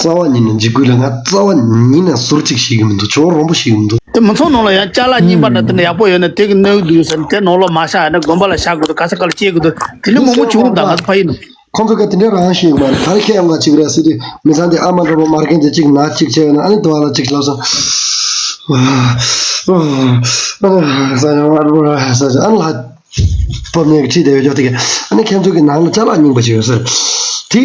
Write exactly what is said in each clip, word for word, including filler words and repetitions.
རྩ་བ་ཉིད་ནས་འཇིགས་སྐུལ་ལ་ང་རྩ་བ་ཉིད་ནས་ཟུར་གཅིག་ཤེས་ཀྱི་མི་འདུག་ཇོ་བོ་རོང་པོ་ཤེས་ཀྱི་མི་འདུག་དེ་མི་ཚོགས་ནང་ལ་ཡང་ཅ་ལག་རྙིང་པ་འདྲ་དེ་འདྲ་ཡག་པོ་ཡོད་ན་དེ་གི་གནོན་གི་འདུག་ཟེར་ནས་དེ་ནང་ལོགས་མ་བཞག་ཡང་ན་དགོན་པ་ལ་བཞག་དགོས་འདུག་ག་ས་ག་ལ་སྐྱེལ་དགོས་འདུག་དེ་ནི་མང་པོ་བྱུང་འདུག་ང་ཚོ་ཕ་ཡུལ་ནང་། ཁོང་ཚོ་ག་དེ་འདྲ་རང་ཤེས་ཡོད་མ་རེད། ག་རེ་ཁྱེད་ཡོང་ག་ཅིག་རེད་ཟེར་དུས་མི་ཚང་དེ་ཨ་མ་འདྲ་པོ་མར་རྒན་དེ་གཅིག་ན་གཅིག་བྱས་ཡོད་ན་ཨ་ནི་དུ་བ་ལ་གཅིག་ལབ་སོང་། ཨ་ནི་ལྷ། སྤོབས་ཉེས་ཀྱི་ཁྲིད་དེ་ཡོད་ཀྱང་དེ་ག་ཨ་ནི་ཁྱེད་ཚོ་གི་ནང་ལ་ཅ་ལག་རྙིང་པ་ཞིག་ཡོད་ཟེར། དེ་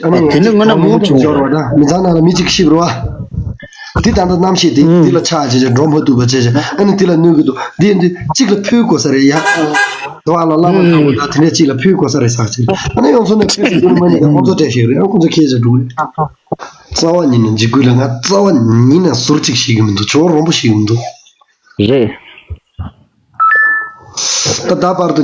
ཨ་ནི་དེ་ནི་དངོས་གནས་མང་པོ་བྱུང་འབྱོར་བ་དང་མི་ཚང་ནང་ལ་མི་གཅིག་ཤི་བར་བ། དེ་ད་ལྟ་རྣམ་ཤེས་དེ་དེ་ལ་ཆགས་བྱས་བྱས་འགྲོ་མ་ཐུབ་པ་བྱས་བྱས་ཨ་ནི་དེ་ལ་གནོད་གི་འདུག་དེ་འདི་གཅིག་ལ་ཕུལ་དགོས་ས་རེད་ཡ། དེ་བ་ལ་བླ་མ་དང་པོ་དང་དེ་འདྲས་གཅིག་ལ་ཕུལ་དགོས་ས་རེད་ཟེར་བྱས་ཨ་ནི་ཡོང་ཚོ་ནས་ཕུལ་ཞིག་དུ་མ་ཉིད་ཀྱི་ཁོང་ཚོ་སྤྲད་ཞིག་རེད་ཨ་ཁོང་ཚོ་ཁྱེད་ཅག་འགྲོ་གི་རེད། རྩ་བ་ཉིད་ནས་འཇིགས་སྐུལ་ལ་ང་རྩ་བ་ཉིད་ནས་ཟུར་གཅིག་ཤེས་གི་མི་འདུག་ཇོ་བོ་རོང་པོ་ཤེས་གི་མི་འདུག་རེད། ད་ད་བར་དུ་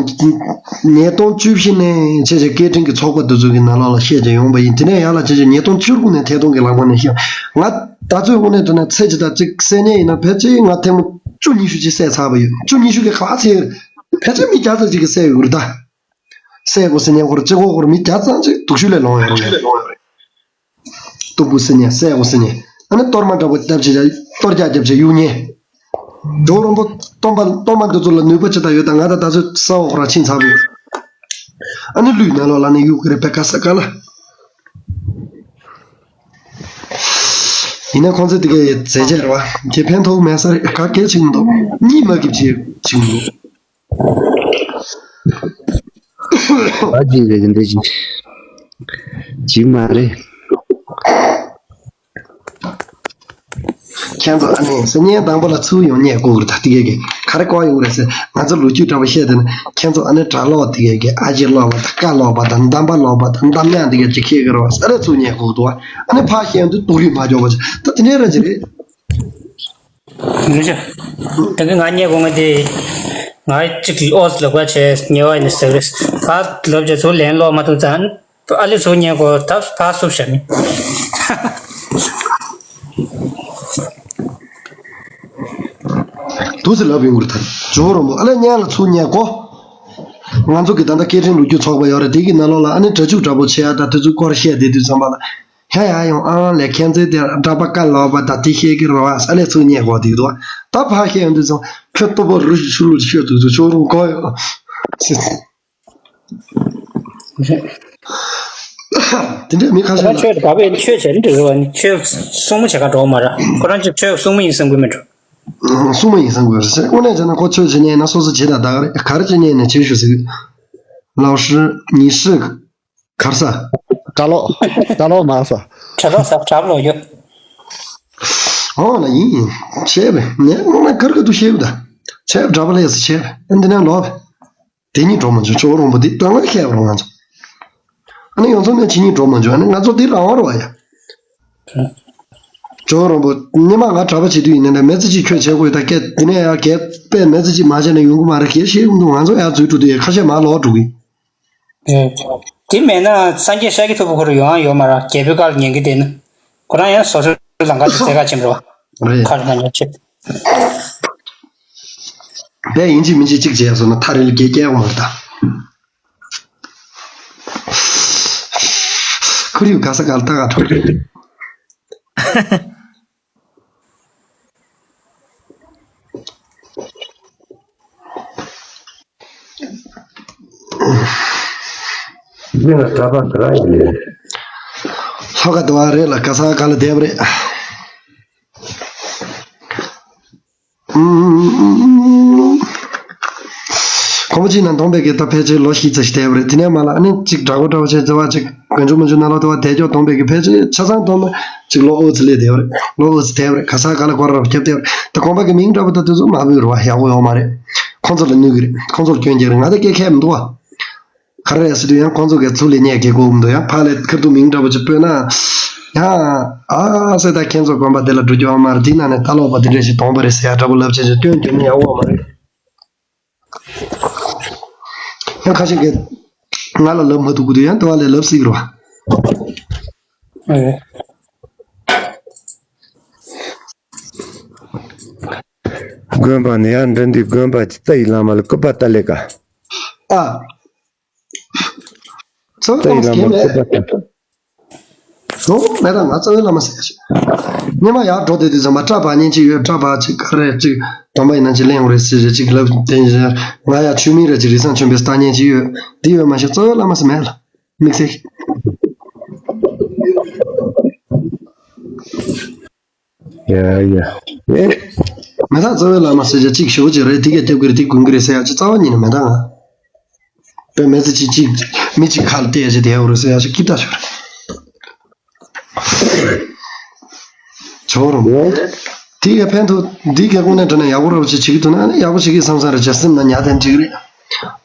ཉིས་སྟོང་བཅུ་བཞི་ནས་བྱས་བྱས་སྐད་འཕྲིན་གྱི་ཚོགས་པ་འདི་ཚོ་གི་ནང་ལོགས་ལ་བཤད་ཀྱི་ཡོང་པ་ཡིན། དེ་ནས་ཡར་ལ་བྱས་བྱས་ཉིས་སྟོང་བཅུ་དགུ་ནས་ཐད་གཏོང་གི་ལམ་ཁ་ནས་བཤད། ང་ད་ཚོད་དངོས་གནས་དྲན་ན་ཚེ་ཇི་ལྟར་གཅིག་བསད་ཉེས་ཡིན་ན་ཕལ་ཆེར་ང་ཐེངས་མ་བཅུ་ཉི་ཤུ་ཅིག་བསད་ཚར་བ་ཡོད། བཅུ་ཉི་ཤུ་གི་ག་ཚད་ཕལ་ཆེར་མི་བརྒྱ་ཙམ་ཅིག་གིས་བསད་ཡོད་རེད་ད། བསད་དགོས་ཟེར་ཉེན་ཁོར་གཅིག་ཁོག་ཁོར་མི་བརྒྱ་ཙམ་ཅིག་སྡུག་ཤོས་ལས་ལོང་ཡོད་རེད། གཏུབ་དགོས་ཟེར་ཉེན་བསད་དགོས་ཟེར་ཉེན་ཨ་ནི་གཏོར་མ་འདྲ་པོ་བཏབ་བྱས་གཏོར་རྒྱག་རྒྱབ་བྱས་གཡུག་ཉེན། ཇོ་བོ་རོང་པོ་སྟོན་པ་སྟོན་པ་འདི་ཚོ་ལ་ནུས་པ་ཅི་ལྟར་ཡོད་དང་ང་དང་ད་ཚོད་ས་འོག་ར་ཕྱིན་ཚར་བས། ཨ་ནི་ལུས་ནང་ལོགས་ལ་ནི་གཡུག་གི་རེད་པས་ག་ས་ག་ལ། ཡིན་ན་ཁོང་ཚོས་དེ་གའི་མཛད་རྗེས་རེད་བ་དེ་ཕན་ཐོགས་མེད་ས་རེད་ག་གལ་ཆེ་གི་མི་འདུག་གཉིད་མ་སྐྱིད་བྱེད་ཆེ་གི་མི་འདུག་ཨ་ཅི་རེད་འདི་ཅི་ཅི་མ་རེད། ཁྱེད་ཚོ་ཨ་ནི་སེམས་ཉལ་དང་པོ་ལ་ཚུར་ཡོང་ཉལ་དགོས་གི་རེད་ད་དེ་གས་གི་ག་རེ་གོ་ཡོང་གི་རེད་ཟེར་ང་ཚོ་ལོ་རྒྱུས་འདྲ་པོ་བཤད་དེ་ན་ཁྱེད་ཚོ་ཨ་ནི་གྲྭ་ལོག་དེ་གས་གི་ཨ་ཅེ་ལོག་པ་དང་ཀ་ལོག་པ་དང་འདམ་པ་ལོག་པ་དང་འདམ་ཉག་དེ་གས་ཅི་ཁྱེད་གི་རེད་བ་ས་རེ་ཚུར་ཉལ་དགོས་འདུག་བ་ཨ་ནི་ཕར་བཤད་ཡོང་དུས་ཏོག་རིགས་མ་འཇོག་པ་ཅི་ད་དེ་ནས་ར་ཅི་རེད། ཡིན་ཤག་ད་གི་ང་རྙེད་དགོས་ང་དེ། ང་གཅིག་གི་ཨོ་ལབ་པ་བྱས་ཉེ་བ་ཡིན་ཟེར་རེད། ད་ལབ་བྱས་ཚུར་ལན་སློག་མ་ཐུབ་ཙང་། ཨ་ལེ་ཚུར་ཉེ་གོ་ད་ཕ་སུབ་བྱ་མི། དུ་སེ་ལབ་ཡོང་གི་རེད་ད། ཇོ་བོ་རོང་པོ་ཨ་ལེ་ཉན་ལ་ཚུར་ཉེ་གོ་ང་ཚོ་གི་ད་ལྟ་སྐད་འཕྲིན་ལོ་རྒྱུས་ཚོགས་པ་ཡོད་རེད་དེ་གི་ནང་ལོགས་ལ་ཨ་ནི་གྲྭ་ཆུག་འདྲ་པོ་བྱས་ཨ་ད་དེ་ཚོའི་སྐོར་བཤད་བསྡད་དུས་ཙམ་པ་ལ། ཧ་ཡ་ཡོང་ཨང་ལས་ཁྱེད་ཚོའི་དེ་འདྲ་པ་ཀ་ལོག་པ་དང་དེ་ཤེས་ཀྱི་རེད་བ་ས་ལས་ཚུར་ཉེ་གོ་དེ་འདུག་ད་ཕ་ཤེས་ཡོང་དུས་ཙམ་ཁྱོད་ལྟོ་པ་རུ་ཞིག་ཆུ་ལུག་ཤོད་དུས་ཚོ་ཆོ་རུང་གོ་ཡོད། དེ་འདྲའི་མི་ཁ་ཤས་ལ། ཁོ་རང་ཆོས་དགའ་བའི་ཆོས་བྱེད་རིན་འདྲ་རེད་བ་ནི་ཆོས་སྲུང་མ་བྱེད་ག་འགྲོ་མ་ར་ཁོ་རང་ཅིག་ཆོས་སྲུང་མ་ཡིན་བསམ་གི་མི་འགྲོ། སྲུང་མ་ཡིན་བསམ་གི་རེད་ཟེར་དངོས་གནས་བྱས་ན་ཁོ་ཆོས་བྱེད་ཉན་ཡིན་ན་སོ་སོ་བྱེད་དང་ད་ག་རེད་ག་རེ་བྱེད་ཉན་ཡིན་ན་བྱེད་ཤོག་ཟེར་གི། ལའོ་ཧྲི་ཉི་ཧྲི། གར་ས། གྲྭ་ལོག་གྲྭ་ལོག་མང་ས། གྲྭ་ལོག་ས་གྲྭ་ལོག་ཡོད། ཨོ་ན་ཡིན་ཡིན། བྱས་པས་ངས་དངོས་གནས་གར་ག་དུ་བཤད་གི་ད། བྱས་པས་གྲྭ་པ་ལས་སུ་བྱས་པས་ཨ་འདི་ནས་ལོག་པས། དེ་གཉིས་འགྲོ་མ་བྱུང་ཇོ་བོ་རོང་པོ་འདི་ད་ང་ཁྱད་རོ་ང་ཚོ། ཨ་ནི་ཡོང་ཚོ་ནས་ཁྱེད་གཉིས་འགྲོ་མ་བྱུང་ཨ་ནི་ང་ཚོ་འདི་རང་དབང་རོ་བ་ཡ། ཇོ་བོ་རོང་པོ་སྔོན་མ་ང་གྲྭ་པ་བྱེད་དུས་ཡིན་ནའི་མི་ཚེ་གཅིག་ཁྱོད་བྱེད་དགོས་ད་སྐད་འདི་ནས་ཡ་གད་པས་མི་ཚེ་གཅིག་མ་བྱས་ན་ཡོང་གི་མ་རེད་གལ་ཤེས་ཀྱི་མི་འདུག་ང་ཚོ་ཡ་འཛུལ་འགྲོ་དུས་ཡ་ཁ་ཤས་མ་ལོག་འགྲོ་གི། དེ་མེད་ན་སངས་རྒྱས་ཤཱཀྱ་ཐུབ་པ་ཁོ་རང་ཡོང་ཡ་ཡོད་མ་རེད། རྒྱལ་པོའི་བཀའ་ལ་ཉན་གི་བསྡད་ན། ཁོ་རང་ཡང་སོ་སོའི་ལམ་ཁ་དེ་འཛེག་ག་ཕྱིན་པ་རེད་བ། རེད། ཁ་རེ་ན་ཉོ་ཆེ། དེ་ཡིན་གཅིག་མིན་གཅིག་གཅིག་བྱས་སོང་ན་ཐག་རིང་ལ་རྒྱལ་སྐྱེལ་ཡོང་མ་རེད་ད། ཁོར་ཡུག་ག་ས་ག་ལ་ལྟ་ག་འགྲོ་རེད། འདི་ན་གྲྭ་པ་ག་རེ་ཡིན་ནས། ལྷོ་ཁ་དུ་བ་རེད་ལ་ག་ས་ག་ལ་བསྡད་པ་རེད། ཨུམ། གོང་མ་གཅིག་ན་གདོང་པའི་གི་ད་ཕལ་ཆེར་ལོ་བཞི་ཙམ་ཞིག་བསྡད་པ་རེད། དེ་ནས་མ་ལ་ཨ་ནི་གཅིག་དྲག་པོ་འདྲ་བོ་བྱས་ཙེ་བ་གཅིག་དགོན་ཆུང་མ་ཆུང་ན་ལོ་དུ་བ་བསྡད་ཀྱོག་གདོང་པའི་གི་ཕལ་ཆེར་ཆ་ཚང་གཏོང་ན་གཅིག་ལོ་ཨོ་ཙི་ལས་བསྡད་པ་རེད། ལོ་ཨོ་ཙི་བསྡད་པ་རེད། ག་ས་ག་ལ་སྐོར་ར་རྒྱབ་བསྡད་པ་རེད། ད་གོང་པ་གི་མིང་འདྲ་པོ་ད་དེ་ཚོ་མ་བུད་རེད་བ་ཡག་པོ་ཡོད་མ་རེད། ཁོང་ཚོ་ལ་གནོད་གི་རེད། ཁོང་ཚོ་ལ་སྐྱོན་རྒྱག་རེད། ང་ད་སྐད་ཁས་མི་འདུག་བ། ག་རེ་རེད་ཟེར་དུས་ཡང་ཁོང་ཚོ་གི་ཚུར་ལས་ཉེས་གལ་གོ་མི་འདུག་ཡང་ཕར་ལས་ཁིར་དུ་མིང་འདྲ་པོ་ཅིག་སྤོས་ན། ཡང་ཨ་ཟེར་ད་ཁྱེད་ཚོ་དགོན་པ་དེ་ལ་འགྲོ་རྒྱུ་ཨ་མ་རེད། དེ་ནང་ནས་ལྟ་ལོག་པ་དེ་འདྲ་ཞིག་གཏོང་པ་རེད་ཟེར་ཡ་འདྲ་པོ་ལབ་བྱས་ཅིག་སྟོན་རྒྱུ་ནི་ཡག་པོ་མ་རེད། ཡང་ཁ་ཤས་ཀྱིས་ང་ལ་ལབ་མ་ཐུབ་གི་འདུག་ཡང་དེ་བ་ལས་ལབ་སྲིད་རོ། ཨེ། དགོན་པ་ནས་ཡར་འགྲོ་དུས་དགོན་པ་ཀྱི་རྩ་བའི་བླ་མ་ལ་སྐུར་པ་བཏབ་ལེ་ཀ་ཨ། ཚོ་རྩ་བའི་བླ་མ་ལ་སྐུར་པ་བཏབ། འགྲོ་མེད་ད། ང་རྩ་བའི་བླ་མ་ཟེར་ཡ་ཞིག་སྔོན་མ་ཡར་འགྲོ་དེ་དུས་ཙམ་པ་སྐྲ་བག་ཉན་ཅིག་ཡོད། སྐྲ་བག་ཅིག་ག་རེ་ཅིག་སྡོམ་པ་ཡིན་ན་ཅིག་ལེན་དགོས་རེད་ཟེར་ཅིག་ལབ་དེ། ང་ཡང་ཆོས་མིན་རེད་ཅིག་རི་སང་ཆོས་པའི་སྟག་ཉན་ཅིག་ཡོད། དེ་ཡོད་མ་ཤེས་རྩ་བའི་བླ་མ་ཟེར་མེད་ལ། དམིགས་བསལ། ཡ་ཡ། ཨེ། མེད་ད། རྩ་བའི་བླ་མ་ཟེར་ཡ་ཅིག་ཞུ་ཅིག་རེད། དེ་གས་སྟེར་གི་རེད། དེ་གོན་གི་རེད་ཟེར་ཡ་ཅིག་རྩ་བ་ཉིད་ནས་མེད་ད། ང་དཔེ་མེད་ཚེ་ཅིག་ཅིག་མི་ཅིག་ཁ་ལ་བལྟས་ཡ་ཅིག་དེ་ཡོད་རེད་ཟེར་ཡ་ཅིག་སྐྱིད་ད་ཞོར། ཇོ་རུ་མོ། དེ་གས་ཕན་ཐོགས་འདི་གས་དངོས་གནས་དྲང་གནས་ཡག་པོ་ར་བ་ཅིག་བྱེད་ཀྱི་འདུག་ན། ཨ་ནི་ཡག་པོ་བྱེད་ཀྱི་བསམ་བསམ་རེ་བྱས་སེམས་ནང་ཉར་དེ་འགྲིག་གི་རེད།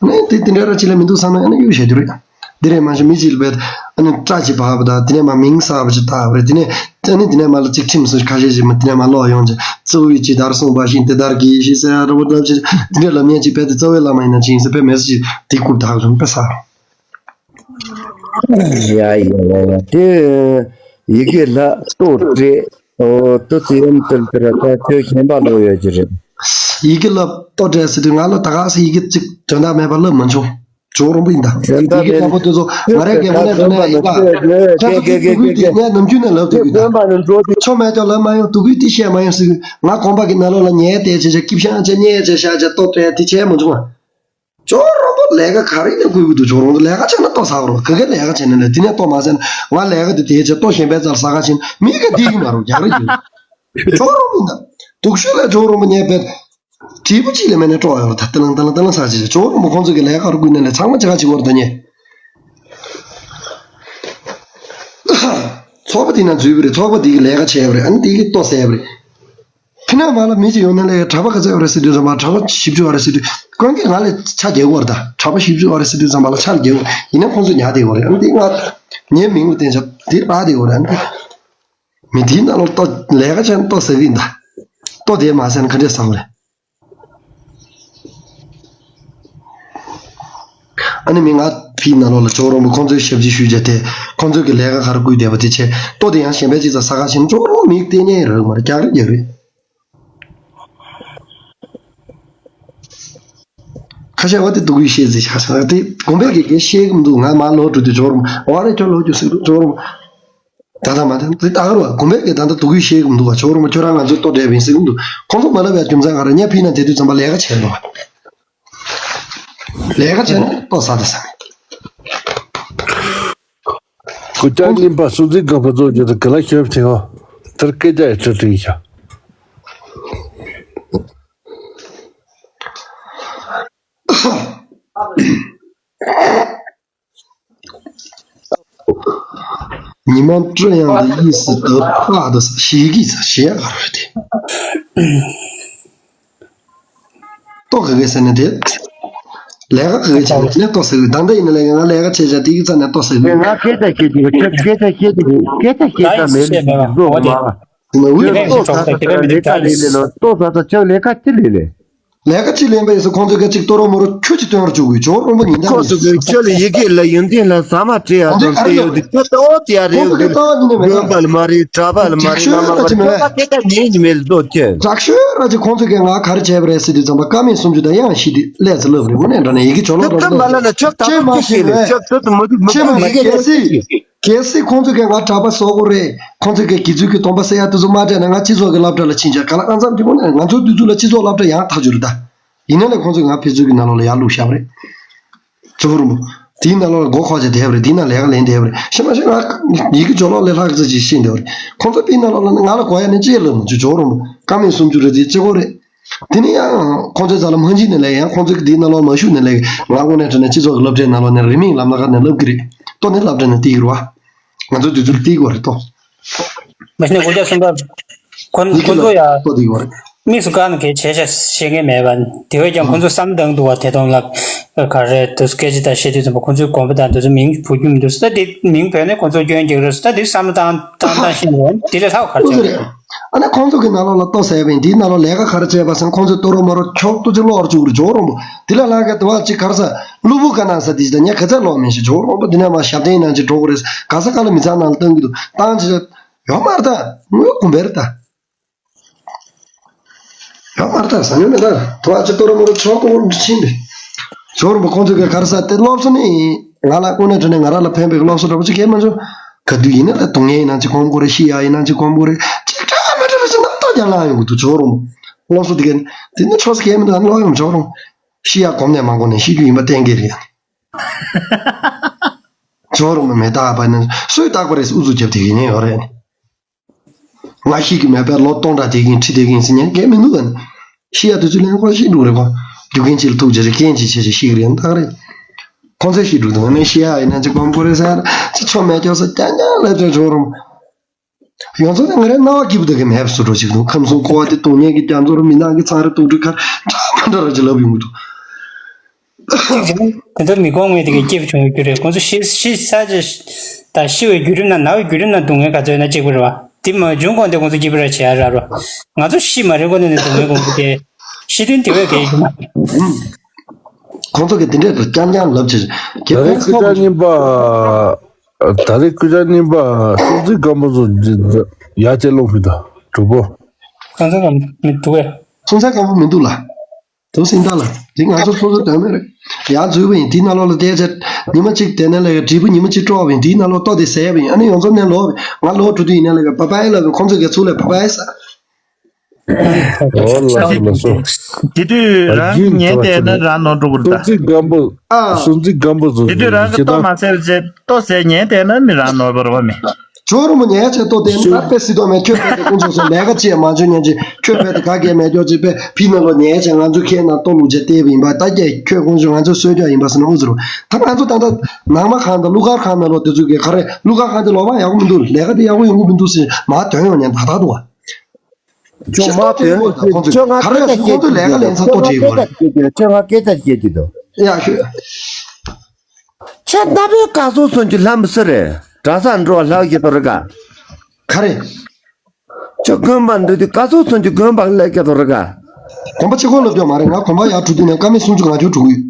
ཨ་ནི་དེ་དེ་འདྲ་ར་ཅིག་ལས་མི་འདུག་བསམ་ན་ཨ་ནི་གཡུག་བྱས་རྒྱུ་རེད། འདི་རེད་མ་གཞི་མི་གཅིག་ལ་བས་ཨ་ནི་སྐྲ་ཅིག་བག་པ་དང་དེ་ནས་མ་མིང་གསར་པ་ཅིག་བཏགས་པ་རེད། དེ་ནས་ཨ་ནི་དེ་ནས་མ་ལ་ཅིག་ཁྲིམས་སུ་ཁ་ཤས་ཅིག་མ་དེ་ནས་མ་ལོག་ཡོང་ཅིག་གཙོ་བོའི་ཇི་ལྟར་གསུངས་པ་བཞིན་དེ་ལྟར་གྱིས་ཤིག་ཟེར་ཡ་འདྲ་པོ་འདྲ་ཅིག་དེ་འདྲ་ལབ་མཁན་ཅིག་བས་དེ་རྩ་བའི་བླ་མ་ཡིན་ན་ཅིག་ཡིན་ཟེར་བས་མེད་ཟེར་ཅིག་དེ་རྐུབ་དག་བྱུང་བས་ས། ཡ་ཡ་ཡ་ཡ། དེ་ཡི་གེ་ལ་ལྟོ་སྤྲད། ཨོ་ཏོ་ཙི་ཡམ་ཏིལ་ཏི་ར་ད་ཁྱོད་ཤན་པ་ལོ་ཡོད་ཀྱི་རེད། ཡི་གེ་ལ་ལྟོ་སྤྲད་ཟེར་དུས་ང་ལ་ད་ག་སེ་ཡི་གེ་གཅིག་དོན་དག་མེད་པ་ལབ་མ་བྱུང་། ཇོ་རོང་པོ་ཡིན་ད། དོན་དག་ཡི་གེ་མེད་ལྟ་བུ་དེ་ཚོ་ང་རང་གི་དངོས་གནས་དྲང་གནས་ཡིན་ད། ཁྱེད་ཚོ་གི་སྡུག་གུ་དེ་ངས་ནམ་རྒྱུན་ནས་ལབ་སྡུག་གུ་ད། ཁྱོད་མེད་ཀྱང་ལབ་མ་ཡོང་། སྡུག་གུ་དེ་བཤད་མ་ཡོང་ཟེར་གི། ང་གོམ་པ་གི་ནང་ལོགས་ལ་ཉལ་བསྡད་བྱས་བྱས་སྐྱིབ་ཤང་བྱས་ཉལ་བྱས་ཤག་བྱས་ལྟོ་སྤྲད་དེ་བྱས་མ་བྱུང་ང་། ཇོ་རོང་པོ་ལས་ཀ་ག་རེ་ནས་བསྐུལ་གི་འདུག་ཇོ་རོང་པོ་ལས་ཀ་བྱས་ན་ལྟོ་ཟ་བ་རོ། ག་གེ་ལས་ཀ་བྱས་ན་ལས་དེ་ནས་ལྟོ་མ་ཟ་ན་ང་ལས་ཀ་དེ་དེ་བྱས་ལྟོ་གཞན་པའི་རྩར་ཟ་ག་ཕྱིན་མི་ག་དེ་གི་མ་རོ་རྒྱག་རེ་ཡོད། ཇོ་རོང་པོ་ཡིན་ད། སྡུག་ཤོས་ལ་ཇོ་རོང་པོ་ཉལ་བས། དྲིལ་བུ་གཅིག་ལས་མེད་ནས་དཀྲོག་ཡོང་ར་ད། ཏི་ལང་ཏི་ལང་ཏི་ལང་ཟ་བྱས་ཇོ་རོང་པོ་ཁོང་ཚོ་གི་ལས་ཀ་རུ་བསྐུལ་ནས་ལས་ཚང་མ་ཅི་ག་བྱེད་དགོས་རེད་ད་ཉེ། ཚོགས་པ་དེ་ན་འཛུལ་བ་རེད། ཚོགས་པ་དེ་གི་ལས་ཀ་བྱས་པ་རེད། ཨ་ནི་དེ་གི་ལྟོ་ཟས་པ་རེད། ཕི་ན་མ་ལ་མི་ཅིག་ཡོང་ནས་ལས་གྲྭ་པ་ག་ཚོད་ཡོད་རེད་ཟེར་དུས་ཙམ་པ་གྲྭ་པ་བཞི་བཅུ་ཡོད་རེད་ཟེར་དུས་ཀུན་གྱིས་ང་ལ་ཆ་རྒྱག་གི་ཡོད་རེད་ད། གྲྭ་པ་བཞི་བཅུ་ཡོད་རེད་ཟེར་དུས་ཙམ་པ་ལ་ཆ་རྒྱག་གི་ཡོད་རེད། ཡིན་ན་ཁོང་ཚོ་ཉར་བསྡད་ཡོད་རེད། ཨ་ནི་དེ་ང་ངའི་མིང་ལ་བསྟན་ཆ་དེ་རག་བསྡད་ཡོད་རེད། ཨ་ནི་དེ་མི་དེའི་ནང་ལོགས་ལྟོ་ལས་ཀ་བྱས་ན་ལྟོ་ཟ་གི་ཡིན་ད། ལྟོ་དེ་མ་ཟ་ན་ག་འདྲས་ཟ་བ་རེད། ཨ་ནི་མི་ང་ཕིའི་ནང་ལོགས་ལ་ཇོ་རོང་པོ་ཁོང་ཚོའི་ཞབས་ཕྱི་ཞུས་བྱས་ཏེ་ཁོང་ཚོའི་གི་ལས་ཀ་ག་རེ་བསྐུལ་བསྡད་པ་དེ་བྱས་ལྟོ་དེ་ཡང་གཞན་པའི་ཅིག་ཙམ་ཟ་ག་ཕྱིན་ཇོ་རོང་མིག་བལྟས་ཉན་རག་མ་རེད། རྒྱག་རེད་རྒྱག་རེད། ཁ་ཤས་བ་དེ་སྡུག་གུ་བཤད་ཟེར་ཆགས་སོང་། དེ་དགོན་པའི་གི་གེ་བཤད་གི་མི་འདུག་ང་མ་ལོག་འགྲོ་དུས་ཇོ་རོང་པོ་ཨོ་རེད་ཁྱོད་ལོག་རྒྱུ་ཟེར་འདུག་ཇོ་རོང་པོ། ད་ལྟ་མ་ཐོན་དེ་ད་ག་རུ་བ་དགོན་པའི་གི་ད་ལྟ་སྡུག་གུ་བཤད་གི་མི་འདུག་བ། ཇོ་རོང་པོ་ཁྱོད་རང་ང་ཚོ་ལྟོ་སྤྲད་པ་ཡིན་ཟེར་གི་མི་འདུག་ཁོང་ཚོ་མ་ལབ་ཡ་རྒྱུ་མཚན་ག་རེ། ངས་ཕི་ན་དེ་དུས་ཙམ་པ་ལས་ཀ་བྱས་ཡོད། ལས་ཀ་བྱས་ན་ལྟོ་ཟ་ད་ཟ་མེད། སྐུ་ལྕགས་རྙིང་པ་སྲོང་བཙན་སྒམ་པོ་ཚོ་རྒྱུ་དང་ག་ལ་ཤོབ་ཆེ་བ། དེར་སྐད་ཆ་ཡི་ཁྲི་ཁྲི་ཡི་ཤ། ཉི་མ་སྤྲོ་ཡང་དུ་གཡས་སུ་དུ་ཕག་ཏུ་ས་ཞིག་གིས་ས་ཞེས་ག་རོ་དེ། ལྟོ་ག་གེ་ཟེར་ན་དེ། ལས་ཀ་ག་གེ་བྱས་ནས་ལྟོ་ཟ་གི། ད་ལྟ་ཡིན་ན་ལས་ཀ་ང་ལས་ཀ་བྱས་བྱས་དེ་གི་རྩ་ནས་ལྟོ་ཟ་གི། ང་སྐད་ཆ་བཤད་དུས་ཁྱོད་སྐད་ཆ་བཤད་དུས་སྐད་ཆ་བཤད་ད་མེད་ནི་འགྲོ་མ། མ་འུ་ལྟོ་ཟ་ད་ལས་ཀ་ལས་ལས་ལོ་ལྟོ་ཟ་ད་ཁྱོད་ལས་ཀ་ཅི་ལས་ལས། ལས་ཀ་ཅི་ལེན་པ་ཡིན་ཟེར་ཁོང་ཚོས་སྐད་ཅིག་ཏོ་རོ་མོ་རོ་ཁྱོད་ཀྱིས་སྟོན་རུ་བཅུག་དགོས། ཇོ་རོང་པོ་ཉིན་ལྟར་ཁོ་ཚོ་གིས་ཁྱོད་ལ་ཡི་གེ་ལ་ཡོན་ཏན་ལ་ཟ་མ་སྤྲད་ཡ་དང་དེ་ཡོད་དུས་ཁྱོད་ལྟ་བ་དེ་ཡ་རེད་ཁོང་ཚོ་གི་ཡོད་ལྟ་བ་ཉིན་ནས་མེད་ལ། དགོན་པ་ལ་མ་རེད། གྲྭ་པ་ལ་མ་རེད། བསླབ་མ་ལ་མ་རེད། ཁྱོད་ལ་སྐད་ཆ་ཉན་གྱི་མེད་ལ་ལྟོ་ཁྱོད། དྲག་ཤོས་ར་ཅིག་ཁོང་ཚོས་ཀྱི་ང་ག་རེ་བྱས་པ་རེད་ཟེར་དུས་ཙམ་པ་ཀ་མེད་སུམ་ཅུ་དང་ཡང་ཤི་དེ་ལས་ཚེ་ལབ་རེད། དངོས་གནས་དྲང་གནས་ཡི་གེ་ཇོ་ལོ་ད་རེད་ད་མ་ལ་ལ་ཁྱོད་ད་ཁྱོད་མ་ཤི་ལས་ཁྱོད་ད་མ་ཤི་མ་ཤི་ལས་གལ་སྲིད། གལ་སྲིད་ཁོང་ཚོ་གིས་ང་གྲྭ་པ་བཟོ་དགོས་རེད། ཁོང་ཚོ་གིས་དགེ་ཚུལ་གྱི་སྡོམ་པ་ཟེར་ཡ་དེ་ཚོ་མ་སྤྲད་ན་ང་སྤྱི་ཚོགས་ཀྱི་སློབ་གྲྭ་ལ་ཕྱིན་བྱས་ག་ལ་ཨང་ཙམ་གྱི་སྒོ་ནས་ང་ཚོ་དུས་ཚོད་ལ་སྤྱི་ཚོགས་སློབ་གྲྭ་ཡང་ཐག་ཆོད་རེད་ད། ཡིན་ན་ལས་ཁོང་ཚོས་ང་ཕེབས་ཚུལ་གྱི་ནང་ལོགས་ལ་ཡར་བླུགས་བཞག་པ་རེད། ཇོ་རོང་པོ། དེའི་ནང་ལོགས་ལ་མགོ་འཁོར་བྱས་བསྡད་པ་རེད། དེའི་ནང་ལས་ཀ་ལེན་བསྡད་པ་རེད། ཤི་མ་ཤི་ང་ཡི་གེ་ཇོ་ལོ་ལས་ལྷག་ཙམ་ཅིག་ཤེས་བསྡད་པ་རེད། ཁོང་ཚོ་དེའི་ནང་ལོགས་ལ་ང་ལ་གོ་ཡ་ནི་ཅི་ལབ་ན་ཇོ་རོང་པོ་ཀ་མེད་སུམ་ཅུ་རེད་དེ་ཅི་གོ་རེད། དེ་ནས་ཡང་ཁོང་ཚོའི་རྩ་ལ་མ་འཇིགས་ནས་ལས་ཡང་ཁོང་ཚོའི་དེའི་ནང་ལོགས་མ་ཞུགས་ནས་ལས་ང་དངོས་གནས་དྲང་གནས་སྤྱི་ཚོགས་ཀྱི་སློབ་གྲྭའི་ནང་ལོགས་ནས་རིང་མིན་ལམ་ལ་ཁ་ནས་བསླབ་ཀྱི་རེད། ལྟོ་ནི་སློབ་གྲྭ་ནས་བལྟས་ཀྱི་རེད་བ། ང་ཚོ་དུས་ཚོད་བལྟས་ཀྱི་རེད་ལྟོ། མ་གཞི་ནས་དགོངས་འཇགས་གསུངས་པ། ཁོ་ཁོ་ཚོ་ཡ། ལྟོ་བལྟས་ཀྱི་རེད། དམིགས་སུ་བཀར་ནས་གལ་ཆེ་ཆ་བཤད་མཁན་མེད་པ། དེ་བས་ཀྱང་ཁོ་ཚོ་བསམ་བཏང་འདུག་བ། དེ་དོན་ལ་ག་རེ་འདུག་སྐད་ཆ་དང་བཤད་དུས་ཙམ་པ་ཁོ་ཚོའི་དགོན་པ་དང་དེ་ཚོ་མིང་འབོད་རྒྱུ་མི་འདུག་ད་དེ་མིང་བོས་ནས་ཁོ་ཚོ་སྐྱོན་རྒྱག་རེད། ད་དེ་བསམ་བློ་བཏང་བཏང་བཏང་ཤེས་རེད། དེ་ལས་ལྷག་ག་རེ་བྱས་རེད། ཨ་ནི་ཁོང་ཚོ་གི་ནང་ལོགས་ལ་ལྟོ་ཟས་པ་ཡིན། དེའི་ནང་ལོགས་ལས་ཀ་ག་རེ་བྱས་པ་སང་ཁོང་ཚོས་ལྟོ་རོ་མོ་རོ་ཁྱོག་ཏུ་ཅིག་ཀློག་རུ་བཅུག་རུ་ཇོ་རོང་པོ། དེ་ལ་ལྷག་ག་དེ་བ་ཅིག་ག་རེ་ཟ། གློ་བུར་ག་ན་ཟ་དེ་ཅི་ད་ངས་ག་ཚད་ཀློག་མིན་ཞིག་ཇོ་རོང་པོ་དེ་ནས་མ་ཞབས་བརྟན་ནང་ཅིག་འགྲོ་དགོས་རེད། ག་ས་ག་ལ་མི་ཚང་ནང་ལ་བཏང་གི་འདུག་བཏང་ཅི་ཡོད་མ་རེད་ད། ངོས་དགོན་པའི་རེད་ད། ཡོད་མ་རེད་ད། ཟ་ཉོ་མེད་ད། དུ་བ་ཅི་ལྟོ་ར་མོ་ར་ཆོག་གོ་ཕྱིན་པས། ཇོ་རོང་པོ་ཁོང་ཚོས་ག་རེ་ཟ་དེ་སློབ་གསོ་ནི། ང་ལ་དངོས་གནས་དྲང་གནས་ང་རང་ལ་ཕན་པའི་སློབ་གསོ་འདྲ་པོ་ཅིག་གས་མ་བྱུང་། ག་དུས་ཡིན་ན་ལ་སྡུག་བསྔལ་ཡིན་ན་ཅིག་སྒོམ་དགོས་རེད། ཤི་ཡག་ཡིན་ན་ཅིག་སྒོམ་དགོས་རེད། ཅིག་འདྲ་མི་འདྲ་བ་ཅིག་རྣམ་རྟོག་ཀྱང་ལངས་ཡོང་གི་འདུག་ཇོ་རུ་མོ། སློབ་གསོ་དེ་ག་དེ་ནི་ཆོས་ཟེར་མཁན་མི་འདུག་ཨ་ནི་ལོག་ཡོང་ཇོ་རུ་མོ། ཤི་ཡག་གོམས་ནས་མ་གོམས་ནས་ཤི་རྒྱུ་ཡིན་པ་གཏན་འཁེལ་རེད། ཇོ་རུ་མོ་མེ་སྟག་པ་ནི་སུས་བཏགས་པ་རེད། ཨུ་ཚུགས་རྒྱབ་བསྡད་ཀྱི་ཉན་ཡོད་རེད། ང་ཤི་གི་མེད་པས་ལོ་སྟོང་ཕྲག་དེ་གིན་ཁྲི་དེ་གིན་ཟེར་ཉན་གལ་མི་འདུག་ག་ཤི་ཡག་དུས་ཚོད་ལེན་ཁོ་ཤི་འགྲོ་རེད་གོ་རྒྱུ་རྐྱེན་ཅིག་ལ་ཐུག་བྱས་རེད། རྐྱེན་ཅིག་བྱས་རེད་ཤི་གི་རེད་ད་ག་རེད། ཁོང་ཚོས་ཤི་འགྲོ་འདུག་ངས་ཤི་ཡག་ཡིན་ན་ཅིག་གོམས་དགོས་རེད་ཟེར་ཅིག་ཆོ་མེད་སྐྱོ་ས་རྐྱང་རྐྱང་ལབ་ཅིག་ཇོ་རུ་མོ། ཡོངས་རྫོགས་ནས་ང་རའི་རྣ་བ་སྐྱིད་པོ་དེ་ག་མེད་པ་བཟོ་འགྲོ་ཅིག་འདུག་ཁམས་གསུམ་འཁོར་བ་དེ་སྡུག་བསྔལ་གྱི་རྒྱ་མཚོར་མི་ནག་གི་ཚང་རེ་དུག་སྦྲུལ་མཁར་འདྲ་མ་འདྲ་ར་ཅིག་ལབ་ཡོང་གི་འདུག་དེ་ཚོ་མི་གོང་མའི་དེ་གའི་སྐྱིད་པོ་བྱུང་བའི་རྒྱུ་རེད། ཁོང་ཚོ་ཤི་ཤི་ས་ཆ་དང་ཤི་བའི་བརྒྱུད་རིམ་ན་ན་བའི་བརྒྱུད་རིམ་ན་སྡུག་བསྔལ་ག་ཚོད་ཡོད་ན་གཅིག་པ་རེད་བ། དེ་མ་བྱུང་གོང་དེ་ཁོང་ཚོ་སྐྱིད་པོ་ར་བྱེད་ཡ་ར་རོ། ང་ཚོ་ཤི་མ་རན་གོང་ནས་ནས་སྡུག་བསྔལ་གོང་གི་དེ་ཤི་དོན་དེ་བས་གལ་ཡོད་མ་རེད། ཁོང་ཚོ་གི་དེ་འདྲས་རྐྱང་རྐྱང་ལབ་ཅིག་ད་རེས་སྐུ་ཕྲེང་གཉིས་པ། ད་རེས་སྐུ་ཕྲེང་གཉིས་པ་སྲོང་བཙན་སྒམ་པོ་ཚོ་ཡར་བཅད་ལོང་མི་འདུག་གྲུབ་པོ། ཁོང་ཚོ་གམ་མི་འདུག་གས། སྲོང་བཙན་སྒམ་པོ་མི་འདུག་ལ། དུ་སེང་རྟ་ལ། དེ་ང་ཚོ་སོ་སོ་དོན་མེད་རེད། ཡར་འཛུལ་བ་ཡིན་དེའི་ནང་ལོགས་ལ་བསྡད་ཚེ། ཉི་མ་གཅིག་བསྡད་ན་ལས་ཀ་དྲིལ་བུ་ཉི་མ་གཅིག་དཀྲོག་བ་ཡིན་དེའི་ནང་ལོགས་ལྟོ་དེ་ཟས་བ་ཡིན་ཨ་ནི་ཡོངས་རྫོགས་ནས་ལོག་བ་ཡིན་ང་ལོག་འགྲོ་དུས་ཡིན་ན་ལས་ཀ་བ་བའི་ལབ་བ་ཡིན་ཁོང་ཚོས་ག་ཚུགས་ལས་བ་བའི་ཟ། འོ་ལགས་སོ་ལགས་སོ། དེ་དུས་རང་གི་ཉན་བསྡད་ན་རང་ནོར་འགྲོ་གི་རེད་ད། སྲོང་བཙན་སྒམ་པོ། ཨ། སྲོང་བཙན་སྒམ་པོ་ཚོ་དེ་དུས་རང་གི་ལྟོ་མ་ཟས་རྗེས་ལྟོ་ཟས་ཉན་བསྡད་ན་མི་རང་ནོར་བ་རེད་བ་མེད། ཇོ་རུ་མོ་ཉལ་བྱས་ལྟོ་བསྟན་ད་དཔེ་སྲིད་དོ་མེད་ཁྱོད་དཔེ་དེ་ཀུན་སྤྱོད་སོགས་ལས་ཀ་ཅེས་མ་བྱོས་ཉན་ཅེས་ཁྱོད་དཔེ་དེ་ག་གེ་མེད་ཀྱོག་ཅེས་དཔེ་ཕི་ནང་ལོ་ཉལ་བྱས་ང་ཚོ་ཁྱེད་ནང་ལྟོ་ལུག་ཅེས་བལྟས་པ་ཡིན་པ་ད་ཀྱེ་ཁྱོད་ཀུན་སྤྱོད་ང་ཚོ་གསོད་རྒྱག་ཡིན་པ་ཟེར་ན་ཨུ་ཚུགས་རུ་ད་ང་ཚོ་ད་ལྟ་ནང་མ་ཁང་དང་གླུ་གར་ཁང་ནང་ལོ་དེ་ཚོ་གི་ག་རེ་གླུ་གར་ཁང་དེ་ལོག་པ་ཡག་པོ་མི་འདུག་ལས་ཀ་དེ་ཡག་པོ་ཡོང་གི་མི་འདུག་ཟེར་མ་དོན་ཡོང་ཉན་ད་ད་འདུག་བ། ཁྱོད་མ་དོན་ཁྱོད་ང་སྐད་ཆ་བཤད་ཀྱི་འདུག་ཁྱོད་ང་སྐད་ཆ་བཤད་ཀྱི་འདུག་ཁྱོད་ང་སྐད་ཆ་བཤད་ཀྱི་འདུག་ཡ་ཤོད། ཁྱེད་རྣམ་པའི་བཀའ་ཟུར་ཚོན་གྱི་ལྷམ་སི་རེད། གྲྭ་ས་འགྲོ་ལྷག་གི་དོ་རི་ག་ག་རེ། ཁྱོད་དགོན་པ་འདི་དུས་བཀའ་ཟུར་ཚོན་གྱི་དགོན་པ་ལས་ཀྱི་དོ་རི་ག་གོམ་པ་གཅིག་གོ་ལོབ་ཀྱང་མ་རེད། ང་གོམ་པ་ཡར་དྲུག་དུས་ནས་ཀ་མེད་སུམ་ཅུ་ང་རྒྱུ་དྲུག་ཡོད།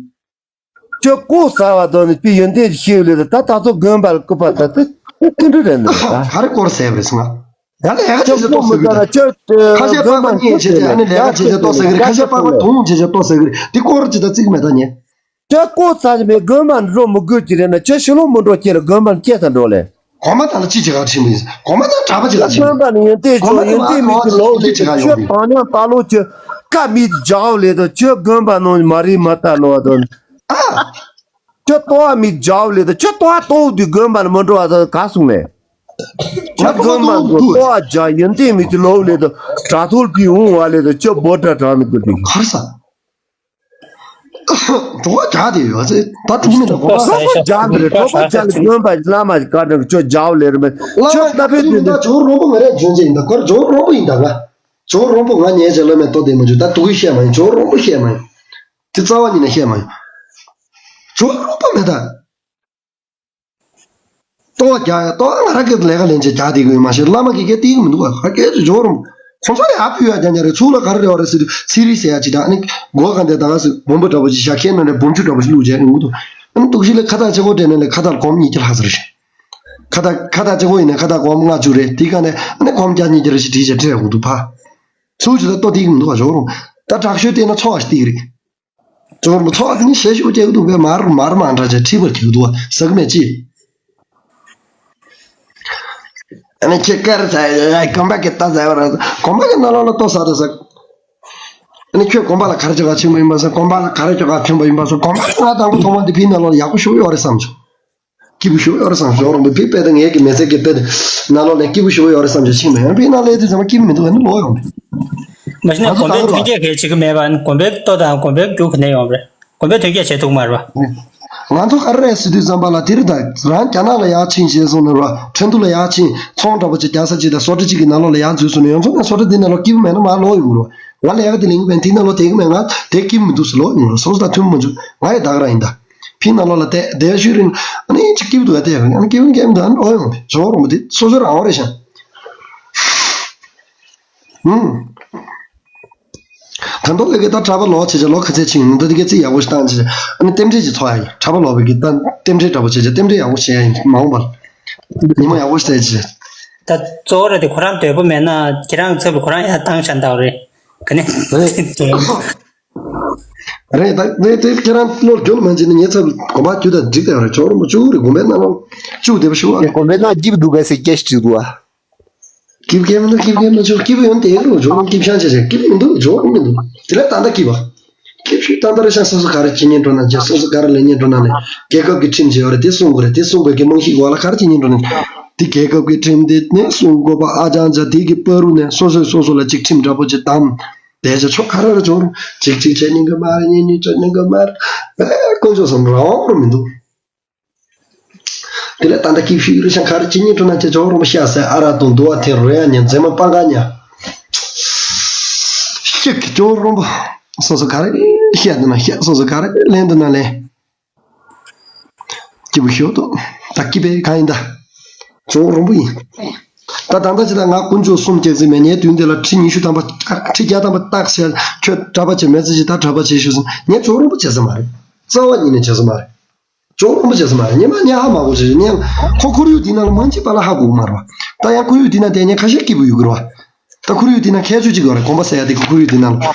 ཁྱོད་ལྐོག་ཟ་བ་དོ་ནི་པི་ཡོན་ཏན་ཤེས་ལེ་ད་ད་ཚོ་དགོན་པ་ལ་སྐུ་པ་ད་དེ་དེ་འདྲ་རེད་འདུག་ག་ག་རེ་སྐོར་ཟེར་བ་རེད་ང་། ཡང་ལས་ཀ་བྱེད་ཆེད་ཏོག་ཟེར་གི་རེད། ཁ་ཤས་པགས་པ་གཉིས་བྱེད་ཆེད་ཨ་ནི་ལས་ཀ་བྱེད་ཆེད་ཏོག་ཟེར་གི་རེད། ཁ་ཤས་པགས་པ་དུང་བྱེད་ཆེད་ཏོག་ཟེར་གི་རེད། འདི་སྐོར་ཅི་ད་ཙིག་མེད་ད་ཉེ། ཁྱོད་ལྐོག་ཟ་ཞིག་མེད་དགོན་པ་འགྲོ་མི་དགོས་ཀྱི་རེད་ན་ཁྱོད་ཕྱི་ལོགས་མི་འགྲོ་ཁྱེད་ལ་དགོན་པ་སྐྱེས་ས་འགྲོ་ལེ། གོང་མ་ནང་ལ་ཅི་བྱེད་ག་ཕྱིན་པ་ཡིན། གོང་མ་ནང་གྲྭ་པ་བྱེད་ག་ཕྱིན་པ་ཡིན། དགོན་པ་ནང་ཡོན་ཏན་ཅོ་ཡོན་ཏན་མི་གི་ལོག་ལེ་ཁྱོད་བང་ཉང་ལྟ་ལོ་ཁྱོད་ཀ་མི་རྒྱག་ལེ་དོ་ཁྱོད་དགོན་པ་ནང་མ་རིག་མ་ལྟ་ལོ་དོ། ཨ། ཁྱོད་ལྟོ་བ་མི་རྒྱག་ལེ་དོ་ཁྱོད་ལྟོ་བ་ལྟོ་དུས་དགོན་པ་ནང་མི་འགྲོ་བ་དོ་ག་སོང་ལེ། ཁྱོད་དགོན་པ་འགྲོ་ལྟོ་བ་རྒྱག་ཡོན་ཏན་མི་གི་ལོག་ལེ་དོ་དྲ་ཐོལ་པི་འོང་བ་ལེ་དོ་ཁྱོད་བོ་དྲ་དྲ་མི་དགོས་དུས་གར་ས། གྲོགས་རྒྱག་དེ་ཡོད་ཚེ་ད་གྲོགས་མི་འདུག་གོ་གྲོགས་པོ་རྒྱག་དེ་རེད། གྲོགས་པོ་རྒྱག་ལེ་དགོན་པ་བླ་མ་གི་བཀའ་དྲིན་ཁྱོད་རྒྱག་ལེ་རེད་མེད་ཁྱོད་ལྟ་བུའི་དུས་འདི་ཇོ་རོང་པོ་ང་རེ་འཇོན་ཅེ་ཡིན་ད་གོ་ཇོ་རོང་པོ་ཡིན་ད་ང་ཇོ་རོང་པོ་ང་ཉལ་ཅེ་བླ་མའི་ལྟོ་དེ་མ་འཇུ་ད་དུ་གི་བཤད་མ་ཡིན། ཇོ་རོང་པོ་བཤད་མ་ཡིན། དེ་རྩ་བ་ཉིད་ནས་བཤད་མ་ཡིན། ཇོ་རོང་པོ་མེད་ད། ལྟོ་བ་རྒྱག་ཡ་ལྟོ་བ་ང་རང་སྐད་དུ་ལས་ཀ་ལེན་བྱེད་རྒྱག་དེ་གི་མ་ཤེས་བླ་མ་གི་སྐད་དེ་གི་མི་འདུག་ག་ག་སྐད་དུ་ཇོ་རོང་ཁོང་ཚོ་ལ་ཡག་ཕུལ་ཡ་རྒྱག་རྒྱག་རེད། ཚུགས་ལ་ག་རེ་རེ་བ་རེད་ཟེར་དུས་ཚིག་རིས་ཟེར་ཡ་ཅི་ད་ཨ་ནི་སྒོ་ག་འདེ་ད་ག་སུ་བུམ་པ་འདྲ་པོ་ཅིག་བཞག་ཁྱེད་ནང་ནས་བུམ་ཆུ་འདྲ་པོ་ཅིག་བླུགས་བྱས་ཡོང་གི་འདུག་ཨ་ནི་འདུག་ཤི་ལ་ཁ་བཏགས་ཆེ་གོ་དྲན་ནས་ལས་ཁ་བཏགས་ལ་གོམ་གཉིས་ཀྱི་ལྷག་ཟེར་ཤི། ཁ་བཏགས་ཁ་བཏགས་ཆེ་གོ་ཡིན་ནས་ཁ་བཏགས་གོམ་ལྔ་བཅུ་རེད། དེའི་ག་ནས་ཨ་ནི་གོམ་བརྒྱ་གཉིས་ཀྱི་རེ་ཞིག་བྲིས་བྱས་སྤྲད་ཡོང་གི་འདུག་ཕ། ཚུགས་ཅི་ད་ལྟོ་དེ་གི་མི་འདུག་ག་ཇོ་རོང་ད་དྲག་ཤོས་བལྟས་ན་ཚོགས་ཨ་ཤི་དེ་གི་རེད། ཇོ་རོང་པོ་ཚོགས་དེ་ནི་ཞེ་ཞུ་སྐྱེ་གི་འདུག་པས་མར་མར་མ་འདྲ་ཅེ་ཁྲིད་པར་གྱི་འདུག་ཟ་གི་མེད་ཅི། ཨ་ནི་ཁྱེད་ཀར་ཟ་ཡ་གོམ་པ་གི་ལྟ་ཟ་བ་ར་གོམ་པ་གི་ནང་ལོགས་ལ་ལྟོ་ཟ་དེ་ཟ། ཨ་ནི་ཁྱོད་གོམ་པ་ལ་ག་རེ་ཅོ་ག་ཕྱིན་པ་ཡིན་པ་ཟ་གོམ་པ་ལ་ག་རེ་ཅོ་ག་ཕྱིན་པ་ཡིན་པ་ཟ་གོམ་པ་ང་དང་པོ་ཐོག་མ་འདི་ཕི་ནང་ལོགས་ལ་ཡག་པོ་ཞུ་ཡོད་རེད་བསམ་བྱུང་། སྐྱིད་པོ་ཞུ་ཡོད་རེད་བསམ་ཞོར་རོང་པོ་ཕི་དཔེ་དང་ངེད་ཀྱི་མི་ཚེ་གི་དཔེ་ནང་ལོགས་ལ་སྐྱིད་པོ་ཞུ་ཡོད་རེད་བསམ་བྱུང་ཕྱིན་པ་ཡང་ཕི་ནང་ལོགས་དེ་ཚང་མ་སྐྱིད་པོ་མི་འདུག་ཨ་ནི་ལོག་ཡོང་རེད། མ་གཞི་ནས་ང་ཚོ་གོམ་པའི་ད་ག་རུ་ཐོན་སྐྱེད་གལ་ཆེ་གི་མེད་པ་ནི་གོམ་པའི་ལྟོ་དང་གོམ་པའི་རྒྱུ་ག་ནས་ཡོང་རེད། གོམ་པའི་ཐོན་སྐྱེད་བྱེད་ཐུབ་མ་རེད་བ། ང་ཚོ་ག་རེ་རེད་ཟེར་དུས་ཙམ་པ་ལ་དེ་རིང་ད་རང་རྒྱ་ནག་ལ་ཡར་ཕྱིན་ཞེས་གསུངས་ནས་ར་ཁྲིན་ཏུ་ལ་ཡར་ཕྱིན་ཚོང་འདྲ་པོ་ཅིག་རྒྱག་ས་ཅིག་དང་བཟོ་གྲྭ་གཅིག་གི་ནང་ལོགས་ལ་ཡར་འཛུལ་སོང་ནས་ཡོང་ཚོང་ནས་བཟོ་གྲྭ་འདི་ནང་ལོགས་སྐྱིད་པོ་མེད་ན་མར་ལོག་ཡོང་གི་རེད་བ། ང་ལས་ཀ་དེ་ལེན་གི་མེད་འདི་ནང་ལོགས་བསྡད་གི་མེད་ང་དེ་སྐྱིད་པོ་མི་འདུག་ཟེར་ལོག་ཡོང་གི་རེད། སོ་སོ་དང་མཐུན་པོ་མ་བྱུང་ང་ཡི་ད་ག་རང་ཡིན་ད། ཕི་ནང་ལོགས་ལ་བསྡད་བསྡད་ཤུལ་རིང་ཨ་ནི་ཅིག་སྐྱིད་པོ་འདུག་ག་བསྡད་ཡོང་ཨ་ནི་སྐྱིད་པོ་སྐྱིད་པོ་འདུག་ཨ་ནི་ལོག་ཡོང་དེ་ཇོ་རོང་པོ་དེ་སོ་སོའི་རང་དབང་རེད་ཤག་ཧུམ། ད་མདོ་ལས་ཀའི་ད་གྲྭ་པ་ལོག་བྱས་བྱས་ལོ་ག་ཚད་ཕྱིན་ཡོང་ད་དེ་གའི་རྩིས་ཡག་པོ་ཞིག་བཏང་བྱས་བྱས་ཨ་ནི་རྟེན་འབྲེལ་ཅིག་འཚོགས་ཡ་ཡིན། གྲྭ་པ་ལོག་པའི་གི་ད་རྟེན་འབྲེལ་འདྲ་པོ་བྱས་བྱས་རྟེན་འབྲེལ་ཡག་པོ་བྱས་ཡ་ཡིན་མ་འོངས་པར་ཉི་མ་ཡག་པོ་ཞིག་བསྡད་བྱས། ད་གཙོ་བོ་ར་དེ་ཁོ་རང་འདོད་པ་མེད་ན་ཁྱེད་རང་ཚབ་ལ་ཁོ་རང་ཡར་བཏང་བྱ་འདྲ་བ་རེད། ག་ནས། རེད་ད། དེ་དེ་ཁྱེད་རང་བློ་རྒྱུན་མ་འཇིག་ན་ངའི་ཚབ་དགོན་པ་རྒྱུ་དང་འགྲིག་དེ་རེད། ཇོ་རིན་པོ་ཆེ་རེད། དགོན་པའི་ནང་ལ་བཅུག་བསྡད་པ་ཞུ་བ། དགོན་པའི་ནང་སྐྱིད་པོ་འདུག་ག་ཟེར་སྐད་ཞིག་འདུག་བ། སྐྱིད་པོ་མི་འདུག་སྐྱིད་པོ་མ་བྱུང་སྐྱིད་པོ་ཡོང་དེ་རུ་ཇོ་རིན་སྐྱིད་ཤང་ཆེ་ཆེ་སྐྱིད་པོ་མི་འདུག་ཇོ་རིན་མི་འདུག་དེ་ལ་ད་ལྟ་སྐྱིད་པ། སྐྱིད་ཤུལ་ད་ལྟ་རེ་ཤང་སོ་སོ་ག་རེ་བྱེད་སྙིང་བྲོ་ན་བྱེད། སོ་སོ་ག་རེ་ལས་སྙིང་བྲོ་ན་ལས། རྒྱལ་ཁབ་ཀྱི་ཁྲིམས་བྱེད་ཡོད་རེད། དེ་སྲུང་དགོས་རེད། དེ་སྲུང་དགོས་ཀྱི་རྨང་གཞིའི་འོག་ལ་ག་རེ་བྱེད་སྙིང་བྲོ་ན། དེ་རྒྱལ་ཁབ་ཀྱི་ཁྲིམས་དེ་ནས་སྲུང་དགོས་པ། ཨ་ཅང་ཅང་དེ་གི་བར་དུ་ནས་སོ་སོས་སོ་སོ་ལ་ཅིག་ཁྲིམས་འདྲ་པོ་ཅིག་བསྡམས། དེ་ཚོ་ཁ་ར་ར་ཅོར་ཅིག་ཅིག་བྱེད་སྙིང་གི་མ་རེད། གཉིས་གཉིས་བྱེད་སྙིང་གི་མ་རེད། ཨེ་དཀོན་མཆོག་གསུམ་རང་དབང་རུ་མི་འདུག་དེ་ལས་ད་ལྟ་སྐྱིད་ཤུལ་རེ་ཤང་ག་རེ་བྱེད་སྙིང་བྲོ་ན་བྱེད། ཇོ་རིན་པོ་ཤ་ཟ་ཨ་རག་འཐུང་དུ་བ་འཐེན་རོལ་དབྱངས་ཉན། མཛེས་མ་སྤང་ཁ་ཉལ། ཤིག་ཇོ་རིན་པོ། སོ་སོ་ག་རེ་བཤད་འདུག་ན་བཤད། སོ་སོ་ག་རེ་ལེན་འདུག་ན་ལེན། སྐྱིད་པོ་ཞོག་ཏོ། ད་སྐྱིད་པའི་གང་ཡིན་ད། ཇོ་རིན་པོ་ཡིན། ད་ད་ལྟ་ཅི་ད་ང་དཀོན་མཆོག་གསུམ་སྐྱབས་རྩིས་མེད། ངའི་དུས་འདི་ལ་ཁྲི་ཉི་ཤུ་ཐམ་པ། ཁྲི་བརྒྱ་ཐམ་པ་བཏགས་བྱས། ཁྱོད་གྲྭ་པ་བྱེད་མེད་ཚེ་ཅི་ད་གྲྭ་པ་བྱེད་ཞུ་སོང་། ངས་ཇོ་རིན་པོ་བྱེད་ས་མ་རེད། རྩ་བ་ཉིད་ནས་བྱེད་ས་མ་རེད། ཇོ་རིན་པོ་བྱེད་ས་མ་རེད། ངས་མ་ངས་ཧ་མ་གོ་བྱེད་ངས་ཁོ་ཁོར་ཡུག་འདི་ནང་ལ་མང་ཆེ་བ་ལ་ཧ་གོ་མ་རེད་བ། ད་ཡང་ཁོར་ཡུག་འདི་ནང་བསྡད་མཁན་ཁ་ཤས་སྐྱིད་པོ་ཡོད་གི་རེད་བ། ད་ཁོར་ཡུག་འདི་ནང་ཁྱད་ཆོས་གཅིག་ཡོད་རེད། དགོན་པ་ཟེར་ཡ་དེ་ཁོར་ཡུག་འདི་ནང་ལ་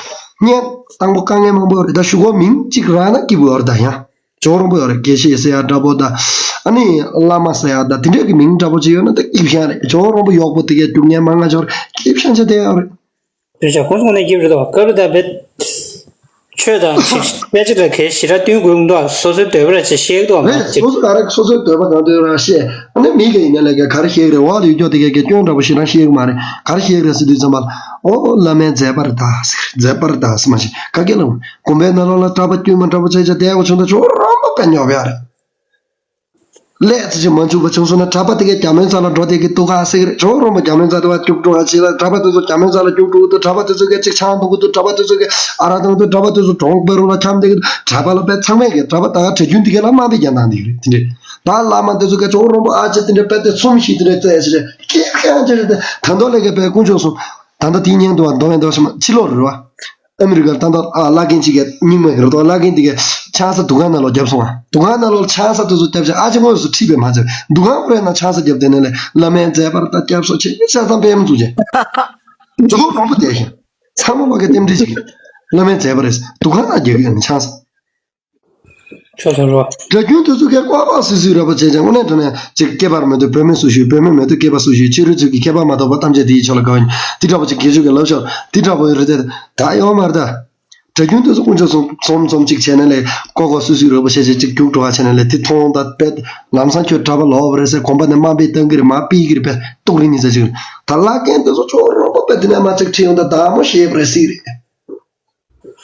ངས་དང་པོ་དཀའ་ངལ་མང་པོ་ཡོད་རེད། ད་ཞུ་གོ་མིང་གཅིག་རག་ན་སྐྱིད་པོ་ཡོད་རེད། ད་ཡང་ཇོ་རིན་པོ་ཡོད་རེད། དགེ་བཤེས་ཟེར་ཡ་འདྲ་པོ་ད། ཨ་ནི་བླ་མ་ཟེར་ཡ་ད་དེ་འདྲས་ཀྱི་མིང་འདྲ་པོ་ཅིག་ཡོད་ན་ད་སྐྱིད་ཤང་རེད། ཇོ་རིན་པོ་གཡོག་པོ་དེ་གས་རྒྱུགས་ཉན་མང་ང་ཇོ་རེད། སྐྱིད་ཤང་ཆ་དེ་ཡོད་རེད། དེ་ཆ་ཁོང་ཚོ་ནས་སྐྱིད་རེད་དོ། སྐབས་རེ་ད་བེད། ཆོས་དང་ཅིག་དཔེ་ཆ་ར་གས་ཞེ་དྲག་བསྟུན་དགོས་མི་འདུག་སོ་སོའི་འདོད་པ་ར་ཅིག་བཤད་ཀྱི་འདུག་མ་རེད། ཅིག་སོ་སོ་ག་རེ་སོ་སོའི་འདོད་པ་གང་འདོད་ར་བཤད། ཨ་ནི་མི་ག་ཡིན་ན་ལས་ཀ་ག་རེ་བཤད་ཀྱི་རེད། འོག་ལ་ཡོད་ཀྱོག་དེ་གས་ཀྱི་སྐྱོན་འདྲ་པོ་ཞེ་དྲག་བཤད་ཀྱི་མ་རེད། ག་རེ་བཤད་ཀྱི་རེད་ཟེར་དུས་ཙམ་པ་ལ། ཨོ་བླ་མའི་མཛད་པ་རེད་ད་ཟེར། མཛད་པ་རེད་ད་ཟེར་མ་ཤེས་ག་གེ་ལ། དགོན་པའི་ནང་ལོགས་ལ་གྲྭ་པ་དཀྱུས་མ་འདྲ་པོ་བྱས་བྱས་བསྡད་དགོས་བྱུང་ད་ཇོ་རིན་པོ་དཔེ་ཉོབ་ཡ་རེད། ལས་ཙི་ཅི་མ་འཇུག་པ་བྱུང་སོང་ན་གྲྭ་པ་དེ་གས་རྒྱ་མོའི་རྩ་ལ་འགྲོ་བསྡད་ཀྱི་འདུག་ག་ཟེར་གི་རེད། ཇོ་རིན་པོ་རྒྱ་མོའི་རྩ་དེ་བ་སྐྱུག་བྲོ་བ་བྱེད་ལ། གྲྭ་པ་དེ་ཚོ་རྒྱ་མོའི་རྩ་ལ་སྐྱུག་བྲོ་གི་འདུག་གྲྭ་པ་དེ་ཚོ་གས་ཅིག་ཆང་འཐུང་གི་འདུག་གྲྭ་པ་དེ་ཚོ་གས་ཨ་རག་འཐུང་གི་འདུག་གྲྭ་པ་དེ་ཚོ་གྲོང་པ་རུ་ལ་འཁྱམ་བསྡད་ཀྱི་འདུག་གྲྭ་པ་ལ་དཔེ་ཚང་མས་གི་གྲྭ་པ་ད་ག་གྲྭ་རྒྱུན་དེ་གས་ལ་དམའ་འབེབས་རྒྱག་སྟངས་དེ་གི་རེད། དེ་འདྲས་ད་བླ་མ་དེ་ཚོ་གས་ཇོ་རིན་པོ་ཨ་ཅེ་དེ་འདྲས་དཔེ་དེ་ཚོམ་ཞིག་དེ་འདྲས་རྩེ་ཞིག་རེད། སྐྱེ་ཁན་ཅེ་རེད། ད་ད་མདོ་ལས་ཀ་དཔེ་དཀོན་མཆོག་གསུམ། ད་ལྟ་དེའི་སྙན་དུ་བ་མདོ་བས་མདོ་ཞིག་མ་ཕྱི་ལོགས་རེད་བ། ཨ་མི་རི་ཀར་ད་ལྟ་ཨ་བླ་རྒན་གཅིག་གིས་རྙིང་མ་གི་རེད་དོ། བླ་རྒན་དེ་གིས་ཆང་ས་དུ་ཁང་ནང་ལོགས་བརྒྱབ་སོང་ང་། དུ་ཁང་ནང་ལོགས་ཆང་ས་དེ་ཚོ་བརྒྱབ་བྱས་ཨ་ཅེ་དངོས་སུ་ཁྲིད་པའི་མ་ཚད་དུ་ཁང་ཁོ་རའི་ནང་ཆང་ས་བརྒྱབ་དེ་ནས་ལས་བླ་མའི་མཛད་པར་ད་བརྒྱབ་སོ་ཆེ་ཆ་ཚང་པད་མ་བཙུགས་བྱས། ཇོ་རིན་པོ་བསྡད་ཤིང་། ཚང་མ་བ་གི་རྟེན་འབྲེལ་ཞིག་གི། བླ་མའི་མཛད་པ་རེད། དུ་ཁང་ནང་བརྒྱབ་ཡོད་ནི་ཆང་ས། ཆོག་ཆོག་རོ། སྒྲ་རྒྱུན་དེ་ཚོ་གས་ཀོ་ཀོ་སུ་སུ་ར་པ་བྱས་ཀྱང་དངོས་གནས་དྲང་གནས་ཅིག་སྐྱེས་པར་མེད་དུ་བུད་མེད་སུ་ཞིག་བུད་མེད་མེད་དུ་སྐྱེས་པ་སུ་ཞིག་ཕྱི་རོལ་ཚུལ་གྱི་ཁྱད་པར་མ་གཏོགས་པ་ཐམས་ཅད་དེའི་ཕྱོགས་ལ་དགའ་བ་ཡིན། དེ་འདྲ་པོ་ཅིག་གི་ཆོས་ཀྱི་ལབ་ཤོར་དེ་འདྲ་པོ་ཡོད་རེད་དེ། ད་ཡོང་མ་རེད་ད། སྒྲ་རྒྱུན་དེ་ཚོ་དཀོན་མཆོག་གསུམ་འཛོམས་འཛོམས་ཅིག་བྱས་ན་ལས་ཀོ་ཀོ་སུ་སུ་ར་པ་བྱས་བྱས་ཅིག་རྒྱུག་འགྲོ་བ་བྱས་ན་ལས་དེ་མཐོང་ད་པད་ལམ་སང་ཁྱོད་གྲྭ་པ་ལོག་པ་རེད་ཟེར་གོམ་པ་ནས་དམའ་འབེབས་བཏང་གི་རེད། མ་ཕུད་ཀྱི་རེད། པད་ཏོག་རིང་ཉིན་ཟེར་ཅིག་རེད། ད་བླ་རྒན་དེ་ཚོ་ཆོག་རོགས་པ་པད་དེ་ནས་མ་ཅིག་ཁྲིད་ཡོང་ད་ད་མོ་ཤེས་པ་རེད་སྲིད་རེད།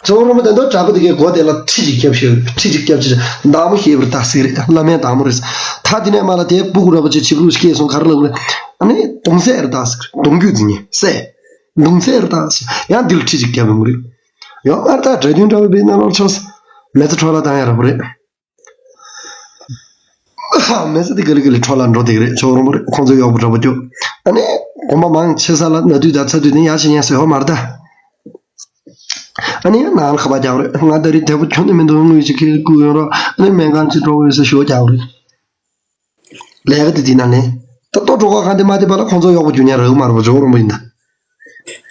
ཚོགས་རིན་པོ་དེ་ཚོ་གྲྭ་པ་དེ་གའི་སྒོ་དེ་ལ་ཁྲི་གཅིག་བརྒྱབ་ཤེས། ཁྲི་གཅིག་བརྒྱབ་ཅེས་བདག་མོ་ཤེས་པར་བདག་ཟེར་རེད། བླ་མའི་བདག་མོ་རེད། ད་དེ་ནས་མ་ལ་དེ་སྤུ་གུ་ར་པ་ཅིག་བྱིས་པ་སྐྱེས་སོང་ག་རེ་ལབ་རེད། ཨ་ནི་གདུང་སྲས་རེད་བདག་ཟེར། གདུང་རྒྱུད་འཛིན་མཁན་སྲས། གདུང་སྲས་རེད་བདག་ཟེར། ཡང་འདི་ལ་ཁྲི་གཅིག་བརྒྱབ་ཡོང་གི་རེད། ཡང་ཨ་ད་གྲྭ་རྒྱུན་འདྲ་བའི་ནང་ལོགས་ཆོག་མེ་ཚ་འཕྲོ་ལ་བཏང་ཡ་ར་པོ་རེད། མེ་ཚ་དེ་ག་ལེ་ག་ལེ་འཕྲོ་ལ་འགྲོ་བསྡད་ཀྱི་རེད། ཆོག་རོང་པོ་རེད། ཁོང་ཚོ་གཡོག་པོ་འདྲ་པོ་སྐྱོ། ཨ་ནི་དགོན་པ་མང་ཆེ་ས་ལ་ན་དུས་ད་ཚ་དུས་ནི་ཡག་ཤི་ཉན་སོ་ཡོད་མ་རེད་ད། ཨ་ནི་ཡང་ནང་ལ་ཁ་པར་རྒྱག་རེད། ང་ད་རེས་དེ་པོ་ཁྱོན་ནས་མི་འདུག་དངུལ་ཅིག་ཁྱེར་བསྐུར་ཡོང་རོགས། ཨ་ནི་སྨན་ཁང་ཅིག་འགྲོ་དགོས་ཡོད་ས་ཞོ་རྒྱག་རེད། ལས་ཀ་དེ་དེ་ན་ལེན། ད་ལྟོ་འགྲོ་ག་གང་དེ་མ་དེ་པ་ལ་ཁོང་ཚོ་གཡོག་པོ་རྒྱུ་ཉག་རག་མ་རེད་པ། ཇོ་རོང་པོ་ཡིན་ད།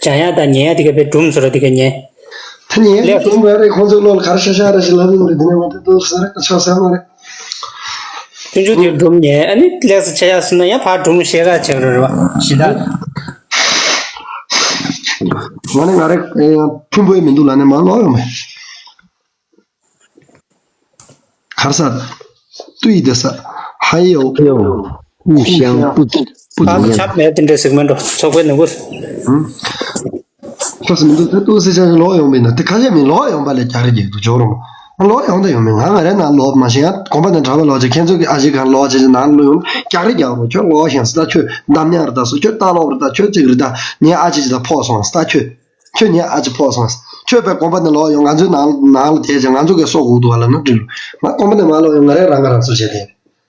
བྱ་ཡག་དང་ཉན་ཡག་དེ་ག་པའི་སྒྲུང་ཚོ་ར་དེ་ག་ཉན། ད་ཉན་ཡག་ལེགས་སྒྲུང་མ་རེད། ཁོང་ཚོའི་བློ་ལ་ག་རེ་ཤ་ཤ་རེ་ཞིག་ལབ་ཡོང་རེད། དེ་ནས་མ་དེ་ཏོག་ས་རེད་ཆོག་ས་མ་རེད། ཐུན་ཆུ་དེ་སྒྲུང་ཉན། ཨ་ནི་ལེགས་སུ་ཆ་ཡག་སོང་ན་ཡང་ཕར་སྒྲུང་ཤེས་ག་བྱེད་རོགས་རེད་པ་ཞི་ད། ང་ནི་ང་རེ་ཕུན་པོའི་མི་འདུག་ལ་ནི་མ་ལོག་ཡོང་མེད། གར་ས། ཏུའི་དེ་ས། ཧ་ཡེའོ། ཧུ་ཤང་པུ། པུ། ཨ་ནི་ཆབ་མེད་དེ་འདྲ་ཟིག་མེད་འགྲོ། ཚོགས་པའི་ནུ་གུར། ཁོ་སི་མི་འདུག་ད་ཏུའུ་སི་ཅང་ལོག་ཡོང་པས་ན་དེ་ཁ་ཤས་མི་ལོག་ཡོང་པ་ལས་རྒྱག་རེ་རྒྱག་འདུག་ཇོ་རོང་། ལོག་ཡོང་ད་ཡོང་མེད། ང་ང་རེ་ན་ལོག་མ་ཤེས་ཡང་གོམ་པ་ནས་གྲྭ་པ་ལོག་ཅིག་ཁྱེད་ཚོ་གི་ཨ་ཞིག་གང་ལོག་ཅིག་ཅིག་ནང་ལོག་ཡོང་རྒྱག་རེ་རྒྱག་རོགས། ཁྱོད་ལོག་ཤེས་ས་ད་ཁྱོད་གདམ་ཉག་རེད་ད་སོ། ཁྱོད་ལྟ་ལོག་རེད་ད། ཁྱོད་ཅིག་རེད་ད། ངའི་ཨ་ཅེ་ཅིག་ད་ཕོག་སོང་ས་ད་ཁྱོད། ཁྱོད་ངའི་ཨ་ཅེ་ཕོག་སོང་། ཁྱོད་པའི་དགོན་པ་ནས་ལོག་ཡོང་ང་ཚོའི་ནང་ནང་ལ་བསྡད་ཅིང་ང་ཚོ་གས་སྲོག་དགོས་འདུག་བ་ལབ་ན་འགྲིག་རུང་། ང་དགོན་པ་ནས་མ་ལོག་ཡོང་ང་རང་རང་ཁ་རང་གསོ་བྱས་ཏེ།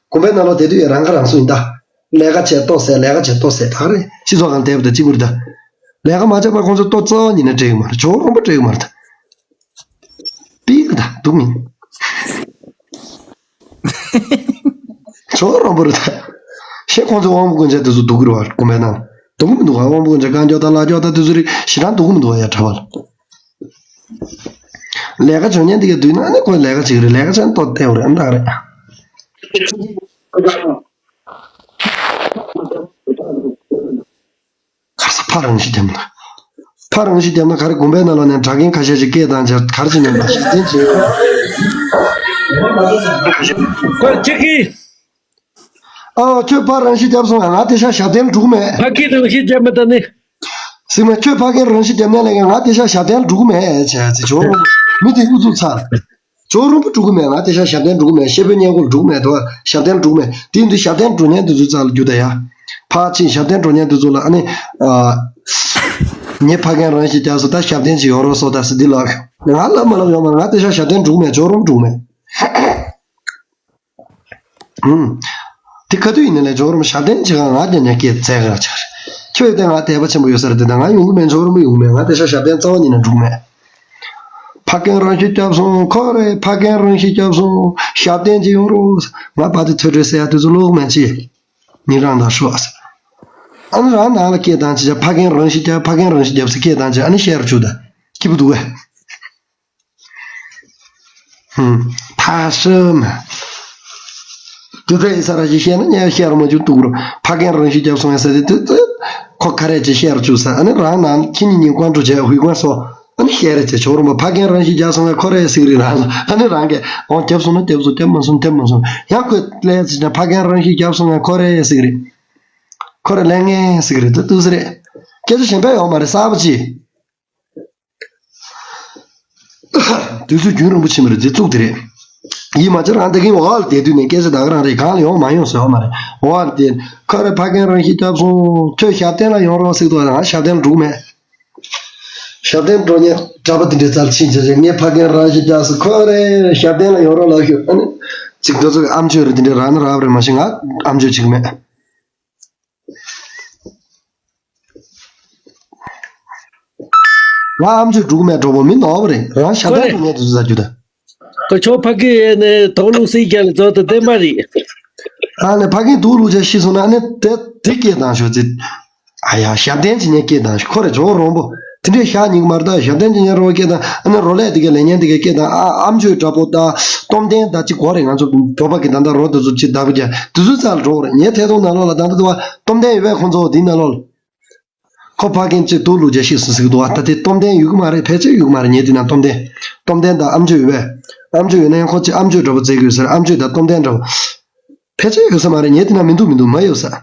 དགོན་པའི་ནང་ལོག་བསྡད་དུས་ཡང་རང་ཁ་རང་གསོ་ཡིན་ད། ལས་ཀ་བྱས་ལྟོ་ཟས་ལས་ཀ་བྱས་ལྟོ་ཟས་ད་རེད། སྤྱི་ཚོགས་ནང་བསྡད་པ་དང་གཅིག་པ་རེད་ད། ལས་ཀ་མ་བྱས་པར་ཁོང་ཚོ་ལྟོ་རྩ་བ་ཉིད་ནས་སྤྲད་ཀྱི་མ་རེད། ཇོ་རོང་པོ་སྤྲད་ཀྱི་མ་རེད་ད། པིག་རེད་ད་སྡུག་མིན། ཇོ་རོང་པོ་རེད་ད། ཤེས་ཁོང་ཚོ་དབང་པོ་སྐུ་མཇལ་དེ་ཚོ་སྡུག་གི་རེད་བ། དགོན་པའི་ནང་སྡུག་གི་མི་འདུག་བ། དབང་པོ་སྐུ་མཇལ་རྐང་མགྱོགས་དང་ལག་མགྱོགས་དང་དེ་ཚོ་རིགས་ཞེ་དྲག་སྡུག་གི་མི་འདུག་བ། ཡ་གྲྭ་པ་ལ། ལས་ཀ་བྱེད་མཁན་དེ་ག་དུས་ན་ནི་ཁོས་ལས་ཀ་བྱེད་ཀྱི་རེད། ལས་ཀ་བྱས་ན་ལྟོ་སྟེར་བ་རེད། ཨ་ནི་ད་ག་རེད། ག་རེ་ཟེར། ཕར་རང་ཤི་བརྒྱབ་ན། ཕར་རང་ཤི་བརྒྱབ་ན་ག་རེ། དགོན་པའི་ནང་ལོགས་ནས་གྲྭ་རྒན་ཁ་ཤས་ཤིག་སྐད་བཏང་བྱས། ག་རེ་བྱེད་ནས་ད་ཞིག་བསྟན་བྱེད། ཁོས་ཅི་གི། ཨ། ཁྱོད་ཕར་རང་ཤི་བརྒྱབ་སོང་ང་། ང་དེ་ཤ་ཞབས་བརྟན་འགྲོ་གི་མེད། ཕ་གིར་རང་ཤི་བརྒྱབ་མེད་ད་ནི། སྲིད་མ། ཁྱོད་ཕ་གིར་རང་ཤི་བརྒྱབ་ནས་ལས་ཀ། ང་དེ་ཤ་ཞབས་བརྟན་འགྲོ་གི་མེད་བྱས་ཚེ། ཇོ་རོང་མི་དེ་ཨུ་ཚུགས་ཚར། ཇོ་རོང་པོ་འགྲོ་གི་མེད། ང་དེ་ཤ་ཞབས་བརྟན་འགྲོ་གི་མེད། ཤེས་པའི་སྙན་གོ་འགྲོ་གི་མེད་དོ། ཞབས་བརྟན་འགྲོ་གི་མེད། དེ་ཡིན་དུས་ཞབས་བརྟན་འགྲོ་མཁན་དེ་ཚོའི་རྩ་ལ་རྒྱུག་ད་ཡ། ཕར་ཕྱིན་ཞབས་བརྟན་འགྲོ་མཁན་དེ་ཚོ་ལ། ཨ་ནི། ཨ། ངས་ཕ་གིར་རང་ཤི་བརྒྱབ་སོང་། ད་ཞབས་བརྟན་ཅིག་ཡོང་རོགས་སོང་། ད་སྲིད་འདི་ལབ། ང་ལབ་མ་ལབ་ཡོད་མ་རེད། ང་དེ་ཤ་ཞབས་བརྟན་འགྲོ་གི་མེད། ཇོ་རོང་འགྲོ་གི་མེད། ཧུམ། དེ་ག་དུས་ཡིན་ནའི་ལས་ཇོ་རོང་ཞབས་བརྟན་བྱེད་ག་ང་རྒྱ་ཉག་སྐད་བཙལ་ག་ཆགས་རེད། ཁྱོད་དེ་ང་དད་པ་ཆེན་པོ་ཡོད་ས་རེད། དེ་ད་ང་ཡོང་གི་མེད། ཇོ་རོང་པོ་ཡོང་གི་མེད། ང་དེ་ཤ་ཞབས་བརྟན་རྩ་བ་ཉིད་ནས་འགྲོ་གི་མེད། ཕ་རྒན་རང་ཤི་བརྒྱབ་སོང་། ཁོ་རེ་ཕ་རྒན་རང་ཤི་བརྒྱབ་སོང་། ཞབས་བརྟན་ཅིག་ཡོང་རོགས། ང་ཕ་དེ་ཐོས་གྲོལ་ཟེར་ཡ་དེ་ཚོ་ཀློག་མེད་ཅི། ཉིན་རང་དང་ཧྲོ། ཨ་ནི་རང་ནང་ལ་སྐད་བཏང་བྱས། ཕ་རྒན་རང་ཤི་བརྒྱབ། ཕ་རྒན་རང་ཤི་བརྒྱབ་ཟེར་སྐད་བཏང་བྱས། ཨ་ནི་བཤད་རུ་བཅུག་ད། སྐྱིད་པོ་འདུག་གས། ཧུམ། ཐ་ཤི་མ། དུས་ཚོད་ཡིན་ས་ར་ཞིག་བཤད་ན་ངས་བཤད་རུ་མ་བཅུག་འདུག་རུ། ཕ་རྒན་རང་ཤི་བརྒྱབ་སོང་ཡ་ཟེར་དེ་དུས་ཚོད་ཁོ་ག་རེ་བྱེད་བཤད་རུ་བཅུག་ས། ཨ་ནི་རང་ནང་ཁྱེད་གཉིས་གཉིས་ཀོན་ཀྲོ་བྱས་ཧུའི་ཀོན་སོ། ཨ་ནི་བཤད་རེ་བྱེད། ཇོ་རོང་པོ་ཕ་རྒན་རང་ཤི་བརྒྱབ་སོང་ཡ་ཁོ་རེ་ཟེར་གི་རེད། རང་ལ། ཨ་ནི་རང་གིས་འོ་བརྒྱབ་སོང་ན་བརྒྱབ་སོང་། བརྒྱབ་མ་སོང་བརྒྱབ་མ་སོང་། ཡང་ཁོས་ལས་ཟེར་ན་ཕ་རྒན་རང་ཤི་བརྒྱབ་སོང་ཡ་ཁོ་རེ་ཟེར་གི་རེད། ཁོ་རེ་ལས་ངན་ཟེར་གི་རེད། དུ་དུས་ཚོད་རེད། སྐད་ཆ་གཞན་པ་ཡོད་མ་རེད། གསར་པ་ཅིག་དུས་ཚོད་རྒྱུན་རིང་པོ་ཕྱིན་པ་རེད། དེ་གཙུག་དེ་རེད། ཡིད་མ་ཆེས་རང་བདེ་གིན་འོག་ལ་བསྡད་དུས་ནས་སྐད་ཆ་ད་ག་རང་རེད། གང་ལ་ཡོང་མ་ཡོང་ཟེར་བ་མ་རེད། འོག་ལ་བསྡད། ཁོ་རེ་ཕ་རྒན་རང་ཤི་བརྒྱབ་སོང་། ཁྱོད་ཞབས་བརྟན་ལ་ཡོང་རོགས་ཟེར་འདུག་ང་ཞབས་བརྟན་ལ་འགྲོ་གི་མེད། ཞབས་བརྟན་འགྲོ་མཁན་གྲྭ་པ་དེ་འདྲའི་རྩར་ཕྱིན་བྱས་བྱས། ངས་ཕ་རྒན་རང་ཤི་བརྒྱབ་སོང་། ཁོ་རེ་ཞབས་བརྟན་ལ་ཡོང་རོགས་ལབ་ཤོག་ཨ་ནི་ཅིག་དེ་ཚོ་གི་ཨམ་ཆོས་རེད། དེ་འདྲའི་རག་ན་རག་པ་རེད། མ་གཞི་ང་ཨམ་ཆོས་བྱེད་གི་མེད། ང་ཨམ་ཆོས་འགྲོ་གི་མེད། གྲོགས་པོ་མི་ནོར་བ་རེད། རང་ཞབས་བརྟན་འགྲོ་མེད་དུ་ཟ་རྒྱུ་ད། ཁོ་ཆོ་ཕ་གི་ནས་དོགས་སློང་སྲིད་རྒྱ་ལ་ཚོགས་དུ་བསྟན་པ་རེད། ཨ་ནི་ཕ་གི་དུག་བླུགས་བྱས་ཤི་སོང་ན་ཨ་ནི་དེ་དེ་སྐད་བཏང་ཤོག་ཅིག་ཨ་ཡ་ཞབས་བརྟན་བྱེད་མཁན་སྐད་བཏང་ཤོག་ཁོ་རེ་ཇོ་རོང་པོ་དེ་འདྲའི་ཤ་ཉིན་མར་ད་ཞབས་བརྟན་བྱེད་མཁན་རོགས་སྐད་བཏང་། ཨ་ནི་རོ་ལས་དེ་གའི་ལས་ཉན་དེ་གའི་སྐད་བཏང་། ཨ་ཨམ་ཆོས་འདྲ་པོ་ད་སྟོབས་ལྡན་ད་ཅིག་གོ་རེད། ང་ཚོ་བོད་པ་གི་ད་ལྟ་རོ་དེ་ཚོ་ཅིག་ད་བུ་རྒྱ་དེ་ཚོའི་རྩ་ལ་འགྲོ་རེད། ངའི་ཐད་གཏོང་ནང་ལོགས་ལ་ད་ལྟ་དུ་བ་སྟོབས་ལྡན་ཡོད་པས་ཁོང་ཚོ་དེའི་ནང་ལོགས་ལ། ཁོ་ཕ་རྒན་ཅིག་དུག་བླུགས་བྱས་ཤི་སོང་ཟེར་གི་འདུག་བ། ད་དེ་སྟོབས་ལྡན་ཡོད་གི་མ་རེད། ཕལ་ཆེར་ཡོད་གི་མ་རེད། ངའི་དེ་ན་སྟོབས་ལྡན་སྟོབས་ལྡན་དང་ཨམ་ཆོས་ཡོད་པས། ཨམ་ཆོས་ཡོད་ན་ཡང་ཁོ་ཅིག་ཨམ་ཆོས་འདྲ་པོ་བཙལ་གི་ཡོད་ཟེར། ཨམ་ཆོས་དང་སྟོབས་ལྡན་འདྲ་པོ། ཕལ་ཆེར་ཡོད་ས་མ་རེད། ངའི་དེ་ན་མི་འདུག་མི་འདུག་མ་ཡོད་ས།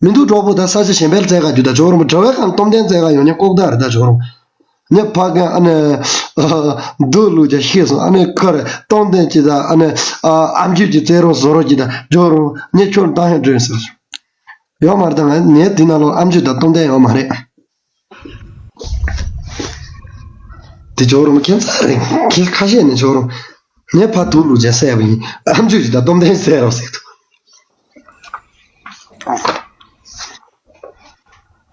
མི་འདུག་གྲོགས་པོ། ད་ས་ཆ་གཞན་པར་བཙལ་ག་རྒྱུ་ད། ཇོ་རོང་པོ་གྲྭ་པའི་ཁང་སྟོབས་ལྡན་བཙལ་ག་ཡོང་ནས་ལྐོག་ད་རེད་ད་ཇོ་རོང་། ངས་ཕ་རྒན་ཨ་ནི་དུག་བླུགས་བྱས་ཤི་སོང་། ཨ་ནི་ཁོ་རེ་སྟོབས་ལྡན་ཅིག་དང་ཨ་ནི་ཨམ་ཆོས་ཅིག་བཙལ་རོགས་བཟོ་རོགས་ཅིག་ད་ཇོ་རོང་། ངས་ཁྱོད་བཏང་ཡང་འདྲེན་ཟེར། ཡོད་མ་རེད། ད་ང་ངའི་དེ་ནང་ལོགས་ཨམ་ཆོས་དང་སྟོབས་ལྡན་ཡོད་མ་རེད། དེ་ཇོ་རོང་ཁྱད་མཚར་རེད། ཁྱེད་ཁ་ཤས་ནས་ཇོ་རོང་། ངས་ཕ་དུག་བླུགས་བྱས་བསད་པ་ཡིན། ཨམ་ཆོས་ཀྱིས་ད་སྟོབས་ལྡན་བསད་རོགས་ཟེར་འདུག་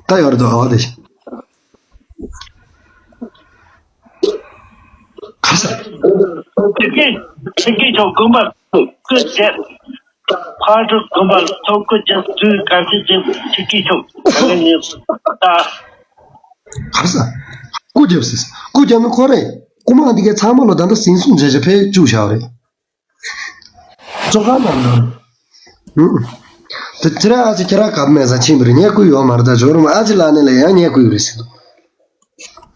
ད་ཡོད་རེད་དོ། ཨ་བ་དེ་བཞིན། ག་ས། ཁྱེད་ཀྱིས་ཁྱེད་ཀྱིས་ཇོ་རོང་པོ་སྐུ་མཁྱེན། ཕར་འགྲོ་དགོན་པ་ལ་ཐོབ་སྐུ་རྒྱབ་དུས་གར་ཞིག་རྒྱབ་ཅིག་གིས་ཤོག་ད་ནི་ངས་ད། གར་ས། སྐུ་རྒྱབ་ཟེར། སྐུ་རྒྱབ་ནི་ཁོ་རེད། སྐུ་མ་འདི་གའི་ཚང་མ་ལོ་ད་ལྟ་ཟིན་སྲུང་བྱས་བྱས་ཕེབས་བཅུག་བཞག་རེད། བཙོག་ཁང་ནང་ལ། ཧུམ། དེ་ཚེ་ར་ཨ་ཅེ་ཁྱེད་རང་གབ་མེད་ས་ཕྱིན་པ་རེད། ངས་བསྐུལ་ཡོད་མ་རེད། ད་ཇོ་རོང་ཨ་ཅེ་ལགས་ནས་ལ་ཡང་ངས་བསྐུལ་རེད་ཟེར་འདུག་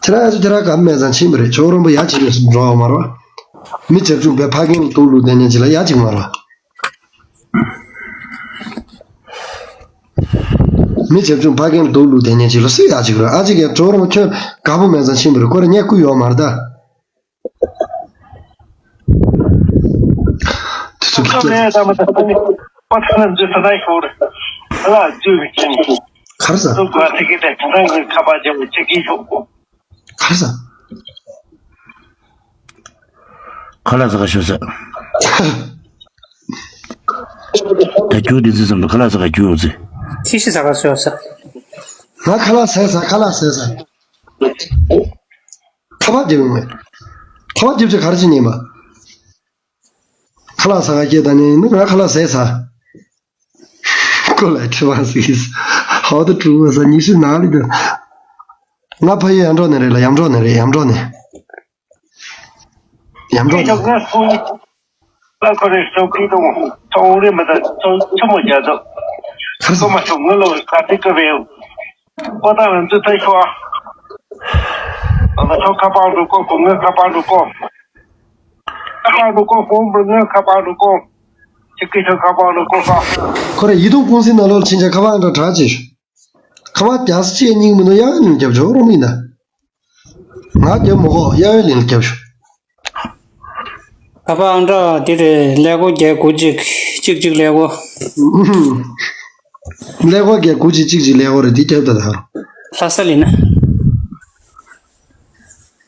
ཁྱེད་རང་ཚོ་ཁྱེད་རང་ག་མེད་ཙང་ཕྱིན་པ་རེད། ཇོ་རོང་པོ་ཡ་གཅིག་ལས་འགྲོ་བ་མ་རེད། མི་བྱབ་ཆུང་པས་ཕ་རྒན་ལ་དུག་བླུགས་བསྡད་མཁན་ཅིག་ལ་ཡ་གཅིག་མ་རེད། མི་བྱབ་ཆུང་ཕ་རྒན་ལ་དུག་བླུགས་བསྡད་མཁན་ཅིག་ལ་སུས་ཡ་གཅིག་རེད། ཨ་ཅེ་གིས་ཇོ་རོང་པོ་ཁྱོད་དགའ་པོ་མེད་ཙང་ཕྱིན་པ་རེད། ཁོ་རང་ངས་བསྐུལ་ཡོད་མ་རེད་ད། དེ་ཚོ་གི་སྐད། གར་ས། གར་ས། ཁ་ལག་ཟ་ག་ཤོག་ཟེར། ད་རྒྱུགས་དེ་ཚོ་ཙམ་དུ་ཁ་ལག་ཟ་ག་རྒྱུགས་ཡོང་ཟེར། ཁྱི་ཤི་ཟ་ག་ཤོག་ཟེར། ང་ཁ་ལག་ཟས་ཟ། ཁ་ལག་ཟས་ཟ། ཁ་པར་རྒྱབ་ཡོང་ངས། ཁ་པར་རྒྱབ་ཚེ་ག་རེ་བྱེད་ཉན་པ། ཁ་ལག་ཟ་ག་སྐད་བཏང་ནས་ཡིན་ན་ང་ཁ་ལག་ཟས་ཟ། ཁོ་ལ་ཁྲི་བ་ཟིག་ཧའོ་ཏི་ཀྲུ་བ་ཟ་ཉི་ཤུ་ནང་ལི་དུ། ང་ཕ་ཡུལ་ཡར་འབྲོག་ནས་རེད་ལ། ཡར་འབྲོག་ནས་རེད། ཡར་འབྲོག་ནས། ཡམ་འགྲོགས་དང་། ལ་ཁོ་རེ་སོ་ཀི་དང་ཐོང་རེ་མི་ད་ཚོ་ཆུ་མོ་རྒྱ་ཚོ། ཁ་སོ་མ་ཆུ་ངུ་ལོ་ཁ་ཏི་ཀ་བེ། ཨོ་ད་རང་ཚོ་ཐོས་ཤོག་ཨ་ང་ཚོ་ཁ་པར་འགྲོ་གོ་ཁོ་ངོས་ཁ་པར་འགྲོ་གོ་ཁ་པར་འགྲོ་གོ་ཁོང་བུ་ངོས་ཁ་པར་འགྲོ་གོ་ཅི་ཀི་ཆོ་ཁ་པར་འགྲོ་གོ་ཁ། ཁོ་རེ་ཡིད་དུ་ཀུང་སི་ནང་ལོགས་ཕྱིན་ཆ་ཁ་པར་འདྲ་དྲག་ཅིག་ཁ་པར་རྒྱ་སེ་ཅེས་སྙིང་མི་འདུག་ཡང་སྙིང་རྒྱབ་ཆོག་རོ་མིན་ན། ང་རྒྱབ་མོ་ཧོ་ཡ་ཡ་ལིང་རྒྱབ་ཤོག་ཁ་པར་ཨང་གྲངས་དེ་རེད། ཀླད་ཀོར་བརྒྱད་དགུ་གཅིག་གཅིག་གཅིག་ཀླད་ཀོར། ཀླད་ཀོར་བརྒྱད་དགུ་གཅིག་གཅིག་གཅིག་ཀླད་ཀོར་རེད། དེ་རྒྱབ་ད་ད་རོ། ལྷ་ས་ལིན་ན།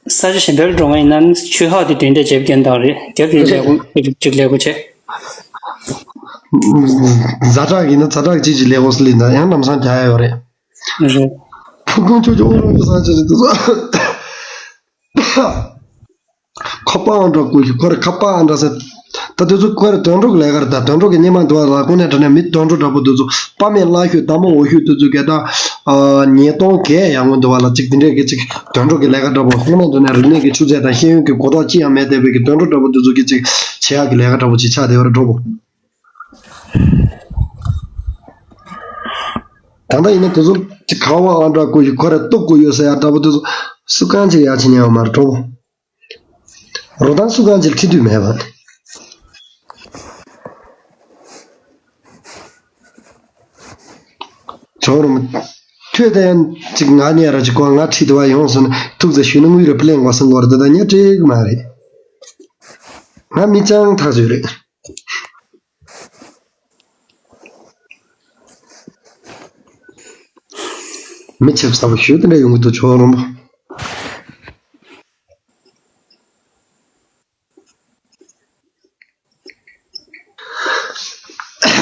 ས་ཆ་གཞན་པར་འགྲོ་ང་ཡིན་ན་ཆུ་ཧག་དེ་དོན་དེ་རྒྱབ་རྒྱན་དང་རེད། རྒྱབ་དེ་ཀླད་ཀོར་གཅིག་ཀླད་ཀོར་བྱས། ཛ་དྲག་ཡིན་ན་ཛ་དྲག་གཅིག་གཅིག་ཀླད་ཀོར་སི་ལིན་ད་ཡང་ལམ་སང་རྒྱག་ཡ་ཡོད་རེད། རེད། ཕུ་ཀུང་ཆོས་ཀྱི་ཨོ་རོ་ས་ཆ་རེད་དུ། ཁ་པར་ཨང་གྲངས་བསྐུར་ཞིག་ཁོ་རེ་ཁ་པར་ཨང་གྲངས་ཟེར། ད་དེ་ཚོ་ཁོ་རེ་དོན་གྲུབ་ཀྱི་ལས་ཀ་རེད། ད་དོན་གྲུབ་ཀྱི་སྙེ་མ་འདུག་ལ་ཁོ་ནས་དྲ་ནས་མི་དོན་གྲུབ་འདྲ་པོ་དེ་ཚོ་པ་མེ་བླ་ཤོད་དམ་པ་འོ་ཤོད་དེ་ཚོ་གས་ད། ཉིས་སྟོང་གས་ཡང་ངོ་འདུག་བ་ལ་ཅིག་དེ་འདྲས་ཀྱི་ཅིག་དོན་གྲུབ་ཀྱི་ལས་ཀ་འདྲ་པོ་ཁོ་ནས་དོན་ནས་རིག་གནས་ཀྱི་ཆུ་ཚད་དང་ཤེས་ཡོན་གྱི་གོ་རྟོགས་ཅི་ཡང་མེད་བསྡད་པའི་གི་དོན་གྲུབ་འདྲ་པོ་དེ་ཚོ་གི་ཅིག་བྱེད་ཡག་གི་ལས་ཀ་འདྲ་པོ་ཅིག་ཆགས་བསྡད་ཡོད་རེད་འགྲོ་པོ། ད་ལྟ་ཡིན་ན་དེ་ཚོ་ཅིག་ཁ་པར་ཨང་གྲངས་བསྐུར་ཞིག་ཁོ་རེ་གཏུབ་དགོས་ཡོད་ཟེར་ཡག་འདྲ་པོ་དེ་ཚོ་སུ་གང་ཅིག་ཡག་བྱེད་ཉན་ཡོད་མ་རེད་འགྲོ་པོ། རོ་ཐང་སུ་གང་ཅིག་ཁྲིད་དུས་མེད་པ། ཇོ་རུ་མ། ཁྱོད་དེ་ཡང་ཅིག་ང་ནས་ར་ཅིག་གོ་ང་ཁྲིད་དུ་བ་ཡོང་སོང་ན་ཐུག་ཚེ་ཞུས་ན་དངུལ་རེ་པི་ལེན་དགོས་སོང་གོ་ར་དེ་ད་ཉ་སྤྲད་གི་མ་རེད། ང་མི་ཅང་ཐག་ཆོད་རེད། མི་ཆབ་ས་བ་ཞུ་དེ་འདྲ་ཡོང་གི་འདུག་ཇོ་རུ་མ།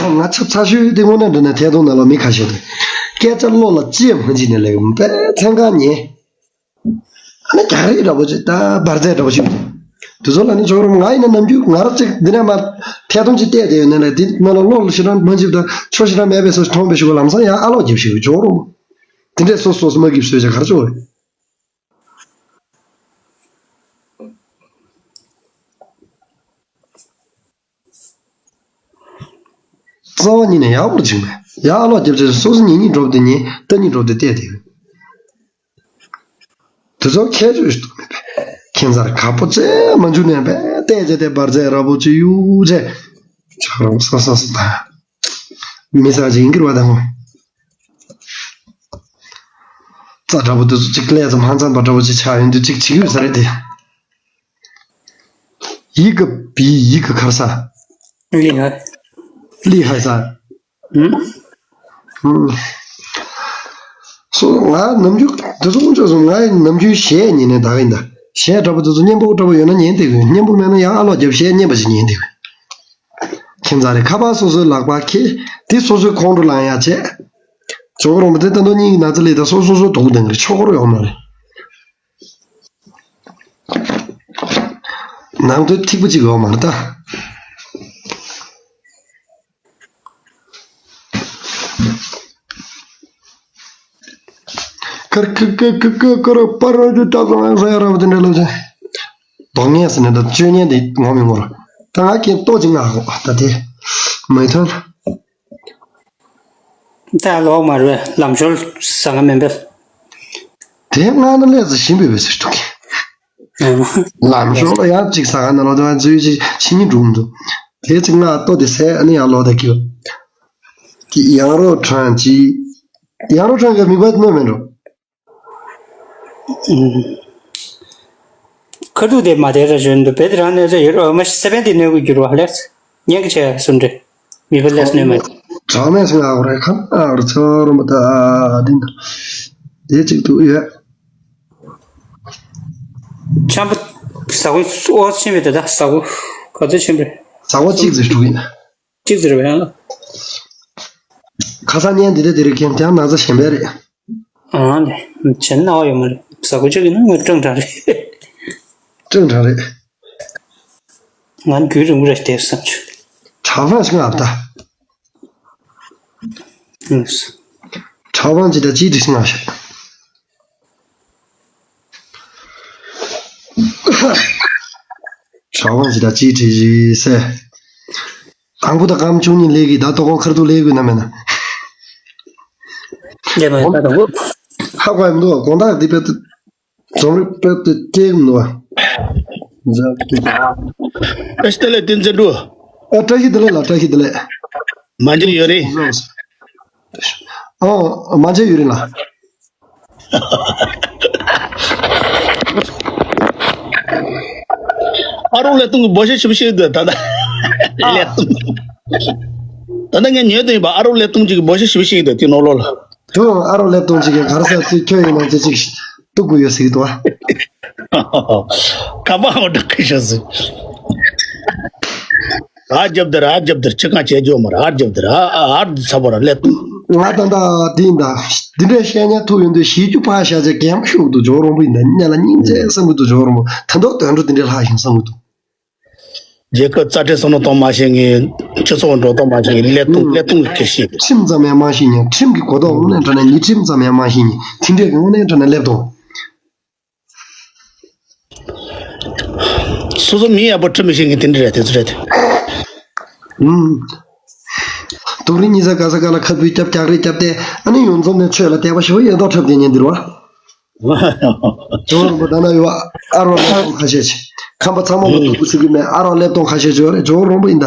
ང་ཚོ་ཚ་ཤོས་དེ་དངོས་གནས་འདྲི་ན་ཐད་གཏོང་ནང་ལ་མི་ཁ་ཤས་དང་སྐད་ཆ་བློ་ལ་ཅི་ཡང་མ་འཇིགས་ནས་ལས་ཀ་པས་མཚན་གང་ཉན། ཨ་ནི་རྒྱག་རེས་འདྲ་པོ་ཅིག་ད་འབར་རྫས་འདྲ་པོ་ཞིག་དེ་ཚོ་ལ་ནི་ཇོ་རུ་ང་ཡིན་ན་ནམ་རྒྱུན་ང་རང་ཅིག་འདི་ནས་མར་ཐད་གཏོང་ཅིག་བལྟས་བསྡད་ཡོད་ནས་ལས་འདི་ནང་ལ་བློ་ལ་ཞེ་དྲག་མ་འཇིགས་ད་ཆོ་ཞེ་དྲག་མེད་པའི་སོ་མཐོང་པའི་ཞུ་ག་ལམ་སང་ཡང་ཨ་ལོག་རྒྱབ་ཞིག་ཇོ་རུ་དེ་འདྲས་སོ་སོ་སོ་མ་གིབ་སོས་ཅག་གར་ཅོ་རེད། རྩ་བ་ཉིད་ནས་ཡག་པོ་བྱུང་མེད། ཡག་ལོག་རྒྱབ་ཆེ་སོ་སོ་ཉིད་ཉིད་འགྲོ་བདེ་ཉིད་ལྟ་ཉིད་འགྲོ་བདེ་བལྟས་ཏེ། དེ་ཚོ་ཁྱད་ཆོས་ཤིག་མེད་པས། ཁྱད་མཚར་ཁ་པོ་ཅེ་མ་འཇུ་ནས་པས་བལྟས་བྱས་ཏེ་འབར་རྫས་ར་པོ་ཅི་ཡུ་ཅེ། ཆག་རོང་སོ་སོ་སོ་དང་། མི་ས་ཅིག་ཡིན་གྱི་རེད་བ་དང་། རྩ་འདྲ་པོ་དེ་ཚོ་གཅིག་ལས་ཙམ་ཧང་ཚང་པ་འདྲ་པོ་ཅིག་ཆགས་ཡོང་དུས་གཅིག་བྱེད་ཀྱི་ཡོད་ས་རེད་དེ། ཡི་གེ་བི་ཡི་གེ་ཁར་ས། ལི་ཧ། ལི་ཧ་ས། ཨུམ། ཨུམ། སོ་ང་ནམ་རྒྱུན་དེ་ཚོ་ཚོ་ང་ནམ་རྒྱུན་གཞས་ཉན་ནས་ད་གིན་ད་གཞས་འདྲ་པོ་དེ་ཚོ་སྙན་པོ་འདྲ་པོ་ཡོད་ན་ཉན་བསྡད་དགོས། སྙན་པོ་མེད་ན་ཡང་ཨ་ལོག་རྒྱབ་གཞས་སྙན་པ་ཞིག་ཉན་བསྡད་དགོས། ཁྱད་མཚར་རེད། ཁ་པར་སོ་སོའི་ལག་པ་ཁྱེར་དེ་སོ་སོའི་ཁོང་ཁྲོ་ལངས་ཡག་བྱས། ཇོ་བོ་རོང་པོ་དེ་ལྟ་འདོད་སྙིང་གི་ན་ཚ་ལས་ད་སོ་སོ་སོ་དུག་ལྡང་གི་རེད། ཆོག་གོ་རོ་ཡོང་མ་རེད། ནང་དོན་ཐིག་པ་གཅིག་ཡོང་མ་རེད་ད། ཀར་ཀི་ཀི་ཀི་ཀི་ཀི་རོ་པ་རོ་ཇུ་ཏ་ཙང་ཟ་ཡ་ར་བ་དེ་འདྲ་ལོ་ཅན། རྡོག་ངན་ཟེར་ནས་ད་བཅོས་ཉན་དེ་ངོ་མི་ངོ་ར། ད་ང་ཁྱེད་ལྟོ་ཅིག་ང་ཧོ་ད་དེ་མི་ཐོན། ད་ལོག་མ་རེད། ལམ་ཞོར་ཟ་ང་མེན་པས། དེ་ང་ན་ལས་ཟ་བཞིན་པའི་བས་ཟེར་འདུག་གི། ལམ་ཞོར་ལ་ཡང་ཅིག་ཟ་ག་ན་ལོ་དེ་ང་འཛུལ་ཅིག་ཕྱི་ཉིན་འགྲོ་མི་འདུག་དེ་ཅིག་ང་ལྟོ་དེ་ཟས་ཨ་ནི་ཡང་ལོ་དེ་ཀྱི། དེ་ཡང་རོ་ཁྲང་ཅི། ཡང་རོ་ཁྲང་གི་མི་བ་དེ་ནོ་མེན་འགྲོ། ཁ་ཐུག་དེ་མ་དེ་ར་བཞོན་དུ་བེད་རང་གནོད་ཚེ་ཡོད་རོ་མ་ཤི་སེ་བན་དེ་གནོད་དགོས་རྒྱུ་རོ་ལེགས། ཉན་གི་ཆེ་སུན་འདྲེ། མི་བེད་ལེགས་གནོད་མ། གྲངས་མེད་སུ་ང་རེ་ཁམ་ཨ་རུ་ཚོ་རུ་མ་ད་དེ་འདྲ། དེ་གཅིག་ཏུ་ཡོད། ཆམ་པ་ཟ་ཁུ་ཨོ་ཆེན་པོ་དེ་ད་ཟ་ཁུ་ག་ཚོད་ཆེན་པོ། ཟ་ཁུ་གཅིག་ཙམ་ཞུ་གི་ཡིན། གཅིག་ཙམ་རེད་བས། ཁ་སང་ཉན་འདི་འདྲ་དེ་རིགས་ཀྱང་ཀྱང་ན་ཚ་གཞན་པ་རེད། ཨང་ལེ། བྱེད་ན་ཨོ་ཡོད་མ་རེད། ཟ་ཁུ་གཅིག་ཡིན་ན་ངས་སྤྲང་དྲགས་རེད། སྤྲང་དྲགས་རེད། ང་རྒྱུན་རིང་པོ་རེད་དེ་བསམ་བྱུང་། གྲྭ་པ་ཞིག་ང་ཨབ་ད། ཨུམ། གྲྭ་པ་ཅི་ད་ཅི་དེ་ཞིག་ང་ཤེས། ཞའོ་ཝང་ཞིག་དང་ཅིའི་ཁྲི་ཞིག་ཟེར། དང་པོ་དང་སྐར་མ་བཅུ་གཉིས་སླེབས་ཀྱི་ད་ལྟོ་ཁོང་ཁར་ཐུག་སླེབས་དགོས་ན་མེད་ན། ལས་མ་ཡིན་ད་དང་པོ། ཧ་གོ་ཡ་མི་འདུག་དགོང་དག་འདི་དཔེ་དུ། རྫོང་རིག་དཔེ་དེ་སྐྱེ་གི་མི་འདུག་བ། བཀྲ་ཤིས་བདེ་ལེགས་བསྟན་འཛིན་འབྲུ། ཨ་བཀྲ་ཤིས་བདེ་ལེགས་ལགས། བཀྲ་ཤིས་བདེ་ལེགས། མ་མཇལ་ཡོད་རེད། ཨོ་མ་མཇལ་ཡོད་རེད་ལགས། ཨ་རོགས་ཀླད་སྟོང་གི་འབོད་ཤ་ཞིབ་ཞིག་འདུག་ད་ལྟ་ཀླད་སྟོང་། ད་ལྟ་ངས་ཉོས་དོན་ཡིན་པ། ཨ་རོགས་ཀླད་སྟོང་གཅིག་གི་འབོད་ཤ་ཞིབ་ཞིག་འདུག་དེ་ནོར་ལོ་ལ། དུང་ཨ་རོགས་ཀླད་སྟོང་གཅིག་གི་ག་རེ་ཟེར་ཚུལ་ཁྱོད་ཡིན་ན་ཅི་ཅིག་གཏུག་དགོས་ཡོད་ཟེར་གི་འདུག་ཨ། ཁ་པར་འོ་འདྲ་ཁུ་ཤ་ཟིག་ཨ་རྒྱབ་དེར་ཨ་རྒྱབ་དེར་ཅི་གང་བྱས་རྒྱུ་མ་རེད། ཨ་རྒྱབ་དེར་ཨ་ཨ་ཨ་ཚ་བོ་ར་ཀླད་སྟོང་། ང་ད་ལྟ་འདི་ཡིན་ད། འདི་འདྲའི་བཤད་ཉན་ཐུག་ཡོང་དུས་གཞིས་རྒྱུ་ཕར་བཞག་ཅེས་གད་མོ་ཤོར་གི་འདུག་ཇོ་རོང་པོ་ཡིན་ད། སྙན་ལ་སྙིང་རྗེ་བསམ་གི་འདུག་ཇོ་རོང་པོ་ད་མདོག་དོན་འགྲོ་འདི་འདྲའི་ལྷག་ཞིང་བསམ་གི་འདུག་རྒྱལ་ཁབ་རྩ་ཁྲིམས་བསམ་བློ་གཏོང་མ་ཤེས་ངེས། སྤྱི་ཚོགས་འགྲོ་གཏོང་མ་ཤེས་ངེས། ཀླད་སྟོང་ཀླད་སྟོང་གི་སྐད་བཤད། ཁྲིམས་ཙམ་ཡང་མ་ཤེས་ཉེན། ཁྲིམས་ཀྱི་གོ་རྟོགས་དངོས་གནས་དྲང་གནས་ཉེས། ཁྲིམས་ཙམ་ཡང་མ་ཤེས་ཉེན། དེ་འདྲས་ཀྱི་དངོས་གནས་དྲང་གནས་ཀླད་སྟོང་། སོ་སོ་མི་ཡག་པོ་ཁྲིམས་མི་ཤེས་ངེས་དེ་འདྲས་རེད་དེ་ཚོ་རེད། ཨུམ། དུག་རིན་གཉིས་ཚེ་ག་ས་ག་ལ་ཁ་བུད་རྒྱབ་རྒྱག་རེས་རྒྱབ་སྟེ་ཨ་ནི་ཡོངས་འཛོམས་ནས་ཆོས་ལ་དད་པ་ཞེ་པོ་ཡོད་མདོག་འཁྲབ་བསྡད་ཉེན་འདིར་བ། ཇོ་རོང་པོ་ད་ན་ཡོད་ཨ་རོགས་ལ་ཁ་ཤས་ཆེ། ཁམས་པ་ཚང་མ་ལ་ཐུག་པོ་ཚིག་གི་མེད། ཨ་རོགས་ཀླད་སྟོང་ཁ་ཤས་ཅིག་ཡོད་རེད། ཇོ་རོང་པོ་ཡིན་ད།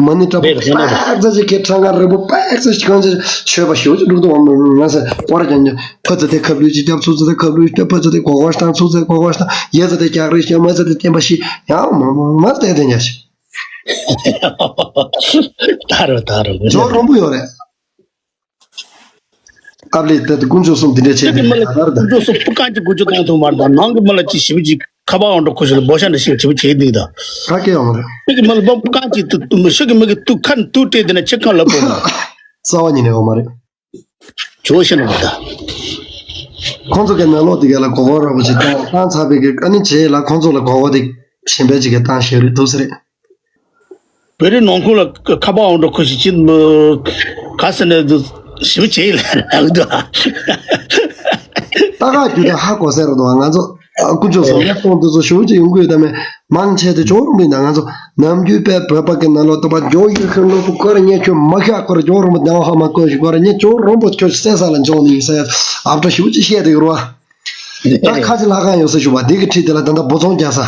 མ་ཎི་བཀྲ་པོ་པག་ཙ་ཅིག་གི་ཁྲ་ང་རི་བོ་པག་ཙ་ཞིག་གང་ཅི་ཆོས་པ་ཞེ་པོ་ཅིག་འདུག་ཏུ་འོང་ང་ཟེར་སྐོར་ར་རྒྱག་ཉོ། ཕ་ཚོ་དེ་ཁབ་ལུས་ཅིག་རྒྱབ། ཚུ་ཚོ་དེ་ཁབ་ལུས་རྒྱབ། ཕ་ཚོ་དེ་གོ་གོ་བཏང་། ཚུ་ཚོ་གོ་གོ་བཏང་། ཡེ་ཚོ་དེ་རྒྱག་རེས་བྱེད། མ་ཚོ་དེ་བསྟན་པ་ཞིག་ཡང་མ་མ་མ་བསྟན་དེ་ཉ་ཞིག་ད་རུང་ད་རུང་ཇོ་རོང་པོ་ཡོད་རེད། ཨབ་ལེ་ད་དེ་དཀོན་མཆོག་གསུམ་འདི་འདྲ་བྱས་ཕྱི་གི་ནས་མི་ལ་ད་ར་ད། དཀོན་མཆོག་གསུམ་སྤུ་རྐང་གཅིག་དགུ་བཅུ་གཏོང་ཐུབ་མ་རེད་ད། ནང་གི་མི་ལ་ཅིག་ཞིབ་ཅིག་ཁ་པར་འོང་འགྲོ་ཁུ་ཤུ་ལ་འབོ་ཤ་འདྲ་ཞིག་ཞིབ་བྱེད་འདུག་ད། ད་སྐད་ཡོང་མ་རེད། ཕྱི་གི་མི་ལ་འབོ་སྤུ་རྐང་གཅིག་ཏུ་ཕྱི་གི་མི་གི་ཏུ་ཁ་ཏུ་སྤྲད་དེ་ན་ཕྱི་ཁ་ལ་བོ་མ་རེད། རྩ་བ་ཉིད་ནས་ཡོང་མ་རེད། ཇོ་ཤི་ན་མ་ད། ཁོང་ཚོ་གི་ནང་ལོགས་དེ་ག་ལ་གོ་གོ་ར་བོ་ཅིག་བཏང་བཏང་ཚར་བའི་གི་ཨ་ནི་བྱས་ལ་ཁོང་ཚོ་ལ་གོ་གོ་དེ་གཞན་པའི་ཅིག་གི་བཏང་ཤེས་རེད་འདུག་ཟེར་རེད། བོད་རིགས་ནང་ཁུལ་ལ་ཁ་པར་འོང་འགྲོ་ཁུ་ཤི་ཅི་ག་ཟེར་ནས་འདུག་ཞིབ་བྱེད་ལ་རག་འདུག་ད་ག་རྒྱུ་དང་ཧ་གོ་ཟེར་རོ་འདུག་ང་ཚོ་ཀུན་སྤྱོད་བཟང་ངན་སྟོང་འདི་ཚོ་ཞུ་ཅི་ཡོང་གི་ཡོད་ད་མེད་མང་ཆེ་དེ་ཇོ་རོང་པོ་ཡིན་ད། ང་ཚོ་ནམ་རྒྱུན་པའི་བོད་པ་གི་ནང་ལོགས་ད་པ་ཇོ་ཡི་ཁུན་ལོ་པོ་ཁོ་ར་ཉེ་ཁྱོད་མ་ཤ་ཁོ་ར་ཇོ་རོང་པོ་དང་ཧ་མ་གོ་ཞིག་ཁོ་ར་ཉེ་ཇོ་རོང་པོ་ཁྱོད་སེ་ས་ལ་འཇོག་ནི་ཡིན་ས་ཡ་ཨབ་ཏྲ་ཞུ་ཅི་བཤད་དེ་ཡོད་ར་བ། ད་ཁ་ཅིག་ལྷ་ཁང་ཡོད་ས་ཞུ་བ་འདི་གི་ཁྲིད་དེ་ལ་ད་ལྟ་འབོ་ཚོང་རྒྱག་ས།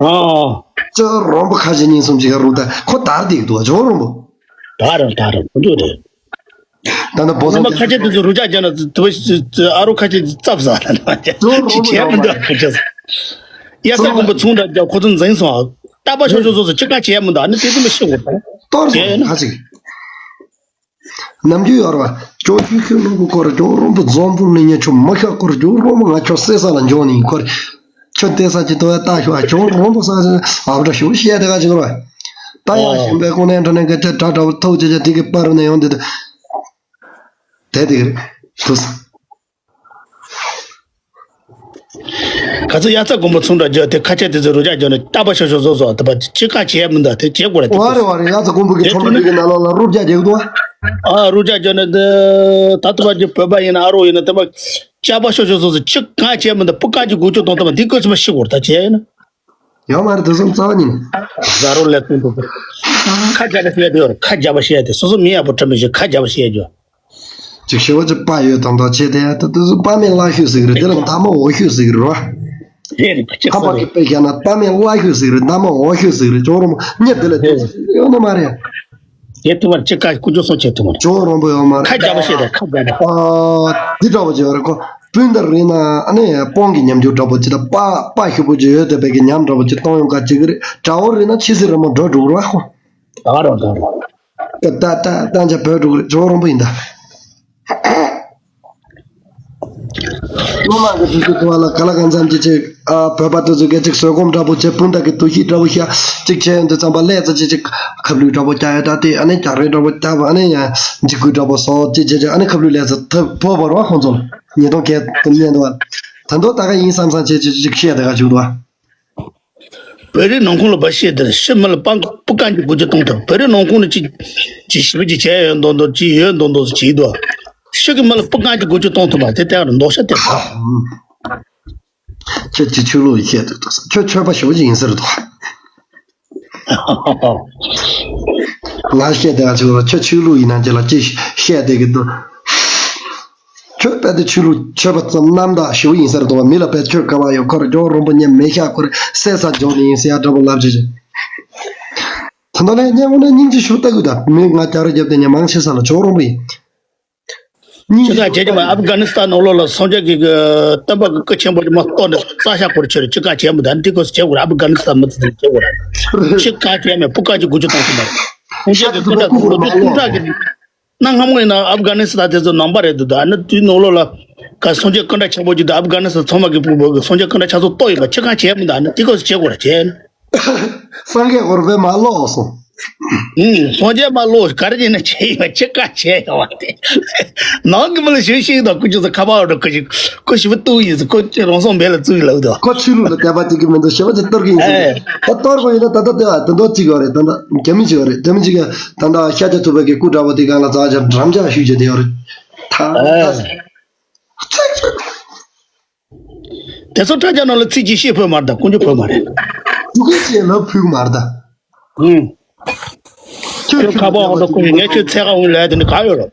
ཨོ། ཅོ་རོང་པོ་ཁ་ཅིག་གཉིས་གསུམ་ཅིག་ག་རུ་ད་ཁོ་དར་དེ་འདུག་ཇོ་རོང་པོ། ད་རུང་ད་རུང་ཁོ་འདུག་རེད། ད་ནི་བོ་རྣམ་པ་ཁ་ཆེ་དེ་ཚོ་རུ་ཅག་རྒྱ་ན་དུ་བ་ཨ་རོ་ཁ་ཆེ་རྩབ་ཟ་ལ་ན་ཅི་བྱས་མི་འདུག་ཁ་ཆེ། ཡ་ས་དགོན་པ་ཚོང་འདྲ་རྒྱ་ཁོ་ཚོ་འཛིན་སོང་ཨ། རྟ་པ་ཤོ་ཤོ་སོ་སོ་ཅི་ག་བྱས་མི་འདུག་ཨ་ནི་དེ་ཚོ་མི་ཤེས་གོ་ད། གཏོར་སོང་ཁ་ཅིག་ནམ་རྒྱུན་ཡོད་རེད་བ། ཇོ་ཆུ་ཁྱོད་ནོར་བུ་སྐོར་ཇོ་རོང་པོ་འཛོམས་པོ་ནི་ཉེ་ཆུ་མ་ཤ་སྐོར་ཇོ་རོང་པོ་ང་ཁྱོད་སེ་ས་ལ་འཇོག་ནི་ཁོར། ཁྱོད་བལྟས་ས་ཅི་ཏོ་ཡ་ལྟ་ཤོག་ཨ་ཇོ་རོང་པོ་ས་ཨབ་འདྲ་ཞུ་བཤད་དེ་ག་ཅིག་རེད་བ། ད་ཡང་ཞིམ་པའི་ཁོང་ནས་འདྲ་ནས་ག་ཅི་དྲ་དྲ་བོ་ཐོག་ཅི་ཅི་དེ་གི་པར་ནས་ཡོང་དེ་དེ་དེ་རེད་དུ། ག་ཚོད་ཡ་ཚ་དགོན་པ་ཚུང་འདྲ་བརྒྱབ་དེ་ཁ་ཆད་དེ་ཚོ་རུ་ཅག་བརྒྱབ་ནས་རྟ་པ་ཤོ་ཤོ་བཟོ་བཟོ་དེ་པ་ཅི་ག་བྱས་མི་འདུག་དེ་བྱེད་དགོས་རེད་དེ། ཨ་རེ་བ་རེ་ཡ་ཚ་དགོན་པ་གི་ཁྲོམ་ར་དེ་གི་ནང་ལོགས་ལ་རུ་ཅག་རྒྱག་འདུག་ཨ་རུ་ཅག་བརྒྱབ་ནས་དེ་ད་དེ་པ་ཅི་བོད་པ་ཡིན་ན་ཨ་རོ་ཡིན་ན་དེ་པ་ཅག་པ་ཤོ་ཤོ་བཟོ་བཟོ་ཅི་ག་བྱས་མི་འདུག་སྤུ་ག་ཅིག་དགུ་བཅུ་གཏོང་དེ་པ་འདི་བཀོད་ཚོད་པ་ཤི་དགོས་རེད་ད་བྱས་ཡིན་ན། ཡོད་མ་རེད་དེ་ཚོ་རྩ་བ་ཉིད་ནས། ཟ་རོ་ལས་དུས་འདུག་ཁ་རྒྱབ་པ་བཤད་དེ་ཡོད་རེད། ཁ་རྒྱབ་པ་བཤད་དེ་སོ་སོ་མི་ཡག་པོ་འཁྲབ་མི་ཤེས་ཁ་རྒྱབ་པ་བཤད་རྒྱུ། ཅིག་ཞི་བ་ཅིག་པ་ཡོད་དམ་དག་བྱས་ཏེ་ཡ་ད་དུ་པ་མེད་ལ་ཤོད་ཟིག་རེད། དེ་ལ་མཐའ་མ་འོ་ཤོད་ཟིག་རེད་བ། རེད་རེད་ཁ་ཅིག་ཁམས་པ་གི་དཔེ་བཞག་ན་པ་མེད་ལ་ཤོད་ཟིག་རེད། མཐའ་མ་འོ་ཤོད་ཟིག་རེད། ཇོ་རོང་པོ་ཉེ་དེ་ལ་དེ་ཡོད་ནི་མ་རེད། དེ་ཐུ་བར་ཅི་ཀ་ཀུ་ཅོ་སོང་ཆེ་ཐུ་མ་རེད། ཇོ་རོང་པོ་ཡོད་མ་རེད། ཁ་རྒྱབ་པ་བཤད་དེ་ཁ་རྒྱབ་པ། ཨ་འདི་འདྲ་བ་ཅིག་ཡོད་རེད་ཁོ། སྤུན་ཟླ་རེད་ན་ཨ་ནི་སྤོང་གི་ཉམས་འགྱུར་འདྲ་པོ་ཅིག་དང་པ་པ་ཞུ་པོ་ཅིག་ཡོད་དེ་བས་ཀྱི་ཉམས་འདྲ་པོ་ཅིག་གཏོང་ཡོང་ག་ཅིག་རེད། དགྲ་བོ་རེད་ན་ཕྱི་སེ་རེ་མོ་འགྲོ་འགྲོ་ར་ཁོ། ད་རོ་ད་རོ། ད་ད་ད་ཅ་བོད་འགྲོ་གི་རེད། ཇོ་རོང་པོ་ཡིན་ད། སློབ་མ་གི་དུས་ཚོད་ཐོག་ལ་ག་ལ་གང་འཚམ་ཅིག་ཅིག་ཨ་བོད་པ་དེ་ཚོ་གི་ཅིག་བཟོད་སྒོམ་འདྲ་པོ་བྱེད། སྤུན་ཟླ་གི་འདུ་ཤེས་འདྲ་པོ་ཤ་ཅིག་བྱས་ཡོང་དུས་ཙམ་པ་ལས་ཙ་ཅིག་ཅིག་ཁབ་ལུད་འདྲ་པོ་རྒྱག་ཡ་ད་དེ་ཨ་ནི་རྒྱག་རེས་འདྲ་པོ་རྒྱག་པ་ཨ་ནི་ཡང་འཇིགས་སྐུལ་འདྲ་པོ་བཟོ་ཅིག་བྱས་བྱས་ཨ་ནི་ཁབ་ལུད་ལས་ཙ་ཐབས་བོ་བར་བ་ཁོང་ཚོ་ལ་ཉིས་སྟོང་བརྒྱད་དུ་ཉན་འདུག་བ། ད་མདོ་ད་ག་ཡིན་བསམ་བསམ་བྱས་ཅིག་ཅིག་བཤད་དེ་ག་བྱུང་འདུག་བ། བོད་རིགས་ནང་ཁོངས་ལ་བ་ཤེས་དེར་ཤི་མི་ལ་སྤང་སྤུ་རྐང་གི་དགུ་ཅུ་གཏོང་ཐུབ། བོད་རིགས་ནང་ཁོངས་ནས་ཅི་ཅི་ཞི་བ་ཅི་བྱས་ཡོད་མདོག་མདོག་ཅི་ཡོད་མདོག་མདོག་ཅི་འདུག་ཤི་གི་མི་ལ་སྤུ་རྐང་གི་དགུ་ཅུ་གཏོང་ཐུབ་མ་དེ་ལྟར་མདོག་ཤ་དེ་ཁ། ཁྱོད་ཅི་ཆོས་ལུགས་ཡིན་ཤེས་འདུག་ཁྱོད་ཆོས་པ་ཞི་བ་ཅི་ཡིན་ཟེར་འདུག་ང་བཤད་བསྡད་ང་ཚོ་ཁྱོད་ཆོས་ལུགས་ཡིན་ན་ཅི་ལ་ཅི་བཤད་བསྡད་གི་འདུག་ཁྱོད་དཔེ་དེ་ཆོས་ལུགས་ཆོས་པ་ཙམ་རྣམ་དག་ཞེ་པོ་ཡིན་ས་རེད་དོ། མི་ལ་དཔེ་ཆོས་དགའ་བ་ཡོད་ཁོ་ར་ཇོ་རོང་པོ་ཉམས་མེད་ཤག་ཁོ་ར་སད་ས་འཇོག་ནི་ཡིན་ཟེར་ཡ་འདྲ་པོ་ལབ་བྱེད་བྱེད། ད་ལྟ་ལས་སྙན་ངོ་ན་སྙིང་རྗེ་ཞུ་ལྟ་གི་ད་མི་ང་རྒྱ་ར་རྒྱབ་དེ་ཉན་མང་ཆེ་ས་ལ་ཇོ་རོང་པོ་ཡིན། སྙིང་ཅི་ག་བྱེད་ཀྱི་མ། ཨབ་གྷ་ནི་སི་ཐན་ནང་ལོགས་ལ་སངས་རྒྱས་ཀྱི་གི་སྟོན་པ་གི་སྐུ་ཆེན་པོ་ཅིག་མ་གཏོར་ནས་རྩ་ཤག་སྐོར་ཆེར་ཅི་ག་བྱེད་མི་ད་འདི་སྐོར་བྱེད་དགོས་ར། ཨབ་གྷ་ནི་སི་ཐན་མི་ཚེ་དེ་བྱེད་དགོས་ར། ཅི་ག་བྱེད་མེད་པུ་ཀ་ཅིག་དགུ་བཅུ་བཏང་ཤི་མ་རེད། སངས་རྒྱས་ཀྱི་སྐུ་འདྲ་དགུ་བཅུ་སྟོང་ཕྲག་གི་གནའ་སྔ་མོ་ཡིན་ན་ཨབ་གྷ་ནི་སི་ཐན་དེ་ཚོ་ནང་པ་རེད་འདུག་ད་ནི་དུས་ནང་ལོགས་ལ་ག་སངས་རྒྱས་སྐུ་འདྲ་ཆེན་པོ་ཅིག་འདུག་ཨབ་གྷ་ནི་སི་ཐན་ཚང་མ་གི་སངས་རྒྱས་སྐུ་འདྲ་ཆ་ཚང་གཏོར་ཡོད་པ་ཅི་ག་བྱེད་མི་ད་ནི་འདི་སྐོར་བྱེད་དགོས་ར་བྱེད། སངས་རྒྱས་འོར་བས་མ་ལོག་སོང་། ཨུམ། སངས་རྒྱས་མ་ལོག་ག་རེ་ཡིན་ན་བྱས་ཡོད་ཅི་ག་བྱས་ཡོད་དེ། ནང་གི་མི་ལ་ཞུ་ཤེས་དང་ཀུ་ཅི་ཚོ་ཁ་པར་འགྲོ་ཀུ་ཅི་ཀུ་ཞི་བ་ཏུ་ཡིན་ཟེར་ཀུ་ཅི་རང་སོང་མེད་ལ་བཙུགས་ལབ་དོ། ཁོ་ཆོས་ལུགས་ལ་དད་པ་བྱེད་ཀྱི་མི་འདུག་ཞེ་བ་ཅིག་གཏོར་གི་ཡིན་ཟེར། ཨེ། ད་གཏོར་དགོས་ཡིན་ན་ད་ལྟ་དེ་བ་དེ་འདོག་གཅིག་ཡོད་རེད། ད་ལྟ་རྒྱ་མི་གཅིག་ཡོད་རེད། རྒྱ་མི་གཅིག་ག་ད་ལྟ་ཤཱཀྱ་ཐུབ་པ་གི་སྐུ་འདྲ་པོ་དེ་སྒང་ལ་ཛ་ཅར་འགྲམ་ལྕག་གཞུས་བྱས་དེ་ཡོད་རེད། ད་ཨེ། ད། དེ་ཚོ་དྲ་རྒྱ་ནང་ལ་ཚིག་གཅིག་བཤད་ཕོད་མ་རེད་ད། དཀོན་མཆོག་ཕོད་མ་རེད། ཕྲུ་གུ་ཅེས་ལབ་ཕུལ་མ་རེད་ད། ཨུམ། ཁྱོད་ཁྱོད་ཁ་པར་འོང་ད་ཁོ་ཡིན་ངས་ཁྱོད་འཚོལ་ག་འོང་ལབ་དེ་ནི་ག་ཡོད་རོ།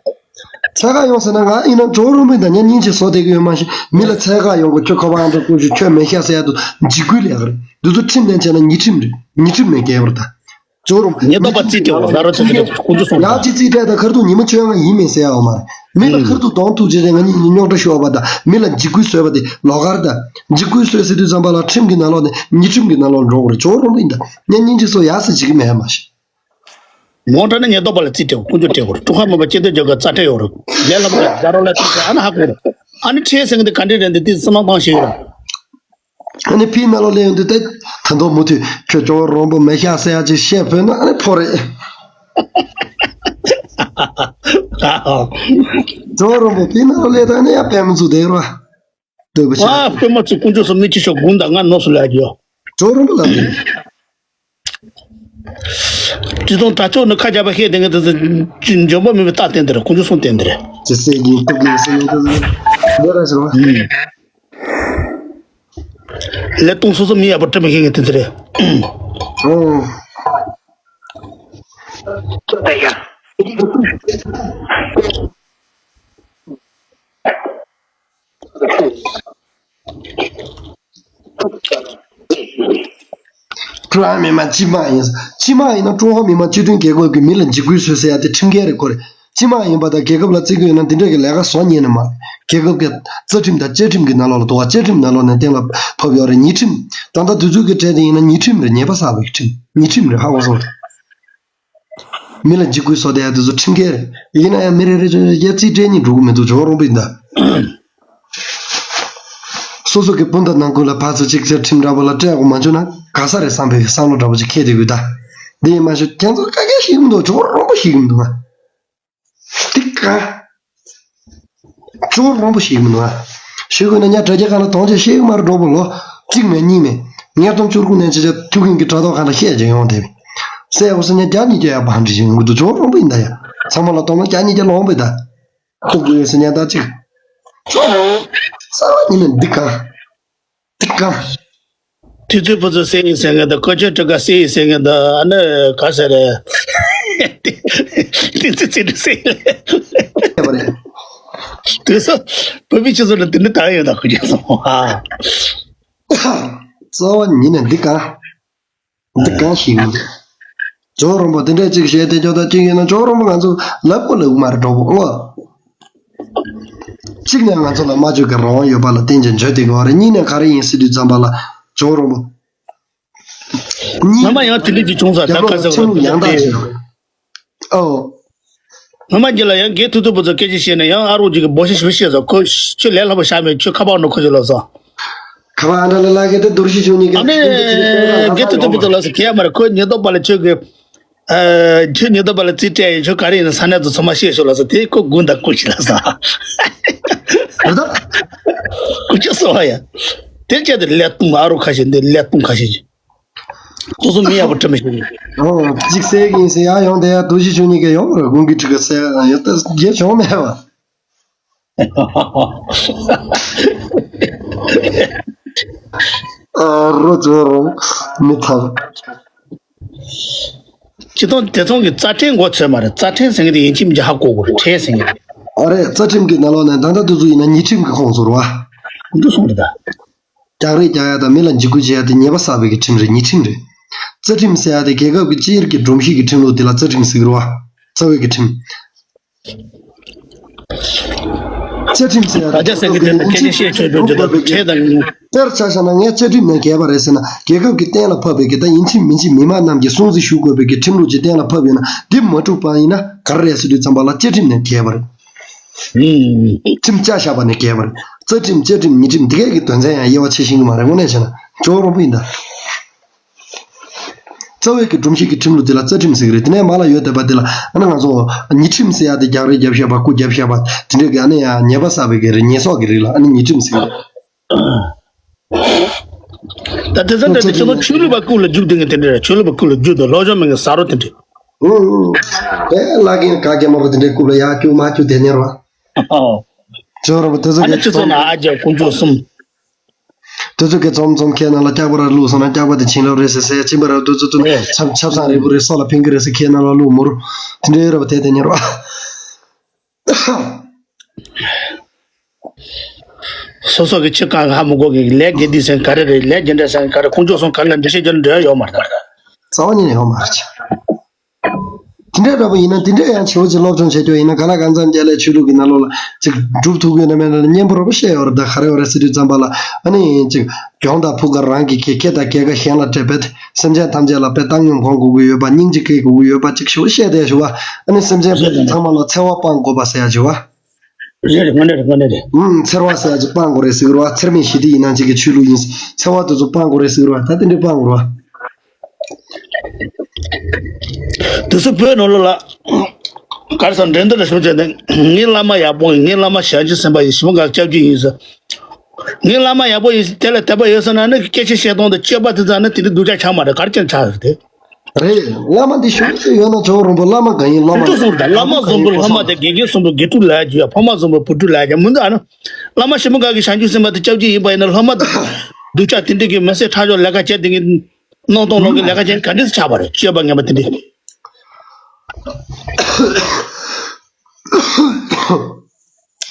འཚོལ་ག་ཡོང་ཟེར་ན་ང་ཡིན་ན་གྲོགས་རུ་མི་དང་ཉན་སྙིང་རྗེ་བཟོ་བསྡད་གི་ཡོད་མ་གཞི་མི་ལ་འཚོལ་ག་ཡོང་གི་ཁྱོད་ཁ་པར་འོང་ད་ཁོ་ཞུ་ཁྱོད་མེད་ཤག་ཟེར་ཡ་དུ་འཇིགས་སྐུལ་ལས་ཀ་རེད། འདི་ཚོ་ཁྲིམས་ནང་བྱས་ན་ཉེས་ཁྲིམས་རེད། ཉེས་ཁྲིམས་ནས་འགལ་བ་རེད་ད། ཇོ་རུ། ཉེན་རྟོག་པ་རྩིས་སྤྲད་འོ་ཟ་རོ་ཚོ་ཚོ་ཁོང་ཚོ་སོང་ཡག་ཅིག་རྩིས་སྤྲད་དང་ཁར་ཐུག་ཉི་མ་བཅོ་ལྔ་ཡིན་མིན་ཟེར་ཡ་འོ་མ་རེད། མི་ལ་ཁར་ཐུག་གདོང་ཐུག་བྱས་ཏེ་ང་གཉིས་ཉོག་དྲ་ཤོར་བ་དང་མི་ལ་འཇིགས་སྐུལ་བཟོས་པ་དེ་ལོགས་ཀ་རེད་ད། འཇིགས་སྐུལ་བཟོས་ཟེར་དུས་ཙམ་པ་ལ་ཁྲིམས་ཀྱི་ནང་ལོགས་ནས་ཉེས་ཁྲིམས་ཀྱི་ནང་ལོགས་འགྲོ་དགོས་རེད། ཇོ་རུ་ཡིན་ད་ཉན་སྙིང་རྗེ་སོ་ཡག་ཟེར་བྱེད་ཀྱི་མེད་མ་ཤེས། མོ་ཊ་ནི་ཉེན་རྟོག་པ་ལ་རྩིས་སྤྲད་དགོས། ཁོང་ཚོས་སྤྲད་དགོས་རེད། ཀྲུང་ཧྭ་མི་དམངས་སྤྱི་མཐུན་རྒྱལ་ཁབ་རྩ་ཁྲལ་ཡོད་རེད། ལས་སླ་པོ་རེད། རྒྱ་རོགས་ལ་རྩིས་སྤྲད་ཨ་ན་ཧ་གོ་རེད། ཨ་ནི་ཁྲལ་ཟེར་མཁན་དེ་ག་འདྲས་རེད་འདི་དེ་སི་མ་བཏང་ཤེས་ཡོད་རེད། ཨ་ནི་ཕིའི་ནང་ལོགས་སླེབས་ཡོང་དུས་ཏེ། ད་མདོ་མུ་མཐུད་ཁྱོད་ཇོ་རོང་པོ་མེད་ཤག་ཟེར་ཡ་ཅིག་བཤད་ཕོད་ན་ཨ་ནི་ཕོ་རེད། ཇོ་རོང་པོ་ཕིའི་ནང་ལོགས་སླེབས་དང་ནི་ཡ་དཔེ་མི་ཚུགས་དེ་རོ། སྟོད་པ་ཆེ། ཨ་དཔེ་མ་ཚུགས་དཀོན་མཆོག་གསུམ་མི་ཅི་ཤོག་དགུང་དང་ང་ནོར་སུ་ལ་རྒྱོ། ཇོ་རོང་པོ་ལ་དེ། དྲི་བསུང་དྲ་ཕྱོགས་ནི་ཁ་རྒྱབ་པ་ཤེས་དེ་ངས་དེ་ཚོ་འཇོན་པོ་མིན་པའི་རྟགས་བསྟན་དེ་རེད། དཀོན་མཆོག་གསུམ་བསྟན་དེ་རེད། ཅི་ཟེར་གྱིན་སྟུག་གིན་ཟེར་ཡོང་དུས་ལས་ར་ཟེར་བ། ལས་གཏོང་སོ་སོ་མི་ཡག་པོ་སྤྲད་མི་ཤེས་ངེས་དེ་ཚོ་རེད། ཨོ། ཀྲུང་ཧྭ་མི་དམངས་སྤྱི་དམངས་ཡིན། སྤྱི་དམངས་ཡིན་ན་ཀྲུང་ཧྭ་མི་དམངས་སྤྱི་མཐུན་རྒྱལ་ཁབ་ཀྱི་མི་ལ་འཇིགས་སྐུལ་བཟོས་ཟེར་ཡ་དེ་ཁྲིམས་འགལ་རེད་ཁོ་རེ། སྤྱི་དམངས་ཡིན་པ་དང་རྒྱལ་ཁབ་ལ་བརྩི་གི་ཡོད་ན་འདི་འདྲ་གི་ལས་ཀ་བཟོ་ཉན་ནི་མ་རེད། རྒྱལ་ཁབ་ཀྱི་རྩ་ཁྲིམས་དང་བཅའ་ཁྲིམས་ཀྱི་ནང་ལོགས་ལ་འདུག་བ། བཅའ་ཁྲིམས་ནང་ལོགས་ནས་གཏན་ལ་ཕབ་ཡོད་རེད། ཉེས་ཁྲིམས། ད་ལྟ་དུས་ཚོད་ཀྱི་གྲས་དེ་ཡིན་ན་ཉེས་ཁྲིམས་རེད། ཉེས་པ་བསགས་པའི་ཁྲིམས། ཉེས་ཁྲིམས་རེད། ཧ་གོ་སོང་། མི་ལ་འཇིགས་སྐུལ་བཟོ་བསྡད་ཡ་དེ་ཚོ་ཁྲིམས་འགལ་རེད། ཡིན་ན་ཡང་མི་རེ་རེ་རེ་རེ་རྩིས་སྤྲད་སྙིང་འགྲོ་གི་མི་འདུག་ཇོ་རོང་པོ་ཡིན་ད། སོ་སོ་གི་སྤུན་ཟླ་ནང་ཁུལ་ལ་ཕར་ཚུར་ཅིག་ཅར་ཁྲིམས་འདྲ་པོ་ལ་སྤྲད་དགོས་མ་བྱུང་ན་ག་ས་རེད་བསམ་པའི་བསམ་བློ་འདྲ་པོ་ཅིག་འཁྱེར་བསྡད་དགོས་ད། འདི་ཡིན་མ་ཤོད་ཁྱེད་ཚོ་ཀ་ཀ་ཤེས་གི་མི་འདུག་ཇོ་རོང་པོ་ཤེས་གི་མི་འདུག་ང་། འདི་ག་ཇོ་རོང་པོ་ཤེས་གི་མི་འདུག་ང་། ཤེས་དགོས་ན་ཉ་དྲ་རྒྱ་ཁང་ལ་དོང་ཅིག་ཤེས་གི་མ་རེད་འགྲོ་པོ་ལོ། གཅིག་མེད་གཉིས་མེད། ཉེར་སྟོང་བཅུ་དགུ་ནས་ཅི་ཅག་ཐུག་གིན་གི་དྲ་ཐོག་ཁང་ལ་བཤད་ཅིག་ཡོང་དེ། སྲས་འོ་ས་ཉ་བརྒྱ་ཉིས་བརྒྱ་ཡ་བང་སྒྲིག་ཅིག་ཡོང་གི་འདུག་ཇོ་རོང་པོ་ཡིན་ད་ཡ། ཚང་མ་ལ་གཏོང་ན་བརྒྱ་ཉིས་བརྒྱ་ལོངས་པའི་ད། ཐུག་གི་ཡོད་ཟེར་ཉན་ད་ཅིག་ཇོ་རོང་། རྩ་བ་ཉིད་ནས་འདི་གང་། འདི་གང་། དུས་ཚོད་བུ་ཚོ་སེ་ཡིན་ཟེར་ངེས་ད། ཀོ་ཆོད་ཀྲི་ཀ་སེ་ཡིན་ཟེར་ངེས་ད། ཨ་ནི་ག་ཟེར་རེད། དུས་ཚོད་ཚེ་འདྲི་སེ་ཡིན་ལེ། དུས་སོ་བུ་མི་ཆུ་ཚོད་ལ་དུས་འདི་ད་ཡོད་ད་ཁུ་ཆུ་སོང་ཨ། རྩ་བ་ཉིད་ནས་འདི་གང་། འདི་གང་ཞིག་ཡིན། ཇོ་རོང་པོ་དེ་འདྲས་ཅིག་བཤད་དེ་ཇོ་ད་ཅིག་ཡིན་ན་ཇོ་རོང་པོ་ང་ཚོ་ལབ་གོ་ལབ་མ་རེད་འགྲོ་པོ་ཨོ། གཅིག་ནས་ང་ཚོ་ལ་སྨྲ་བརྗོད་ཀྱི་རང་དབང་ཡོད་པ་ལ་བརྟེན་ཅིང་བརྗོད་དེ་གོ་རེད། གཉིས་ནས་ག་རེ་ཡིན་ཟེར་དུས་ཙམ་པ་ལ་ཇོ་རོང་པོ། གཉིས། སྔོན་མ་ཡང་དེ་འདྲས་ཅིག་བྱུང་ས་ད་ཁ་སང་ཡང་ཡང་དག་ཞིག་རེད། ཨོ། སྔོན་མ་རྗེས་ལ་ཡང་རྒན་ཐུ་ཐུ་པོ་ཚོ་སྐད་ཆ་བཤད་ནས་ཡང་ཨ་རོགས་ཅིག་གིས་འབོ་ཤི་ཤི་བཤད་སོང་། ཁོ་ཁྱོད་ལས་སླ་པོ་བཞག་མེད། ཁྱོད་ཁ་པར་ནང་ཁོ་ཚོ་ལབ་སོང་། ཁ་པར་ཨ་འདྲ་ལ་ལག་གི་དེ་རྡོ་རྗེ་ཆུང་གཉིས་ཀ་ཨ་ནི་རྒན་ཐུ་ཐུ་པོ་ཚོ་ལབ་སོང་། གལ་མ་རེད། ཁོ་ཉེན་རྟོག་པ་ལ་ཁྱོད་ཀྱི་ཨ་ཁྱོད་ཉེན་རྟོག་པ་ལ་རྩིས་སྤྲད་ཡིན། ཁྱོད་ག་རེ་ཡིན་ན་ས་གནས་ཚོ་ཚང་མ་ཤེས་ཤོག་ལབ་སོང་། དེ་ཁོ་དགུན་དང་ཁོ་ཅི་ལབ་སོང་། རེད་ད། ཁོ་ཅི་སོང་བ་ཡ། དེ་བྱས་ཏེ་ཀླད་སྟོང་ཨ་རོགས་ཁ་ཤས་འདི་ཀླད་སྟོང་ཁ་ཤས་ཀྱི། སོ་སོ་མི་ཡག་པོ་བཀྲ་མི་ཤིས། ཨོ། གཅིག་གསལ་གི་ཡིན་ཟེར་ཡ་ཡོང་དེ་ཡ་རྡོ་རྗེ་ཆུང་གཉིས་ཀ་ཡོང་རེད། དགུན་གྱི་ཁྲི་ཀ་གསལ་ཡོད་ད་རྒྱས་བྱུང་མེད་པ། ཨ་རོ་ཇོ་རོང་མི་ཐང་། སྤྱིར་བཏང་དེ་ཚང་གི་རྩ་ཕྲན་མགོ་ཚོས་མ་རེད། རྩ་ཕྲན་ཟེར་མཁན་དེ་ཡིན་གཅིག་མིན་གཅིག་ཧ་གོ་དགོས་རེད། ཕྲན་ཟེར་མཁན་དེ། ཨ་རེད། རྩ་ཁྲིམས་ཀྱི་ནང་ལོགས་ནས་ད་ལྟ་དུས་ཚོད་ཡིན་ན་ཉེས་ཁྲིམས་ཀྱི་ཁོངས་སུ་རུ་བ། ཀུན་སྤྲོད་སོང་རེད་ད། རྒྱག་རེས་རྒྱག་ཡ་དང་མི་ལ་འཇིགས་སྐུལ་བྱེད་ཡ་དེ་ཉེས་པ་བསགས་པའི་གི་ཁྲིམས་རེད། ཉེས་ཁྲིམས་རེད། རྩ་ཁྲིམས་ཟེར་ཡ་དེ་རྒྱལ་ཁབ་ཀྱི་སྤྱི་ཡིར་གྱི་སྒྲོམ་གཞི་གི་ཁྲིམས་ལུགས་དེ་ལ་རྩ་ཁྲིམས་ཟེར་གི་རེད་བ། རྩ་བའི་གི་ཁྲིམས། བཅའ་ཁྲིམས་ཟེར་ཡ་དེ་རྒྱལ་ཁབ་ཀྱི་ཡིན་གཅིག་མིན་གཅིག་ཁྲིམས་ཀྱི་ཁྲིམས་ཀྱི་ཁྲིམས་ཀྱི་ཁྲིམས་ཀྱི་ཁྲིམས་ཀྱི། དཔེར་ཆ་བཞག་ན་ངས་བཅའ་ཁྲིམས་ནང་འགལ་བ་རེད་ཟེར་ན། རྒྱལ་ཁབ་ཀྱིས་གཏན་ལ་ཕབ་པའི་གི་ད་ཡིན་གཅིག་མིན་གཅིག་མི་མང་རྣམས་ཀྱིས་སྲུང་བརྩི་ཞུ་དགོས་པའི་གི་ཁྲིམས་ལུགས་ཅིག་གཏན་ལ་ཕབ་ཡོད་ན། འདི་མ་གྲུབ་པ་ཡིན་ན་ག་རེ་རེད་ཟེར་དུས་ཙམ་པ་ལ་བཅའ་ཁྲིམས་ནང་འགལ་བ་རེད། ཁྲིམས་བཅའ་བཞག་པ་ནས་འགལ་བ་རེད། རྩ་ཁྲིམས་བཅའ་ཁྲིམས་ཉེས་ཁྲིམས་དེ་གའི་གི་དོན་ཚན་ཡང་དབྱེ་བ་ཕྱེ་ཤེས་ཀྱི་མ་རེད། དངོས་གནས་བྱས་ན་ཇོ་རོང་པོ་ཡིན་ད། རྩ་བའི་གི་སྒྲོམ་གཞི་གི་ཁྲིམས་ལུགས་དེ་ལ་རྩ་ཁྲིམས་ཟེར་གི་རེད། དེ་ནས་མ་ལ་ཡོད་བསྡད་པ་དེ་ལ་ཨ་ནི་ང་ཚོ་ཉེས་ཁྲིམས་ཟེར་ཡ་དེ་རྒྱག་རེས་རྒྱབ་བཤད་པ། རྐུ་རྒྱབ་བཤད་པ་དེ་འདྲས་གི་ཨ་ནི་ཡང་ཉེས་པ་བསགས་པའི་གི་རེད། ཉེས་གསོག་གི་རིགས་ལ་ཨ་ནི་ཉེས་ཁྲིམས་ཟེར་གི་རེད། ད་དེ་ཚོ་འདྲ་དེ་ཁྱོད་ཚོ་ཆོས་ལུགས་པ་རྐུ་ལ་རྒྱུག་བསྡད་མཁན་དེ་འདྲ་རེད། ཆོས་ལུགས་པ་རྐུ་ལ་རྒྱུག་དང་། སློབ་སྦྱོང་མེད་མཁན་ཟ་རོ་དེ་འདྲས། ཨུ་ཨུ། དེ་བླ་རྒན་ག་གེ་མོ་རོ་དེ་འདྲས་རྐུ་ལ་ཡར་རྒྱུག་མར་རྒྱུག་དེ་ཉེར་བ། ཨོ། ཇོ་རོང་པོ་དེ་ཚོ་ཨ་ནི་གི་སྤྱི་ཚོགས་ནང་ཨ་རྒྱ་དཀོན་མཆོག་གསུམ། དེ་ཚོ་གི་འཛོམས་འཛོམས་ཁའི་ནང་ལ་སྐྱག་པ་ར་བླུགས་སོང་ན་སྐྱག་པ་དེ་བྱིན་རླབས་རེད་ཟེར་ཟེར། གཅིན་པ་ར་དེ་ཚོ་ཚོ་ཆབ་ཆབ་གསང་རིལ་པོ་རེད། སྲོག་ལ་ཕན་གི་རེད་ཟེར། ཁའི་ནང་ལ་བླུགས་མུར་དེ་འདྲའི་ར་བ་དེ་དེ་ཉེར་བ། སོ་སོ་གི་ཆི་གང་ཧ་མི་གོ་གི་ལས་དགེ་སྡིག་ཟེར་ག་རེ་རེད། ལས་རྒྱུ་འབྲས་ཟེར་ག་རེ། དཀོན་མཆོག་གསུམ་ག་རེ་ལ་འགྲེལ་བཤད་རྒྱག་ན་འགྲོ་ཡ་ཡོད་མ་རེད་ད། རྩ་བ་ཉིད་ནས་ཡོད་མ་རེད། དེ་འདྲའི་འདྲ་པོ་ཡིན་ན་དེ་འདྲའི་ཡང་ཆེ་བོ་ཅིག་སློབ་སྦྱོང་བྱེད་རྒྱུ་ཡིན་ན། ག་ལ་གང་འཚམ་རྒྱ་ལས་ཆོས་ལུགས་ཀྱི་ནང་ལོགས་ལ་ཅིག་སྒྲུབ་ཐུབ་ཀྱི་ཡོད་ན་མེད་ན་སྙན་པོ་ར་བ་བཤད་ཡོད་རེད་ད། ག་རེ་ཡོད་རེད་ཟེར་དུས་ཙམ་པ་ལ་ཨ་ནི་ཅིག་གྱོང་དང་ཕུག་ག་རང་གི་ཁེ། ཁེ་དང་རྒྱལ་ཁ་གཞན་ལ་སྤྲད་པས། སེམས་ཅན་ཐམས་ཅད་ལ་དཔེ་བཏང་སྙོམས་སྒོམ་དགོས་ཀྱི་ཡོད་པ། སྙིང་རྗེ་སྐྱེ་དགོས་ཀྱི་ཡོད་པ་ཅིག་ཞུ་བཤད་དེ་ཞུ་བ། ཨ་ནི་སེམས་ཅན་ཚང་མ་ལ་འཚེ་བ་སྤང་དགོས་པ་ཟེར་ཡ་ཞུ་བ། རེད་རེད། དངོས་གནས་རེད། དངོས་གནས་རེད། ཨུམ། འཚེ་བ་ཟེར་ཡ་ཅིག་སྤང་དགོས་རེད་ཟེར་གི་རེད་བ། འཚེ་མེད་ཞི་བདེ་ཡིན་ན་ཅིག་གི་ཆོས་ལུགས་ཡིན། འཚེ་བ་དེ་ཚོ་སྤང་དགོས་རེད་ཟེར་གི་རེད་བ། ད་དེ་འདྲས་སྤང་དགོས་རེད་བ། དེ་ཚོ་བོད་ནང་ལོགས་ལ་ག་རེ་ཟེར། འགྲན་བསྡུར་ལ་ཞུགས་བྱས་ནས་ངའི་བླ་མ་ཡག་པོ་ཡིན། ངའི་བླ་མ་བྱང་ཆུབ་སེམས་དཔའ་ཡིན། ཞི་མི་དགའ་སྐྱབས་རྗེ་ཡིན་ཟེར། ངའི་བླ་མ་ཡག་པོ་ཡིན། དེ་ལ་དད་པ་ཡོད་ཟེར་ན་ནི་སྐད་ཆ་བཤད་སྟངས་དང་སྤྱོད་པ་དེ་ཚོ་ནི་དེ་འདྲ་སྡུག་ཅག་ཆགས་མ་རེད། ག་རེ་བྱས་ནས་ཆགས་རེད་དེ། རེད། བླ་མ་འདི་ཞུ་ཡོད་ན་ཇོ་རོང་པོ་བླ་མ་གང་ཡིན། བླ་མ་ཁོང་ཚོ་གསུངས་རེད་ད། བླ་མ་བཟང་པོ་ལྷག་མ་དང་དགེ་རྒན་བཟང་པོ་དགེ་ཕྲུག་ལབ་ཀྱི་ཡོད། ཕ་མ་བཟང་པོ་བུ་ཕྲུག་ལབ་ཀྱི་མི་འདུག་ཨ་ནི་བླ་མ་ཞི་མི་དགའ་གི་བྱང་ཆུབ་སེམས་དཔའ་དེ་སྐྱབས་རྗེ་ཡིན་པ་ཡིན་ན། ལྷག་མ་སྡུག་ཅག་དེ་འདྲ་གི་མི་ཚེ་ཁྲག་སྦྱོར་ལས་ཀ་བྱས་དེ་གི་སྣང་སྟོང་ལོག་གི་ལས་ཀ་བྱས་ག་འདྲས་ཆགས་པ་རེད། སྤྱོད་པ་ངན་པ་དེ་འདྲས།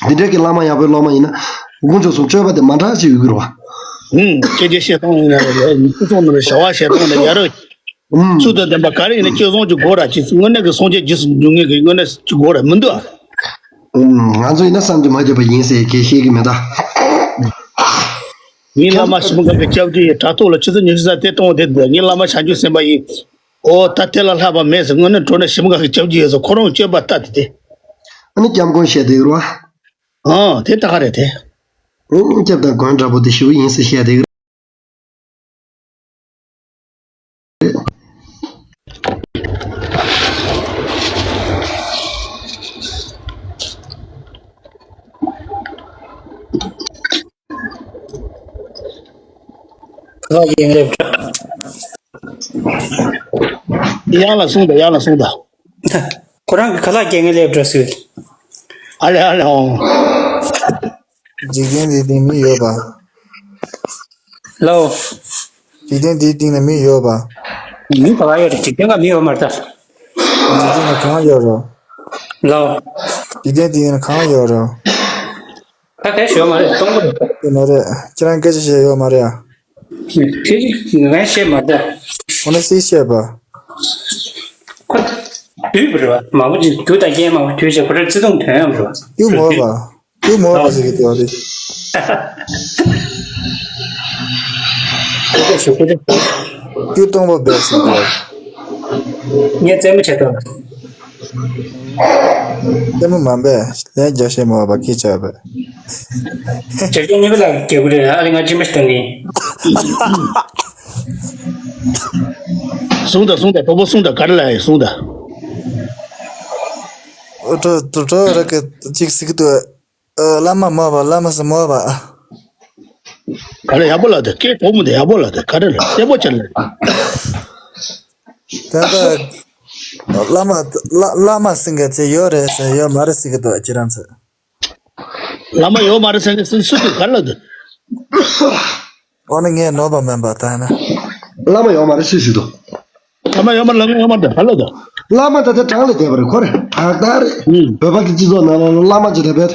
འདི་འདྲའི་གི་བླ་མ་ཡག་པོའི་སློབ་མ་ཡིན་ན། དཀོན་མཆོག་གསུམ་སྤྱོད་པ་དེ་མ་འདྲ་ཞིག་ཡོད་ཀྱི་རེད་བ། ཧུམ། སྐད་ཆ་བཤད་སྟངས་ཡིན་ན་རེད། སྤྱི་ཚོགས་ནང་ལ་བྱ་བ་བྱེད་སྟངས་ལ་ཡ་རབས། ཧུམ། ཚུལ་དང་ལྡན་པ་ག་རེ་ཡིན་ན་སྤྱོད་བཟང་ཅིག་དགོས་ར། ཅིག་དངོས་གནས་ཀྱི་སངས་རྒྱས་རྗེས་སུ་འཇུག་མཁན་གྱི་དངོས་གནས་ཅིག་དགོས་ར་མི་འདུག་ཨ། ཧུམ། ང་ཚོ་ཡིན་ན་བསམ་གྱིས་མ་ཁྱབ་པ་ཡིན་ཟེར་གྱི་བཤད་ཀྱི་མེད་ད། ངའི་བླ་མ་ཞི་མི་དགའ་གི་སྐྱབས་རྗེ་ཡི་དྲ་ཐོག་ལ་ཆུ་ཚོད་ཉི་ཤུ་རྩ་དེ་གཏོང་དེ་འདུག་ངའི་བླ་མ་བྱང་ཆུབ་སེམས་དཔའ་ཡིན། ཨོ་ད་དེ་ལ་ལྷག་པ་མེད་ཟེར། དངོས་གནས་དྲང་གནས་ཞི་མི་དགའ་གི་སྐྱབས་རྗེ་ཡོད་ཟེར། ཁོ་རང་སྤྱོད་པ་ལྟ་དེ་དེ། ཨ་ནི་སྐྱབས་མགོན་བཤད་དེ་ཡོད་རེད་བ། ཨང་དེ་ད་ག་རེད་དེ། ཨང་སྐྱབས་དང་མགོན་འདྲ་པོ་དེ་ཞེ་པོ་ཡིན་ཟེར་བཤད་དེ་ཡོད་རེད། ཁ་ལག་ཡིན་རེད། ཡང་ལ་གསུངས་དང་། ཡང་ལ་གསུངས་དང་། ཁོ་རང་གི་ཁ་ལག་སྐྱེལ་མཁན་སླེབས་འགྲོ་ཟེར། ཨ་ལེ་ཨ་ལེ་ཨོ། འཇིག་རྟེན་འདི་སྟེང་མི་ཡོད་པ། ལའོ། འཇིག་རྟེན་འདིའི་སྟེང་ན་མི་ཡོད་པ། མི་ག་པར་ཡོད་རེད། འཇིག་རྟེན་ཁ་མི་ཡོད་མ་རེད་ད། འཇིག་རྟེན་ལ་གང་ཡོད་རོ། ལའོ། འཇིག་རྟེན་འདིའི་ནང་གང་ཡོད་རོ། ད་གས་ཞོ་མ་རེད། སྟོང་པ་རེད། དེ་མ་རེད། ཁྱེད་རང་སྐད་ཆ་བཤད་ཡོད་མ་རེད་ཨ། དེ་ངས་བཤད་མ་ད། འོ་ན་སུས་བཤད་པ། ཁོ། དུས་པ་རེད་བ། མང་པོ་ཅིག་རྒྱུ་དང་རྐྱེན་མང་པོ་དུས་ཅིག་ཁོ་རང་བརྩེ་དུང་དོན་ཡོད་རེད་བ། རྒྱུ་མོ་བ། རྒྱུ་མོ་བ་ཟེར་གི་འདུག་ཨ་རེད། ཁོ་རེ་ཞུ་ཁོ་རེ། རྒྱུ་སྟོང་པ་བས་ཟེར་གི་འདུག་ཨ། ངས་རྩེད་མོ་བྱེད་དོ། རྩེད་མོ་མ་འབད། ལན་རྒྱག་ཤེས་མ་བ་ཁྱི་ཆགས་པས། བྱས་རྗེས་གཉིས་པ་ལ་རྒྱག་གི་རེད། ཨ་ལེ་ང་སྤྱན་པ་ཞིག་བཏང་གི་ཡིན། གསུངས་དང་གསུངས་དང་གྲོགས་པོ་གསུངས་དང་ག་རེ་ལ་ཡིན་གསུངས་དང་། འགྲོ་འགྲོ་འགྲོ་ར་གི་གཅིག་ཟིག་ཏུ། བླ་མ་མ་བ་བླ་མ་ཟེར་མ་བ། ག་རེ་ཡག་པོ་ལ་དེ་སྐད་གོ་མོ་དེ་ཡག་པོ་ལ་དེ་ག་རེ་ལ་གསལ་པོ་བྱས་ལ། ད་ལྟ་བླ་མ་བླ་བླ་མ་ཟེར་མཁན་ཚེ་ཡོད་རེད་ཟེར་ཡོད་མ་རེད་ཟེར་གི་འདུག་ཁྱེད་རང་ཚོས། བླ་མ་ཡོད་མ་རེད་ཟེར་མཁན་སུ་སུ་འདུག་ག་རེ་ལ་འདུག་ཨོ་ན་ངས་ནོར་བ་མིན་པ་ད་ན། བླ་མ་ཡོད་མ་རེད་སུས་ཟེར་འདུག་མ་ཡོད་མ་ལ་ཡོད་མ་དེ་ཧ་ལ་དོ། བླ་མ་ད་ལྟ་གྲངས་ལས་འདས་པ་རེད་ཁོ་རེ་ཧ་ད་རེད། ཨུམ། བོད་པ་གི་སྤྱི་ཚོགས་ནང་ལ་བླ་མ་ཅི་ད་བེད།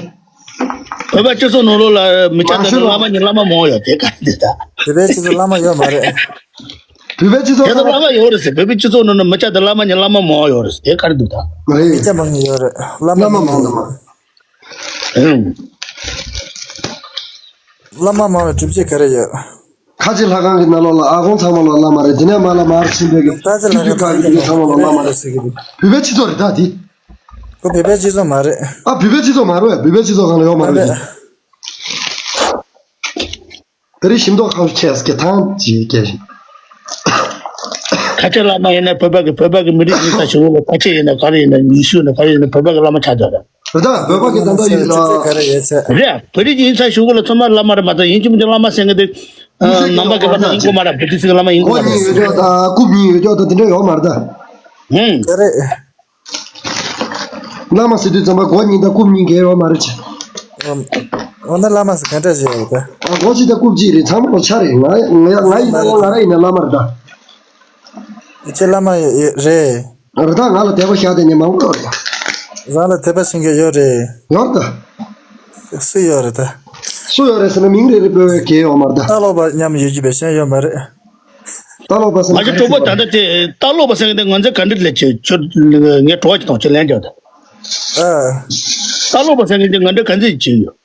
བོད་པ་སྤྱི་ཚོགས་ནང་ལོགས་ལ་མི་སྐྱ་དང་བླ་མ་གཉིས་བླ་མ་མང་ཡོད་དེ་ག་རེ་འདུག་ད། བོད་པའི་སྤྱི་ཚོགས་བླ་མ་ཡོད་མ་རེད། བོད་པའི་སྤྱི་ཚོགས་དེ་ཚོ་བླ་མ་ཡོད་རེད་ཟེར། བོད་པའི་སྤྱི་ཚོགས་ནང་ན་མི་སྐྱ་དང་བླ་མ་གཉིས་བླ་མ་མང་ཡོད་རེད་ཟེར་དེ་ག་རེ་འདུག་ད། རེད། མི་སྐྱ་མང་ཡོད་རེད། བླ་མ་བླ་མ་མང་དུ་མ། ཨུམ། བླ་མ་མང་བའི་གྲུབ་ཆ་ག་རེ་ཡོད། ཁ་ཆེ་ལྷ་ཁང་གི་ནང་ལོགས་ལ་ཨ་ཁོང་ཚང་མ་ལ་བླ་མ་རེད། དེ་ནས་མ་ལ་མར་ཕྱིན་པའི་གི་ད་ཆ་ལྷ་ཁང་ཚང་མ་ལ་བླ་མ་རེད་ཟེར་གི་འདུག་བོད་པའི་སྤྱི་ཚོགས་རེད་ད་དེ། ཁོ་བོད་པའི་སྤྱི་ཚོགས་མ་རེད། ཨ་བོད་པའི་སྤྱི་ཚོགས་མ་རེད། བོད་པའི་སྤྱི་ཚོགས་སྒང་ལ་ཡོད་མ་རེད་ཅེ། དེ་རིང་ཞིམ་མདོག་ཁ་ཤས་ཀྱི་ཐང་ཅིག་སྐྱེས་ཤིང་། ཁ་ཆེ་བླ་མ་ཡིན་ན་བོད་པ་གི་བོད་པ་གི་མི་རིགས་ཡིན་ས་ཞུ་བོ་ལ་ཁ་ཆེ་ཡིན་ན་ག་རེ་ཡིན་ན་ཡིན་ཤུ་ན་ག་རེ་ཡིན་ན་བོད་པ་གི་བླ་མ་ཆགས་འདུག་རེད། རེད་ད་བོད་པ་གི་ད་ལྟ་ཡིན་ལ། ག་རེ་ཡོད་ཚད། རེད། བོད་རིགས་ཡིན་ས་ཞུ་བོ་ལ་ཚང་མ་བླ་མ་རེད་མ་གཏོགས་ཡིན་གཅིག་མིན་གཅིག་བླ་མ་ཟེར་མཁན་དེ། ནང་པ་གི་བླ་མ་ཡིན་གོ་མ་རེད། བོད་རིགས་ཚོའི་བླ་མ་ཡིན་གོ་མ་རེད། རྐུབ་གཉིས་ཡོད་ཅོག་དང་རྐུབ་གཉིས་ཡོད་ཅོག་དང་དེ་འདྲ་ཡོད་མ་རེད་ད། ཧུམ། ག་རེ། བླ་མ་ཟེར་དུས་ཙམ་པ་མགོ་གཉིས་དང་རྐུབ་གཉིས་འགལ་ཡོད་མ་རེད་ཅེ། འོ་ན་བླ་མ་ཟེར་ག་འདྲ་ཞིག་ཡོད་པས། ཨ་མགོ་གཅིག་དང་རྐུབ་གཅིག་རེད། ཚང་མ་ལོ་ཆ་རེད། ང་ང་ང་ཡིན་ན་ང་ར་ཡིན་ན་བླ་མ་རེད་ད། ཁྱེད་བླ་མ་ཡོད་རེད། རེད་ད་ང་ལ་དད་པ་བཞག་དེ་ནི་མང་པོ་རེད། རང་ལ་དད་པ་བྱེད་མཁན་ཡོད་རེད། ཡོད་ད། སུ་ཡོད་རེད་ད། སུ་ཡོད་རེད་ཟེར་ན་མིང་རེ་རེ་པོ་གལ་ཡོད་མ་རེད་ད། ལྟ་ལོག་པ་མཉམ་ཡོད་རྒྱུ་བས་གཞན་ཡོད་མ་རེད། ལྟ་ལོག་པ་ཟེར་ན་ང་ཚོ་གྲོགས་པོ་ད་ལྟ་དེ་ལྟ་ལོག་པ་ཟེར་མཁན་དེ་ང་ཚོ་ག་འདྲ་ལས་བྱེད་ཁྱོད་ངས་གྲོགས་ཀྱི་དང་ཁྱོད་ལན་རྒྱག་ད། ཨ། ལྟ་ལོག་པ་ཟེར་མཁན་དེ་ང་འདྲ་ག་འདྲ་བྱེད་ཡོད།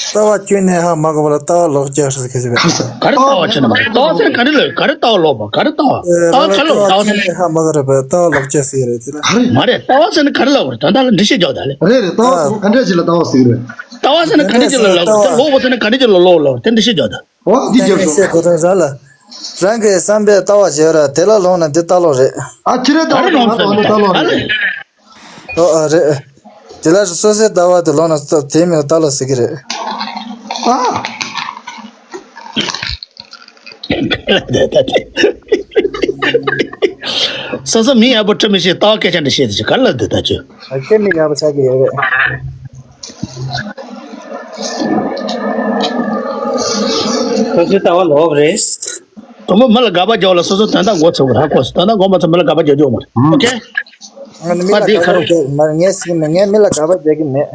ལྟ་བ་ཁྱོད་ནས་ཧ་མ་གོ་བ་ལ་ལྟ་བ་ལོག་སྐྱེས་ཟེར་གི་ཟེར་བས། ག་རེ་ལྟ་བ་ཆེ་ན་མ་རེད། ལྟ་བ་ཟེར་ག་རེ་ལ་ག་རེ་ལྟ་བ་ལོག་པ་ག་རེ་ལྟ་བ་ལྟ་བ་ཁ་ལོག་ལྟ་བ་ཟེར་ཁྱོད་ནས་ཧ་མ་གོ་རེད་པས་ལྟ་བ་ལོག་སྐྱེས་ཟེར་གི་རེད་ཟེར་ལ། མ་རེད། ལྟ་བ་ཟེར་ན་ག་རེ་ལབ་རེད། ད་ལྟ་ལ་འདི་ཤེས་རྒྱག་ད་ལེ། རེད་རེད། ལྟ་བ་ཟེར་ན་ག་འདྲ་ཅིག་ལ་ལྟ་བ་ཟེར་གི་རེད། ལྟ་བ་ཟེར་ན་ག་འདྲ་ཅིག་ལ་ལབ་རེད། ལོག་པ་ཟེར་ན་ག་འདྲ་ཅིག་ལ་ལོག་ལབ་རེད། དེ་འདི་ཤེས་རྒྱག་ད། འོ་འདི་རྒྱབ་སོང་། ཤེས་དགོས་དོན་ར་ལ། རང་གི་བསམ་པའི་ལྟ་བ་བྱེད་ར་དེ་ལ་ལོག་ན་འདི་ལྟ་ལོག་རེད། ཨ་ཁྱི་རེད་ལྟ་བ་ལོག་ན་ལྟ་ལོག་རེད། ཨོ་ཨ་རེད། དེ་ལ་སོ་སོའི་ལྟ་བ་དེ་ལོག་ན་ལྟ་དེ་མིན་ལྟ་ལོག་ཟེར་གི་རེད། ཨ། སོ་སོ་མི་ཡག་པོ་བཀྲ་མི་ཤེས་ལྟ་བ་སྐད་ཆ་འདྲ་བཤད་དེ་ཅི་ག་ལ་འདི་ལྟ་ཅི། ཨ་ཁྱེད་མི་ཡག་པོ་ཆགས་ཀྱི་ཡོད་རེད། སོ་སོའི་ལྟ་བ་ལོག་རེད། དང་པོ་མི་ལ་དགག་པ་རྒྱག་ལ་སོ་སོ་དོན་དག་མགོ་ཚོས་ར་ཧ་གོ་སོང་། དོན་དག་མགོ་མ་ཚོས་མི་ལ་དགག་པ་རྒྱག་རྒྱུ་མ་རེད། ཨོ་ཁེ། ང་ནི་མི་ལ་དགག་པ་རྒྱག་མ་རེད། ངས་ཟེར་གི་མེད། ངས་མི་ལ་དགག་པ་རྒྱག་གི་མེད།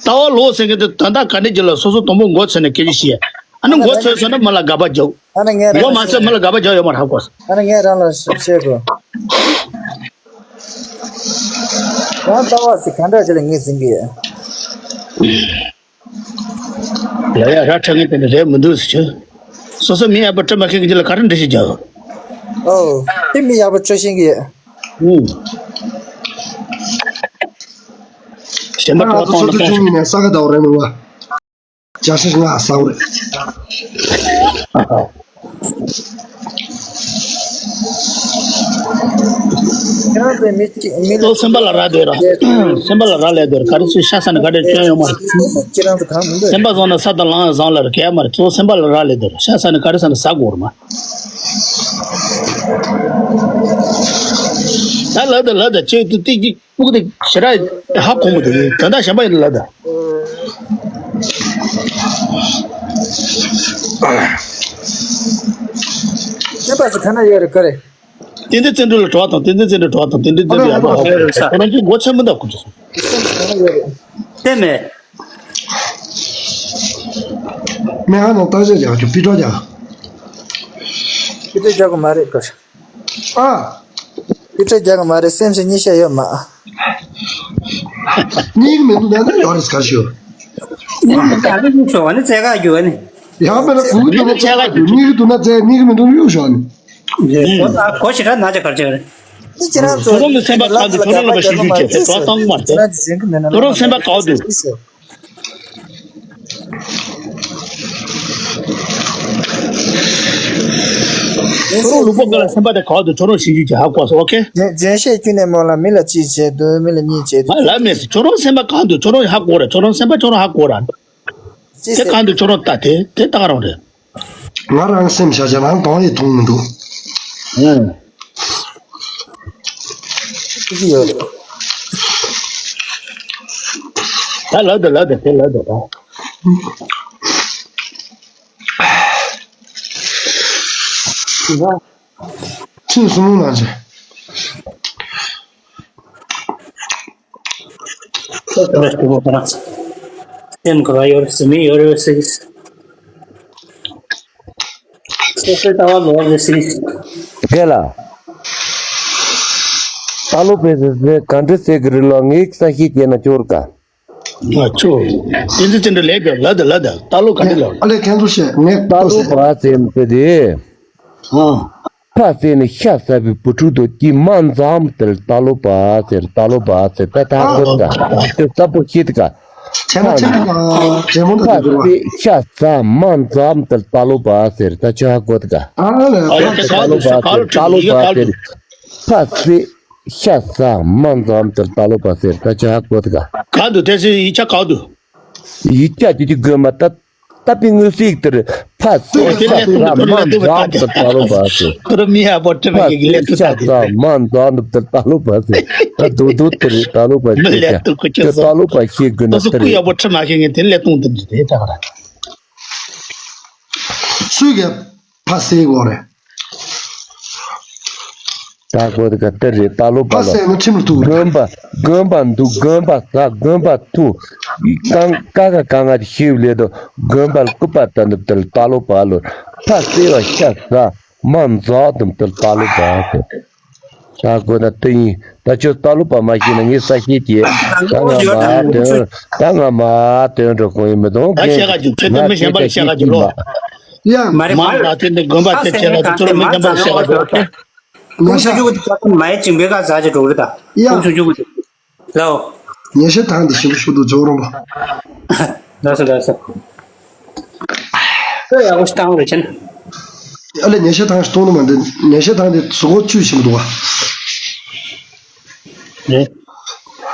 ལྟ་བ་ལོག་ཟེར་མཁན་དེ་དོན་དག་ག་འདྲ་ཅིག་ལ་སོ་སོ་དང་པོ་མགོ་ཚོས་ནས་སྐད་ཆ་བཤད། ཨ་ནི་མགོ་ཚོས་སོང་ན་མི་ལ་དགག་པ་རྒྱག་ཨ་ནི་ངས་རང་མགོ་མ་ཚོས་མི་ལ་དགག་པ་རྒྱག་ཡོད་མ་རེད་ཧ་གོ་སོང་། ཨ་ནི་ངས་རང་ལ་བཤད་དགོས། རང་ལྟ་བ་ཟེར་ག་འདྲ་ཅིག་ལ་ངས་ཟིན་གི་ཡོད། ཡ་ཡ་ར་ཁྲ་ངན་དེ་འདྲ་རེད་མི་འདུག་ཟེར་ཆོས། སོ་སོ་མི་ཡག་པོ་བཀྲ་མ་ཤིས་ཀྱི་རྒྱུད་ལ་ག་རེ་འདྲི་ཞིག་རྒྱག་ཨོ། དེ་མི་ཡག་པོ་བཀྲ་ཤིས་ཀྱི། ཨུ། གཞན་པ་ང་ཚོ་སོ་སོ་ཆུང་ཉིད་ནས་ས་ག་ཟླ་བ་རེད་མི་བ། བརྒྱ་ཆ་ལྔ་ས་བ་རེད། ཁྱེད་རང་ཚོའི་མི་གཅིག་མི་ལ་ལོ་སེམས་པ་ལ་རག་སྡོད་ར། སེམས་པ་ལ་རག་ལས་སྡོད་ར། ག་རེ་ཚོས་ཤ་ཟ་ནས་ག་འདྲ་སྐྱོན་ཡོད་མ་རེད། ཁྱེད་རང་ཚོ་གང་མི་འདོད། སེམས་པ་བཟང་ན་ས་དང་ལམ་བཟང་ལ་རེ་གལ་མ་རེད། གཙོ་བོ་སེམས་པ་ལ་རག་ལས་སྡོད་ར། ཤ་ཟ་ནས་ག་རེ་ཟ་ནས་ཟ་དགོས་ར་མ། ད་ལབ་ད་ལབ་ད་ཁྱེད་ཚོ་ཏིག་ཅིག་སྤུ་གུ་དེ་ཞེ་དྲག་ཧ་གོ་མི་འདུག་དོན་དག་གཞན་པ་ཡིན་ན་ལབ་ད། ཁྱེད་པ་ཚོ་ག་ན་ཡོད་རེད་ག་རེ། ཏན་ཏན་བརྩོན་འགྲུས་ལ་གྲོགས་དང་ཏན་ཏན་བརྩོན་འགྲུས་གྲོགས་དང་ཏན་ཏན་བརྩོན་འགྲུས་ཡག་པོ་ཧ་གོ་རེད་ས། ཁོ་རང་ཚོའི་མགོ་ཚོས་མི་འདུག་ཁོ་ཚོ། ཏན་མེད། དེ་མེད། མེ་ཧ་ནང་བརྟག་དཔྱད་རྒྱག་རྒྱུ་པི་ཏྲོ་རྒྱག་པི་ཏྲོ་རྒྱག་གི་མ་རེད་གར། ཨ། པི་ཏྲོ་རྒྱག་གི་མ་རེད། སེམས་སུ་གཉིད་ཤ་ཡོད་མ། གཉིད་མི་འདུག་ན་ན་ཡོད་རེད་གར་ཞུ། གཉིད་མི་འདུག་ན་གཉིད་ཤོར་བ་ནི་རྩེད་ག་རྒྱུ་བ་ནི། ཡང་མེད་ན་བུ་གཉིད་ནི་རྩེད་ག་རྒྱུ། གཉིད་གི་འདུག་ན་རྩེད། གཉིད་གི་མི་འདུག་ན་གཡུག་ཤོག་ནི། གོ་ཞེ་དྲག་ན་ཅག་གར་ཅག་རེད། ཁྱོད་རང་ཚོ་ཁྱོད་རང་གི་སེམས་པ་གང་དུ་ཁྱོད་རང་ལ་བ་ཞིབ་འཇུག་བྱེད་ཟེར་གྲོགས་བཏང་མ་ཟེར། ཁྱོད་རང་གི་སེམས་པ་གང་དུ། ཁྱོད་རང་ལུས་པོ་ཀ་ལ་སེམས་པ་དེ་གང་དུ་ཁྱོད་རང་ཞིབ་འཇུག་བྱེད་ཧ་གོ་སོང་ཨོ་ཁེ། རྒྱན་ཤེས་ཁྱོད་ནས་མོ་ལ་མི་ལ་གཅིག་བྱེད་དུ་མི་ལ་གཉིས་བྱེད་དུ། ང་ལབ་མེད་ཟེར། ཁྱོད་རང་སེམས་པ་གང་དུ་ཁྱོད་རང་ཧ་གོ་ར། ཁྱོད་རང་སེམས་པ་ཁྱོད་རང་ཧ་གོ་ར། དེ་གང་དུ་ཁྱོད་རང་ལྟ་དེ་དེ་ལྟ་ག་རང་རེད། ང་རང་སེམས་བྱ་བྱ་རང་གདོང་ཡིས་མཐོང་མི་འདུག་ཨང་། ཅི་ཡོད་རེད། ད་ལབ་དང་ལབ་དང་དེ་ལབ་དང་ད། ཁྲིམས་སྲུང་ནང་ཆེ། སེམས་ཁོ་ར་ཡོད་རེད་ཟེར་མི་ཡོད་རེད་ཟེར། སོ་སོའི་ལྟ་བ་ལོག་རེད་ཟེར། རྒན་ལགས། ད་ལོ་པས་ཟེར་ཟེར་ག་འདྲ་ཟེར་གི་རེད་ལོ། ངས་ས་ཤེས་སྐྱེས་ན་སྐྱོར་ག་ང་ཚོ། དེ་ཚོ་ཅི་འདྲ་ལས་ཀྱང་ལ་ད་ལ་ད་ད་ལོ་ག་འདྲ་ལ། ཨ་ལས་ཁྱེད་ཚོ་བཤད་ངས་ད་ལྟོ་ལོ་ཟེར། པ་ཟེར་མི་དེ། ཨ། ཕ་ཟེར་ནི་ཤ་ཟ་བའི་བུ་ཕྲུག་དོ་ཀྱི་མ་འཛམ་དེར་ད་ལོ་པ་ཟེར། ད་ལོ་པ་ཟེར་ད་ད་ཨ། ཁོ་ད་དེ་ས་པོ་ཤེས་ཀ་ཆེན་མོ་ཆེན་མོ་དང་ཆེན་མོ་དང་ཕ་དེ་འགྲོ་བ། ཟེར་ཤ་ཟ་མ་འཛམ་དེར་ད་ལོ་པ་ཟེར། ད་ཆོ་ཧ་གོ་ད་ཀ་ཨ་ལས་ཨ་ཡ་ད་ད་ད་ལོ་ལོ་པ་ཟེར། ད་ལོ་པ་ཟེར། ཕ་ཟེར་ཤ་ཟ་མ་འཛམ་དེར་ད་ལོ་པ་ཟེར། ད་ཆོ་ཧ་གོ་ད་ཀ་ག་དུ་དེ་ཚོ་ཡིག་ཆ་ག་དུ། ཡིག་ཆ་དེ་དུས་དགོས་མ་ད། ད་པི་ངོས་ཟིག་དེར་ཕ་ཟེར་ཤ་ཟ་མ་འཛམ་དེར་ད་ལོ་པ་ཟེར། ཁོ་ར་མི་ཡག་པོ་ཁྲིམས་ཡིག་ལས་ཐུབ་ས་དེ། ཤ་ཟ་མ་འཛམ་དེར་ད་ལོ་པ་ཟེར། ད་དུ་དུ་དེར་ད་ལོ་པ་མི་ཟེར་ལས་ཐུབ་ཁོ་ཁྱོད་ད་ལོ་པ་ཤེས་དགོས་ན་དེ་སུ་སྐུ་ཡག་པོ་ཁྲིམས་མ་ཤེས་ངན་དེ་ལས་གཏོང་དེ་འདྲི་དེ་ད་ག་ར། སུས་ག་ཕ་ཟེར་གོ་རེད། ད་གོ་དེ་ག་དེ་རེད། ད་ལོ་པ་ཕ་ལོ། ཟེར་ན་ཁྲིམས་ལ་ཐུག་རེད། དགོན་པ་དགོན་པ་འདུག་དགོན་པ་ཟ་དགོན་པ་ཐུག་ཀང་ཀ་ཀ་ཀ་ང་ཤིབ་ལེ་དོ། དགོན་པ་ལ་སྐུ་པ་ད་འདུག་དེ་ལ་ད་ལོ་པ་ལོ། ཕ་ཟེར་བ་ཤ་ཟ་མ་འཛག་དུམ་དེ་ལ་ད་ལོ་པ་ཟེར། ད་གོ་ན་དེ་ཡིན། ད་ཁྱོད་ད་ལོ་པ་མ་ཤེས་ན་ངས་ས་ཤེས་ཀྱི་ད་ང་མ་དོན་ད་ང་མ་དོན་འགྲོ་ཁོང་ཡིན་མི་དང་ད་གན་བཤད་ག་རྒྱུ་ཁྱོད་ད་ང་མི་གཞན་པ་ལ་བཤད་ག་རྒྱུ་ལོ། ཡ། མ་རེད་མ་མ་རེད། ལ་དེ་འདི་དགོན་པ་ཁ་དེ་ཟེར་བྱས་ལ་ནས་དེ་ཚོ་ལ་མི་རྒན་པ་ལ་བཤད་ག་འགྲོ། ཁུངས་ཆུང་ཆུང་གི་དེ་ཁྱོད་མ་ཡེ་ཅིང་བེ་ག་ཟ་ཅི་འགྲོ་གི་རེད་ད། ཡ། ཁུངས་ཆུང་ཆུང་གི་དེ། ལའོ། ཉེ་ཤེས་ཐང་དེ་ཞིབ་ཞིབ་ཏུ་འཇོག་རོགས་པ། ལགས་སོ་ལགས་སོ། ཁོས་ཡག་པོ་ཞིག་བཏང་རེད་ཆེན། ཨ་ལས་ཉེ་ཤེས་ཐང་ཞིག་གཏོང་ནི་མ་འདི་ཉེ་ཤེས་ཐང་དེ་གཟུགས་པོ་བཅུད་ཞིག་མི་འདུག་བ།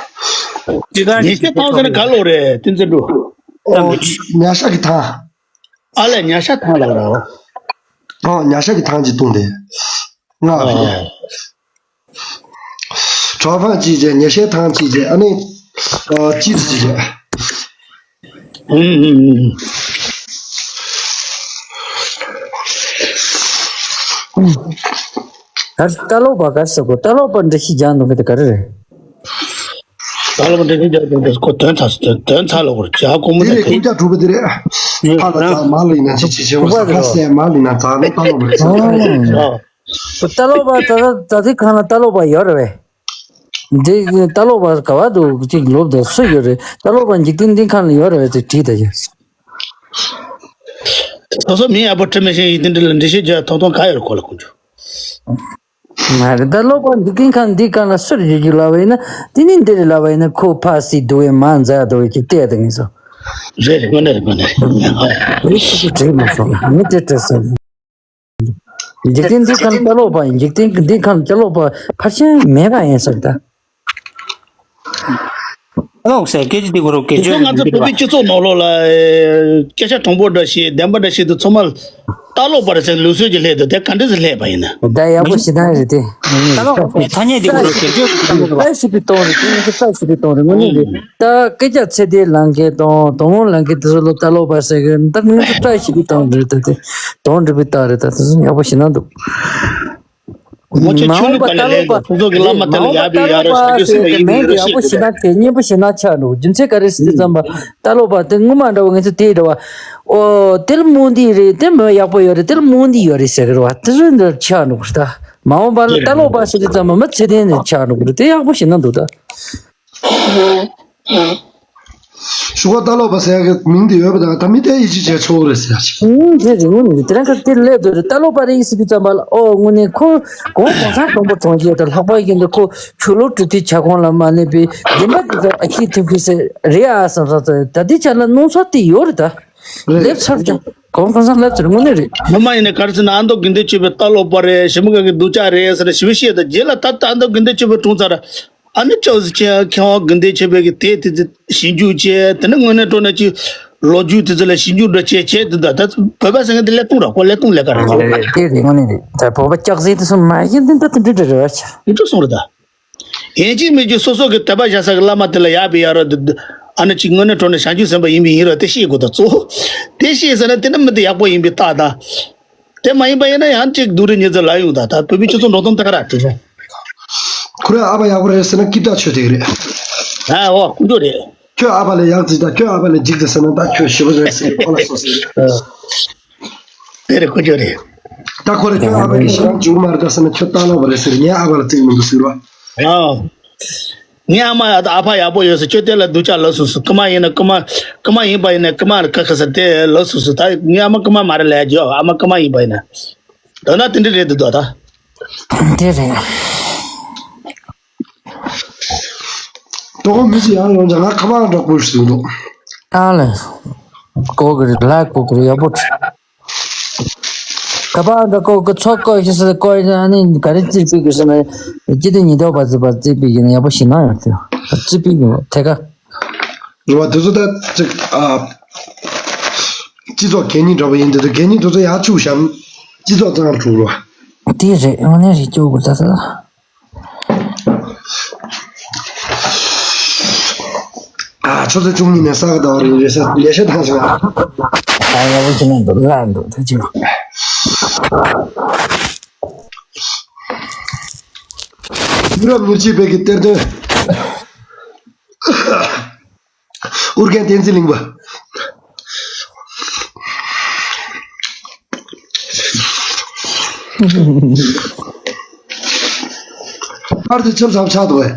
རེད། ཉེ་ཤེས་ཐང་ཟེར་ན་ག་ལོ་རེད་བསྟན་འཛིན་གྲུ། ཨོ། ཉ་ཤ་གི་ཐང་། ཨ་ལས་ཉ་ཤ་ཐང་ལ་ར། ཨོ་ཉ་ཤ་གི་ཐང་ཅིག་བཏུང་དེ། ང་ཨ་ཕི། གྲོ་ཕང་ཅིག་བྱས་ཉ་ཤའི་ཐང་ཅིག་བྱས་ཨ་ནི། ཨ་ཅི་ཅིག་བྱས། ཨུམ་ཨུམ་ཨུམ། ད་ལྟ་ལོག་པ་ག་རེ་ཟེར་གོ་ད་ལོག་པ་འདྲི་ཤི་རྒྱག་འདུག་གི་དེ་ག་རེ་རེད། ད་ལོག་པ་འདྲི་ཤི་རྒྱག་འདུག་གི་ཁོ་དོན་ཚ་དོན་དོན་ཚ་ལོག་པར་བྱ་ཁོ་མོ་དེ་ནས་རེད་ཁོ་ཁོ། རྒྱག་གྲུབ་པ་དེ་རེད། ཕ་ལ་ཚ་མ་ལ་ཡིན་ན་ཅི་ཅི་བྱེད་པ་ས་ཁ་སེ་མ་ལ་ཡིན་ན་ཚ་ལོ་ད་ལོག་པ་རེད་ཟེར་གི་རེད། ཨ། ད་ལོག་པ་ད་ད་ད་དེ་གང་ལ་ད་ལོག་པ་ཡོད་རེད་བས། འདི་ད་ལོག་པ་ག་བ་འདུག་ཅིག་ལོབ་དང་སུ་ཡོད་རེད། ད་ལོག་པ་འཇིག་རྟེན་འདི་ཁང་ལ་ཡོད་རེད་བས་ཟེར་དྲིས་ད་ཡ། སོ་སོ་མི་ཡག་པོ་ཁྲིད་མི་ཤེས་ཡིན་དེ་འདྲ་ལ་འདྲི་ཤེས་རྒྱ་ཐོག་ཐོག་ག་ཡོད་རེད་ཁོ་ལ་ཁོང་ཚོ། མ་རེད་ད་ལོག་པ་འཇིག་རྟེན་ཁང་འདི་ཁང་ལ་སུར་བརྗོད་རྒྱུ་ལབ་པ་ཡིན་ན་དེ་ནི་འདི་རེད་ལབ་པ་ཡིན་ན་ཁོ་ཕ་སི་འདུག་བས་མ་མཛའ་འདུག་བས་ཅིག་བལྟས་ད་ངེས་སོ། རེད་རེད་དངོས་གནས་རེད་དངོས་གནས། རེད་ཤི་ཀི་བྲིས་མ་སོང་མི་དེ་བྲིས་སོང་། འཇིག་རྟེན་འདི་ཁམས་ཅ་ལོག་པ་ཡིན། འཇིག་རྟེན་འདི་ཁམས་ཅ་ལོག་པ་ཕར་ཕྱིན་མེད་པ་ཡིན་ཟེར་ད། ཨ་ལོག་ཟེར་སྐད་ཆ་འདི་གོ་རོགས་སྐད་དེ་ཚོ་ཆ་ང་ཚོ་བོད་པའི་སྤྱི་ཚོགས་ནང་ལོགས་ལ་སྐད་ཆ་དྲང་པོ་འདྲ་ཞིག་བདེན་པ་འདྲ་ཞིག་ཏུ་ཚང་མ་ལྟ་ལོག་པ་རེད་ཟེར་ལུགས་སྲོལ་གྱི་སླད་དུ་དེ་ག་འདྲ་ཟེར་སླེབས་པ་ཡིན་ན། ད་ཡག་པོ་ཞེ་དྲག་རེད་དེ། ད་ལོག་ཐ་སྙད་འདི་གོ་རོགས་སྐད་ཆ་ད་ཞིབ་པའི་གཏོང་རེད་དེ་ངས་ད་ཞིབ་པའི་གཏོང་རེད་དངོས་གནས་རེད། ད་སྐད་ཆ་ཚེ་འདིའི་ལང་ཀའི་དང་དོ་དགོང་ལང་ཀའི་དེ་ཚོ་ལ་ལྟ་ལོག་པ་ཟེར་གི་ད་ངས་ད་ཞིབ་པའི་གཏོང་རེད་ད་དེ་དོན་འགྲུབ་པའི་རྟགས་རེད་ད་དེ་ཚོ་ཡག་པོ་ཞེ་དྲག་འདུག་ངོ་ཆ་ཆོས་ལུགས་པ་ལས་ལས་ཁོང་ཚོ་གི་བླ་མ་དེ་ལ་ཡར་བི་ཡར་རོ་ཤ་རྒྱུ་སེམས་པ་ཡིན་པའི་ཡོད་རོ་ཤི་ཀི་ཤི་ན་ཁེ་སྙན་པོ་ཞེ་དྲག་ཆགས་འགྲོ། རྒྱུ་མཚན་ག་རེ་ཟེར་དུས་ཙམ་པ་ལྟ་ལོག་པ་དེ་ངོ་མ་འདྲ་བོ་ངེད་ཚོ་དེ་འདྲ་བ། ཨོ་དེ་ལ་རྨོངས་དེ་རེད་དེ་མི་ཡག་པོ་ཡོད་རེད་དེ་ལ་རྨོངས་དེ་ཡོད་རེད་ཟེར་གི་རེད་བ། དེ་ཚོ་འདི་ཆགས་འགྲོ་གི་རེད་ད། མ་འོངས་པ་ལ་ལྟ་ལོག་པ་ཟེར་དུས་ཙམ་པ་མི་ཚེ་བརྟན་ནས་ཆགས་འགྲོ་གི་རེད་དེ་ཡག་པོ་ཞེ་དྲག་འདུག་ད། ཞུ་བ་ལྟ་ལོག་པ་ཟེར་ཡག་གི་མིང་དེ་ཡོད་པ་དང་ད་མི་དེ་ཡིད་ཆེས་བྱས་ཆོག་རེད་ཟེར་ཡག་ཅིག་ཨུམ་དེ་རེད་དངོས་གནས་དེ་རང་ག་དེ་སླེབས་འདུག་རེད་ལྟ་ལོག་པ་རེད་ཟེར་དུས་ཙམ་པ་ལ་ཨོ་དངོས་གནས་ཁོ་གོང་གོང་ས་སྡོང་པོ་གྲོང་ཁྱེར་དང་ལྷག་པར་ཡིན་དུས་ཁོ་ཆོས་ལུགས་སྤྲོ་བསྡུའི་ཁྱབ་ཁོངས་ལ་མ་གནས་པའི་བདེན་པ་དེ་ཚོ་ཨ་ཁྱི་ཐིམ་ཁུ་ཟེར་རེད་ཨ་བསམ་བསམ་ཚོ་ད་ལྟའི་ཆ་ལ་སྣང་ཚུལ་དེ་ཡོད་རེད་ད། རེད། སླེབས་ཚར་ཀྱང་གོང་གོང་ས་སླེབས་ཚར་དངོས་གནས་རེད། ངོ་མ་ཡིན་ན་ག་རེ་ཟེར་ན་ཨ་མདོ་དགེ་འདུན་ཆོས་པའི་ལྟ་ལོག་པ་རེད་ཞི་མི་དགའ་གི་སྡུག་ཅག་རེད་ཟེར་ཞི་བའི་བཤད་དང་རྗེས་ལ་ད་ལྟ་ཨ་མདོ་དགེ་འདུན་ཆོས་པའི་དྲུང་ཚར། ཨ་ནི་ཅོག་ཙེ་ཁྱེད་ཁྱེད་དགེ་འདུན་ཆོས་པའི་གི་དེ་དེ་ཚོ་ཞིབ་འཇུག་བྱས་དེ་ནི་དངོས་གནས་དྲང་གནས་ཀྱི་ལོ་རྒྱུས་དེ་ཚོ་ལ་ཞིབ་འཇུག་འདྲ་བྱས་བྱས་དེ་འདྲ་ད་བོད་པ་ཟེར་མཁན་དེ་ཀླད་སྟོང་ར་ཁོ་ཀླད་སྟོང་ལས་ཀ་རེད་ཚོ། དེ་རེད་དངོས་གནས་རེད་ད་བོད་པ་ལྕགས་ཟིན་དེ་ཚོ་མ་ཡིན་དེ་འདྲ་དེ་འདྲ་རེད་རེད་བ་ཆ། འདི་འདྲ་གསུངས་རེད་ད། ཡིན་གཅིག་མིན་གཅིག་སོ་སོ་གི་དད་པ་བཞག་ས་གི་བླ་མ་དེ་ལ་ཡར་བི་ཡར་རོ་དེ་ཨ་ནི་ཅིག་དངོས་གནས་དྲང་གནས་བྱང་ཆུབ་སེམས་དཔའ་ཡིན་པའི་ཡིན་རོ་དེ་ཤེས་དགོས་ད་གཙོ་བོ། དེ་ཤེས་ཟེར་ན་དེ་ནི་མི་དེ་ཡག་པོ་ཡིན་པའི་རྟགས་ད། དེ་མ་ཡིན་པ་ཡིན་ན་ཡང་གཅིག་སྡུག་རུས་ཉེས་འཛུགས་ལ་ཡོང་ད། ད་བོད་མི་སྤྱི་ཚོགས་འགྲོ་སྟངས་ད་ག་ར་དེ་རེད། ཁོ་རང་ཨ་ཕ་ཡག་པོ་རེད་ཟེར་ན་སྐྱིད་ཐག་ཆོད་དེ་རེད། ཨ་འོ་ཀུན་སྤྱོད་རེད། ཁྱོད་ཨ་ཕ་ལ་ཡག་ཅིག་དང་ཁྱོད་ཨ་ཕ་ལ་འཇིགས་ཟེར་ཟེར་ན་ད་ཁྱོད་ཞི་བ་རེད་ཟེར་ཁོ་ལ་སོ་ཟེར། དེ་རེད་ཀུན་སྤྱོད་རེད། ད་ཁོ་རང་ཁྱོད་ཨ་ཕ་གི་ཞེ་དྲག་འཇུག་མ་རེད་ད་ཟེར་ན་ཁྱོད་ལྟ་ལོག་པ་རེད་ཟེར་ངའི་ཨ་ཕ་ལ་བརྩི་གི་མི་འདུག་ཟེར་བ། ཨ། ངའི་ཨ་མ་ཨ་ཕ་ཡག་པོ་ཡོད་ཟེར་ཁྱོད་དེ་ལ་སྡུག་ཅག་ལབ་སོང་ཟེར། རྐུ་མ་ཡིན་ན་རྐུ་མ། རྐུ་མ་ཡིན་པ་ཡིན་ན་རྐུ་མ་རེད་ཁ་ཁ་ཟེར་དེ་ལབ་སོང་ཟེར། ད་ངའི་ཨ་མ་རྐུ་མ་མ་རེད་ལབ་རྒྱུ་ཨ་མ་རྐུ་མ་ཡིན་པ་ཡིན་ན། ད་ན་དེ་འདྲ་རེད་འདུག་ད། དེ་རེད། ཏོག་མི་ཞིག་ཡང་ཡོང་ཅག་ང་ཁ་པར་འདྲ་པོ་ཞིག་འདུག་ཨ་ལས། ཀོ་གི་རེད་ལ་ཀོ་གི་རེད་ཡག་པོ་འདུག་ཁ་པར་འདྲ་ཀོ་གི་ཚོགས་ཀོ་ཞིག་སེ་ཀོ་ཡི་ཨ་ནི་ག་རེ་རྩིས་སྤྲད་དགོས་ཟེར་ན། སྤྱི་དེ་ཉིན་ཐོག་པ་རྩིས་པ་རྩིས་སྤྲད་ཀྱི་ན་ཡག་པོ་ཞིག་ན་ཡང་དེ་རྩིས་སྤྲད་ཀྱི་ཐད་ཀ་རེད་བ། དེ་ཚོ་ད་ཅིག་ཨ། སྤྱི་ཚོགས་གད་སྙིགས་འདྲ་པོ་ཡིན་དེ་ཚོ་གད་སྙིགས་དེ་ཚོ་ཡར་ཆུ་བཞག་སྤྱི་ཚོགས་གཙང་རུ་འགྲོ་རོགས། དེ་རེད་དངོས་གནས་རེད་སྐྱོ་དགོས་ད་ས། ཨ་ཆུ་ཚོད་བཅུ་གཉིས་ནས་ས་ག་ཟླ་བ་རིང་རེད་ས་ལས་ཤ་ཐང་ཆུང་ཨ། ཡག་པོ་ཅི་ན་འདུག་ལ་འདུག་ད་ཅི། ཡུ་རོབ་མྱུར་སྐྱེལ་བོད་ཀྱི་གཏེར་སྟོན། ཨུ་རྒྱན་བསྟན་འཛིན་གླིང་པ། པར་དེ་ཆབ་ཆབ་ཆགས་འདུག་བས།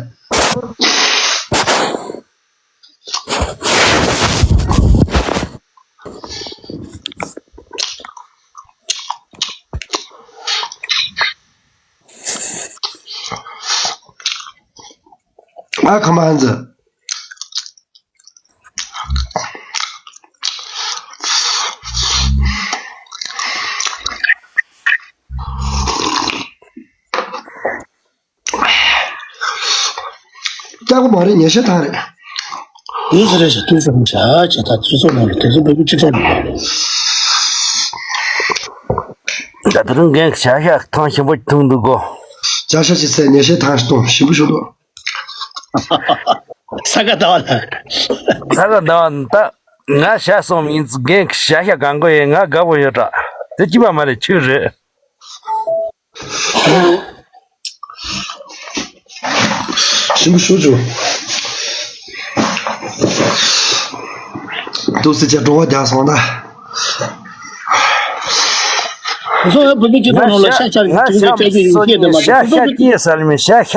ཨ་ཁ་མ་ཧན་ཛི། སྐྱག་པ་མ་རེད་ཉེས་ཤད་ཐང་རེད། ཡིན་ཟེར་རེད་ཤག་དུས་སུ་མི་ཤ་ཆེ་ད་སྤྱི་ཚོགས་ནང་ལ་དེ་ཚོ་བོད་ཀྱི་སྤྱི་ཚོགས་ནང་ལ། ད་དེ་རིང་རྒན་ཤ་ཤ་ཐང་ཞིམ་པོ་འཐུང་འདུག་གོ། ཇ་ཤ་ཅིག་ཟས་ཉེས་ཤད་ཐང་གཏོང་ཞིམ་པོ་ཞུ་འདུག་ས་ག་ཟླ་བ་ལ། ས་ག་ཟླ་བ་ད་ང་ཤ་སོང་ཡིན་ཙི་རྒན་ཤ་ཤ་གང་གོ་ཡིན་ང་དགའ་པོ་ཡོད་དྲ། དེ་སྐྱིད་པ་མ་རེད་ཆུ་རེད། ཞིམ་པོ་ཞུ་ཆུ། འདུག་སེ་ཅེ་འགྲོ་བ་རྒྱག་སོང་ན། སོ་སོའི་བོད་མི་སྤྱི་ཚོགས་ནང་ལ་ཤ་ཤ་ང་ཤ་ཤ་སྐྱེས་ས་ལ་མི་ཤ་ཤ་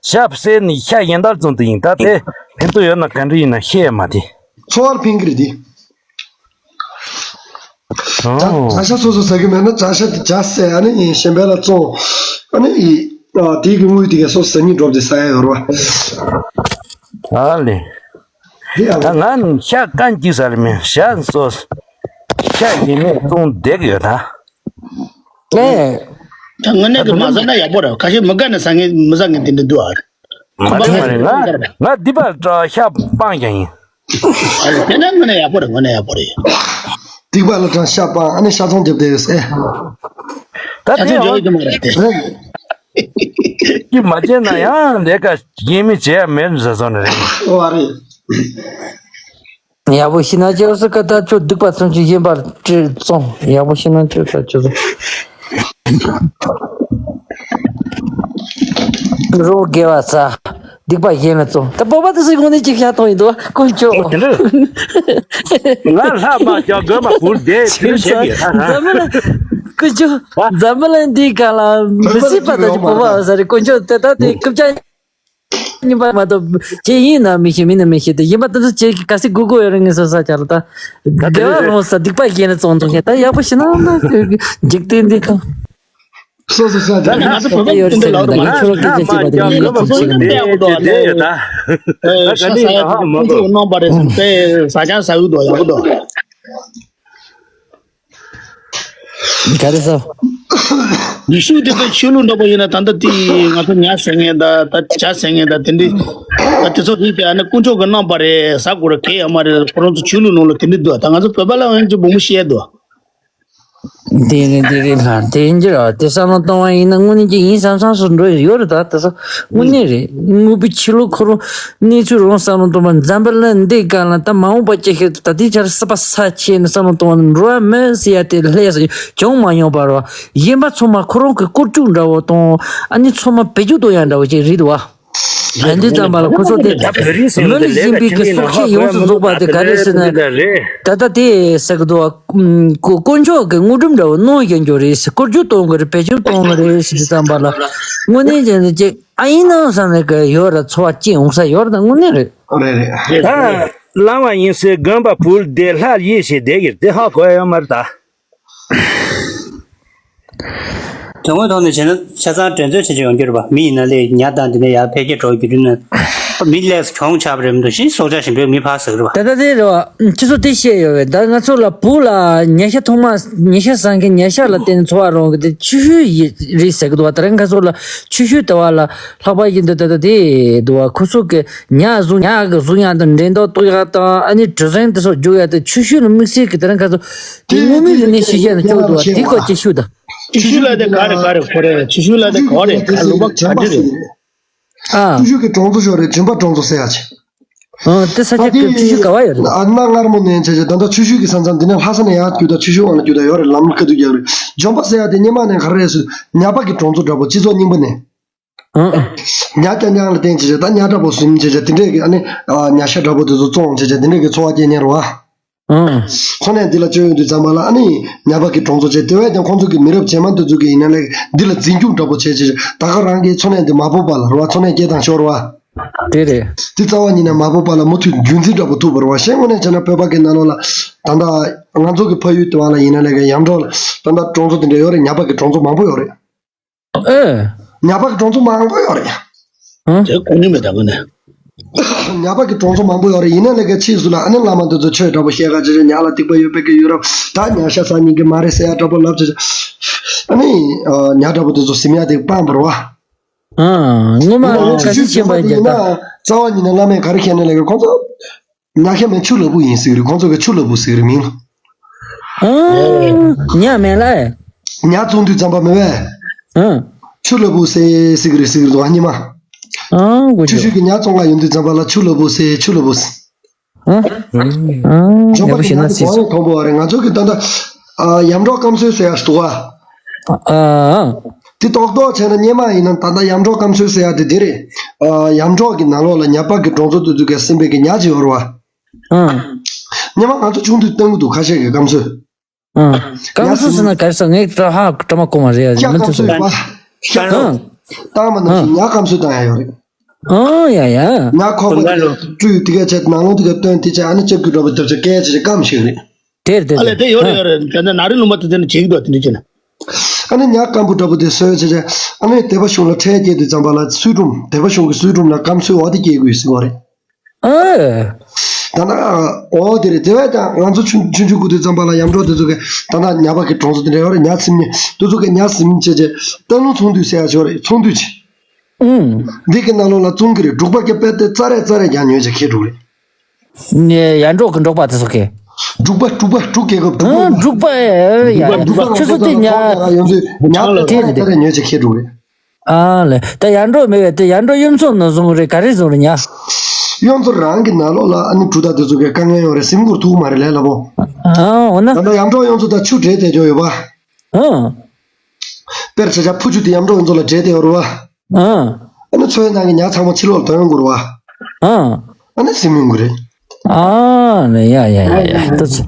ཤ་བསད་ནས་ཤ་ཡན་དར་བཙོང་དུ་ཡིན་ད་དེ་ཕན་ཐོགས་ཡོད་ན་ག་འདྲ་ཡིན་ན་ཤེས་ཡ་མ་དེ། འཚོ་བར་ཕན་གི་རེད་དེ། ཇ་ཇ་ཤ་སོ་སོ་ཟ་གི་མེད་ན་ཇ་ཤ་དེ་ཇ་བསད་ཨ་ནི་གཞན་པ་ལ་བཙོང་ཨ་ནི་ཨ་དེ་གི་དངུལ་དེ་ག་སོ་སོ་ཟ་སྙིང་འདོད་དེ་ཟ་ཡ་ཡོད་རེད་བ། ཨ་ལེ། དེ་ཨ་ད་ང་ཤ་རྐང་གཅིག་ཟ་ལེ་མེད་ཤ་སོ་ཤ་ཡིན་མེད་བཙོང་བསྡད་གི་ཡོད་ད། ལེ། ད་དངོས་གནས་ཀྱི་མ་ཟ་ན་ཡག་པོ་རེད་ཁ་ཤས་མི་དགའ་ནས་ཟ་ངེས་མི་ཟ་ངེས་དེ་འདྲ་འདུག་ཨ། མ་རེད་མ་རེད་ང་ང་འདི་པར་ཤ་སྤང་ཀྱང་ཡིན། ཨ་ལེ་དེ་ན་དངོས་གནས་ཡག་པོ་རེད་དངོས་གནས་ཡག་པོ་རེད། སྡིག་པ་ལ་དྲང་ཤ་སྤང་ཨ་ནི་ཤ་ཚོང་རྒྱབ་དེ་ཟེར། ད་ཤ་དེ་ཚོང་འཇོག་ཡོང་གི་མ་རེད་དེ། ཀྱི་མ་བྱས་ན་ཡང་ལས་ཀ་ཡིན་མི་བྱས་ཡ་མེད་ཟེར་སོང་ནི་རེད། ཨོ་ཨ་རེད། ཡག་པོ་ཤི་ན་ཅོ་སི་ཀ་ད་ཅོ་སྡིག་པ་ཚོང་ཅི་ཡིན་པར་བྲིས་སོང་ཡག་པོ་ཤི་ན་ཅོ་ད་ཅོ་སི། རོགས་དགེ་བ་ས། སྡིག་པ་གཞན་ལ་བཙོང་ད་བོད་པ་དེ་ཚོའི་ངོ་ནས་ཅིག་བཤད་གཏོང་ཡིན་འདུག་དཀོན་མཆོག་ང་ལྷ་མ་རྒྱག་དགོས་མ་བུར་བསྡད་དེ་བྱེད་ཀྱི་ད་ན། འཛམ་བུ་གླིང་དཀོན་མཆོག་འཛམ་བུ་གླིང་འདིའི་སྒང་ལ་མི་སྲིད་པ་དང་ཅིག་བོད་པ་ཟ་རེད་དཀོན་མཆོག་དེ་ད་དེ་རྐུབ་བཀྱག་གཉིས་པ་མ་གཏོགས་ཁྱེད་ཡིན་ན་མི་ཤེས་མིན་ན་མི་ཤེས་དེ་ཡིན་པ་དེ་ཚོ་ཁྱེད་ཀྱི་ག་སྲིད་སྒུག་དགོས་ཡོད་རེད་ངས་སོ་ས་ཆ་ལ་ད་དགེ་བ་རང་ས་སྡིག་པ་གཞན་ལ་བཙོང་བཙོང་བྱས་ད་ཡག་པོ་ཤི་ན་ན་འཇིག་རྟེན་འདི་དང་། སོ་སོ་ས་ད་ཆ་ང་ཚོ་བོད་པ་ཡོད་རེད་ཟེར་ད་ངས་ཁྱོད་རང་སྐད་ཆ་བཤད་པ་དེ་ངས་ཁྱོད་རང་སྐད་ཆ་བཤད་པ་དེ་ངས་ཡག་པོ་འདུག་ཨ་ད་ད་ག་ནས་ཡག་ཧ་མ་གོ་གནང་པ་རེད་ཟེར་ཏེ་ཟ་ཆང་ཟ་འུ་འདུག་ཡག་པོ་འདུག་ག་རེ་ཟ། ཉི་ཤུ་དེ་ཚོ་ཆོས་ལུགས་འདྲ་པོ་ཡིན་ན་ད་ལྟ་དེ་ང་ཚོ་ཉ་ཟ་མཁན་དང་ད་ཇ་ཟ་མཁན་དང་དེ་འདྲའི་ད་དེ་ཚོ་རིགས་དེ་ཨ་ནི་དཀོན་མཆོག་གིས་གནང་པ་རེད་ཟ་དགོས་རེད་གལ་ཡོད་མ་རེད་ཁོ་རང་ཚོ་ཆོས་ལུགས་ནང་ལ་དེ་འདྲ་འདུག་ད་ང་ཚོ་བོད་པ་ལ་ཡང་ཅིག་སྦོམ་པོ་བཤད་འདུག་དེ་རེད་དེ་རེད་ལ་དེ་ཡིན་གྱི་ར། དེ་བསམ་བློ་གཏོང་བ་ཡིན་ན་དངོས་གནས་ཀྱི་ཡིན་བསམ་བསམ་སུ་འགྲོ་ཡི་ཡོད་རེད། ད་དེ་ཚོ་དངོས་གནས་རེད། དངོས་པོའི་ཕྱི་ལོགས་ཁོ་རང་གནས་ཚུལ་རང་བསམ་བློ་གཏོང་བ་འཛམ་བུ་གླིང་འདི་ག་ལ་ད་མ་འོངས་པ་ཅི་ཞིག་ད་ལྟའི་ཆར་སྲིད་པ་ས་ཆེན་ནས་བསམ་བློ་གཏོང་བ་འགྲོ་བ་མི་ཟེར་ཡ་དེ་ལྷས་སུ་གྱོང་མ་མྱོང་བར་བ་གཞན་པ་ཚང་མ་ཁོ་རང་གི་བཀོལ་སྤྱོད་འདྲ་བོ་དང་ཨ་ནི་ཚང་མ་བེད་སྤྱོད་གཏོང་ཡ་འདྲ་བོ་ཅིག་རེད་བ། ཨ་འདི་ཙམ་པ་ལ་ཁོ་ཚོ་དེ་ད་བོད་རིགས་ཟེར་མི་ལ་ཡིན་པའི་གི་སྲོག་ཤིང་ཡོངས་སུ་རྫོགས་པ་དེ་ག་རེ་ཟེར་ན། ད་ལྟ་དེ་ཟེར་གི་འདུག་བ། དཀོན་མཆོག་གི་དངོས་གྲུབ་འདྲ་བོ་གནང་བཞིན་རྒྱུ་རེད་ཟེར། བཀོལ་སྤྱོད་གཏོང་གི་རེད། བེད་སྤྱོད་གཏོང་གི་རེད་ཟེར། འདི་ཙམ་པ་ལ་དངོས་གནས་ཅན་དུ་ཅིག་ཨ་ཡིན་ནམ་བསམ་ནས་གི་ཡོད་ར། ཚོར་བ་སྐྱེ་འོང་ས་ཡོད་ར། ད་དངོས་གནས་རེད། རེད་རེད། ད་བླ་མ་ཡིན་ཟེར་དགོན་པ་བུ་སྡེ་ལྷ་ཡིན་ཞེས་བསྡད་ཀྱི་རེད། དེ་ཧ་གོ་ཡ་ཡོད་མ་རེད་ད། དོན་དངོས་ཐོག་ནས་བྱས་ན་ཆ་ཚང་འགྲན་རྩོད་བྱེད་ཀྱི་ཡོང་རྒྱུ་རེད་པ། མི་ཡིན་ན་ལས་ཉ་དང་འདི་ནས་ཡར་འཕེལ་རྒྱས་འགྲོ་རྒྱུ་དུས་ན་མི་ལས་གྱོང་ཆགས་པ་རེད་མི་འདུག་ཤིང་སྲོག་ཆགས་གཞན་པའི་མི་ཕར་ཟེར་གི་རེད་པ། ད་ལྟ་དེ་རེད་པ། ཁྱེད་ཚོ་དེ་བཤད་ཡོད་པས། ད་ང་ཚོ་ལ་བུ་ལ་ཉ་ཤ་ཐོག་མ་ཉ་ཤ་བཟང་གི་ཉ་ཤ་ལ་བརྟེན་ཚོར་བ་རང་གི་དེ་ཆུ་ཤུལ་ཡི་རེད་ཟེར་གི་འདུག་པ། ད་རེས་ང་ཚོ་ལ་ཆུ་ཤུལ་ལྟ་བ་ལ་ལྷག་པ་ཡིན་འདུག་ད་ལྟ་དེ་འདུག་པ། ཁོ་ཚོ་གི་ཉ་བཟུང་ཉ་གི་བཟུང་ཡག་དང་འགྲན་ཟླ་གཏོང་ཡག་དང་ཨ་ནི་གྲུ་གཟིངས་དེ་ཚོ་རྒྱུག་ཡག་དེ་ཆུ་ཤུལ་ལ་དམིགས་བསལ་གི་ད་རེས་ང་ཚོ་དེ་དངོས་མིན་ལ་ནི་ཤེས་བྱ་ནི་སྐྱོ་འདུག་པ། དེ་སྐོར་ཅིག་ཞུ་དང་། ཆུ་ཤུལ་ལ་དེ་ག་རེ་ག་རེ་ཁོ་རེ་ཆུ་ཤུལ་ལ་དེ་ག་རེ་ག་ལུང་པ་ག་འདྲ་རེད། ཨ། ཆུ་ཤུལ་གྱི་གྲོང་ཚོ་ཤོར་རེད། ལྗོན་པ་གྲོང་ཚོ་ཟེར་ཡ་ཆེ། ཨ་དེ་ས་ཆ་ཨ་དེ་གི་ཆུ་ཤུལ་ག་བ་ཡོད་རེད། ཨ་གནའ་སྔ་མོ་ནས་བྱས་བྱས་ད་ལྟ་ཆུ་ཤུལ་གྱི་ས་མཚམས་འདི་ནས་ལྷ་ས་ནས་ཡར་རྒྱུག་ད་ཆུ་ཤུལ་དབང་ལ་རྒྱུག་ད་ཡོད་རེད། ལམ་ཁ་དུ་རྒྱག་རེད། ལྗོན་པ་ཟེར་ཡ་དེ་སྔོན་མ་ནས་ག་རེ་རེད་ཟེར་ཉ་པ་གི་གྲོང་ཚོ་འདྲ་པོ་སྤྱི་ཚོགས་རྙིང་པ་ནས། ཨ་ཨ། ཉ་རྐྱང་རྐྱང་ལ་བརྟེན་བྱས་བྱས་ད་ཉ་འདྲ་པོ་ཟིན་བྱས་བྱས་དེ་འདྲས་ཀྱི་ཨ་ནི་ཨ་ཉ་ཤ་འདྲ་པོ་དེ་ཚོ་བཙོང་བྱས་བྱས་དེ་འདྲས་ཀྱི་འཚོ་བ་སྐྱེལ་མཁན་རེད་པ། ཨང་། འཚོ་གནས་འདི་ལ་སྤྱོད་ཡོང་དུས་ཙམ་པ་ལ་ཨ་ནི་ཉ་པ་གི་གྲོང་ཚོ་བྱས། དེ་བས་ཀྱང་ཁོང་ཚོ་གི་མི་རབས་རྗེས་མ་འདི་ཚོ་གི་ཡིན་ན་ལས་འདི་ལ་འཛིན་སྐྱོང་འདྲ་པོ་བྱས་བྱས་ད་ག་རང་གི་འཚོ་གནས་འདི་མ་སྤོབས་པ་ལ་རེད་པ། འཚོ་གནས་སྐྱེལ་སྟངས་ཤོར་བ། དེ་རེད། འདི་རྩ་བ་ཉིད་ནས་མ་སྤོབས་པ་ལ་མུ་མཐུད་རྒྱུན་འཛིན་འདྲ་པོ་ཐུབ་པ་རེད་པ། གཞན་དངོས་གནས་བྱས་ན་བོད་པ་གི་ནང་ལོགས་ལ་ད་ལྟ་ང་ཚོ་གི་ཕ་ཡུལ་དེ་བ་ལ་ཡིན་ན་ལས་ཀ་ཡམ་གྲོག་ལ་ད་ལྟ་གྲོང་ཚོ་དེ་འདྲ་ཡོད་རེད། ཉ་པ་གི་གྲོང་ཚོ་མང་པོ་ཡོད་རེད། ཨེ། ཉ་པ་གི་གྲོང་ཚོ་མང་པོ་ཡོད་རེད། ཨང་། དེ་གོ་མྱོང་མེད་ད་གོ་ནས། ཉ་པ་གི་གྲོང་ཚོ་མང་པོ་ཡོད་རེད། ཡིན་ན་ལས་ཀའི་ཕྱིས་སུ་ལ་ཨ་ནི་བླ་མ་དེ་ཚོ་ཆོས་འདྲ་པོ་བཤད་ག་བྱེད་བྱེད་ཉ་ལ་སྡིག་པ་ཡོད་པའི་གི་ཡོད་རབས་ད་ཉ་ཤ་ཟ་ཉན་གི་མ་རེད་ཟེར་ཡ་འདྲ་པོ་ལབ་བྱེད་བྱེད། ཨ་ནི་ཉ་འདྲ་པོ་དེ་ཚོ་ཟིན་ཡ་དེ་སྤངས་པ་རེད་པ། ཨང་། སྔོན་མ་ང་ཚོ་ག་ཤེད་ཆེན་པོ་ཡིན་ཀྱང་ད། རྩ་བ་ཉིད་ནས་བླ་མས་ག་རེ་བཤད་ན་ལས་ཀ་ཁོང་ཚོ། ཉ་ཤ་མེད་ཆུ་ལ་བུ་ཡིན་ཟེར་གི་རེད། ཁོང་ཚོ་གི་ཆུ་ལ་བུ་ཟེར་གི་རེད་མིང་། ཨང་། ཉ་མེད་ལ། ཉ་བཙོང་དུས་ཙམ་པ་མེད་པས། ཨང་། ཆུ་ལ་བུ་ཟེར་ཟེར་གི་རེད་ཟེར་གི་རེད་ཨ་ཉི་མ། ཨང་། གོ་ཆུ་ཤུལ་གི་ཉ་བཙོང་ག་ཡོང་དུས་ཙམ་པ་ལ་ཆུ་ལ་བུ་ཟེར་ཆུ་ལ་བུ་ཟེར། ཨང་། ཨང་། ལྗོན་པ་གི་ཉ་དེ་གོང་ཡང་མཐོན་པོ་བ་རེད། ང་ཚོ་གི་ད་ལྟ་ཡམ་གྲོག་སྐམ་སོལ་ཟེར་ཡ་ཞིག་འདུག་ག་ཨ། དེ་ཏོག་ཏོག་བྱས་ན་སྔོན་མ་ཡིན་ན་ད་ལྟ་ཡམ་གྲོག་སྐམ་སོལ་ཟེར་ཡ་དེ་དེ་རེད། ཨ། ཡམ་གྲོག་གི་ནང་ལོགས་ལ་ཉ་པ་གི་གྲོང་ཚོ་དེ་ཚོ་ག་སིམ་པའི་གི་ཉ་ཅིག་ཡོད་རེད་པ། ཨང་། སྔོན་མ་ང་ཚོ་ཆུང་དུས་བཏང་གི་འདུག་ཁ་ཤས་ཀྱིས་སྐམ་སོལ། ཨང་། སྐམ་སོལ་ཟེར་ན་ག་རེ་ཟེར་ངས་ཧ་ཀྲ་མ་གོ་མ་རེད་ཡ། ཤ་སྐམ་སོལ་ཡོད་པ། ཤ་ཨང་། བཏང་བ་ནང་བཞིན་ཨང་། ཉ་སྐམ་སོལ་བཏང་ཡ་ཡོད་རེད། ཨང་། ཡ་ཡ། ཉ་ཁོག་པ་དེ་བཀྲུས་དེ་ག་བྱས་ནང་ལོགས་དེ་ག་བཏོན་དེ་བྱས་ཨ་ནི་ལྕགས་ཀྱུ་འདྲ་པོ་བཏབ་བྱས་བཀལ་བྱས་སྐམ་ཞིག་རེད། དེར་དེར་ཨ་ལས་དེ་ཡོད་རེད་ཡོད་རེད། ད་ནི་ནག་རི་ལུང་པ་དེ་ཚོ་ནི་བྱེད་ཀྱི་འདུག་དེ་འདྲ་བྱས་ན། ཨ་ནི་ཉ་སྐམ་པོ་འདྲ་པོ་དེ་སོལ་བྱས་བྱས་ཨ་ནི་སྡེ་པ་གཞུང་ལ་ཁྲལ་སྐྱེལ་དུས་ཙམ་པ་ལ་སུལ་ཁྲོམ་སྡེ་པ་གཞུང་གི་སུལ་ཁྲོམ་ལ་སྐམ་སོལ་འོ་དེ་སྐྱེལ་དགོས་ཟེར་བ་རེད། ཨ། ད་ནི་འོ་དེ་རེད། དེ་བས་ཀྱང་ང་ཚོ་ཆུང་ཆུང་ཆུང་སྐུ་དུས་ཙམ་པ་ལ་ཡམ་གྲོག་དེ་ཚོ་གི་ད་ནི་ཉ་པ་གི་གྲོང་ཚོ་དེ་འདྲ་ཡོད་རེད། ཉ་ཟིན་ནས་དེ་ཚོ་གི་ཉ་ཟིན་བྱས་བྱས་སྟག་ལུང་ཚོང་འདུས་ཟེར་ཡ་ཞིག་ཡོད་རེད། ཚོང་འདུས་ཆེ། ཨུང་། འདི་གི་ནང་ལོགས་ལ་བཙོང་གི་རེད། འབྲུག་པ་སྐད་དཔེ་དེ་ཙ་རེ་ཙ་རེ་རྒྱག་ཉོས་བྱས་ཁྱེར་འགྲོ་གི་རེད། ནས་ཡར་འབྲོག་གི་འབྲོག་པ་དེ་ཚོ་གི། འབྲུག་པ་འབྲུག་པ་འབྲུག་རྒྱལ་ཁབ་འབྲུག་ཨུང་པ། འབྲུག་པ་ཨེ་ཡ་ཡ། འབྲུག་པ་ཁྱོད་ཚོ་དེ་ཉ། ཁོང་ཚོ་ཡོང་དུས་ཉ་དེ་ཙ་རེ་ཙ་རེ་ཉོས་བྱས་ཁྱེར་འགྲོ་གི་རེད། ཨ་ལས། ད་ཡར་འབྲོག་མེད་པས་དེ་ཡར་འབྲོག་གཡུ་མཚོ་ནས་བཟུང་རེད། ག་རེ་བཟུང་རེད་ཉ། གཡུ་མཚོ་རང་གི་ནང་ལོགས་ལ་ཨ་ནི་གྲུ་དང་དེ་ཚོ་གི་དཀའ་ངལ་ཡོད་རེད། ཟིན་དགོས་ཐུག་མ་རེད་ལས་སླ་པོ། ཨ་འོ་ན། ད་ལྟ་ཡར་འབྲོག་གཡུ་མཚོ་དང་ཆུ་འདྲེས་བསྡད་ཀྱི་ཡོད་པ། ཨ། དཔེར་བྱས་བྱས་ཕུ་ཆུ་དེ་ཡར་འབྲོག་གཡུ་མཚོ་ལ་འདྲེས་བསྡད་ཡོད་རེད་པ། ཨ། ཨ་ནི་མཚོའི་ནང་གི་ཉ་ཚང་མ་ཕྱི་ལོགས་ལ་ཐོན་ཡོང་གི་རེད་པ། ཨ། ཨ་ནི་ཟིན་ཡོང་གི་རེད། ཨ་ནི་ཡ་ཡ་ཡ་ཡ་ཏོ་ཙི།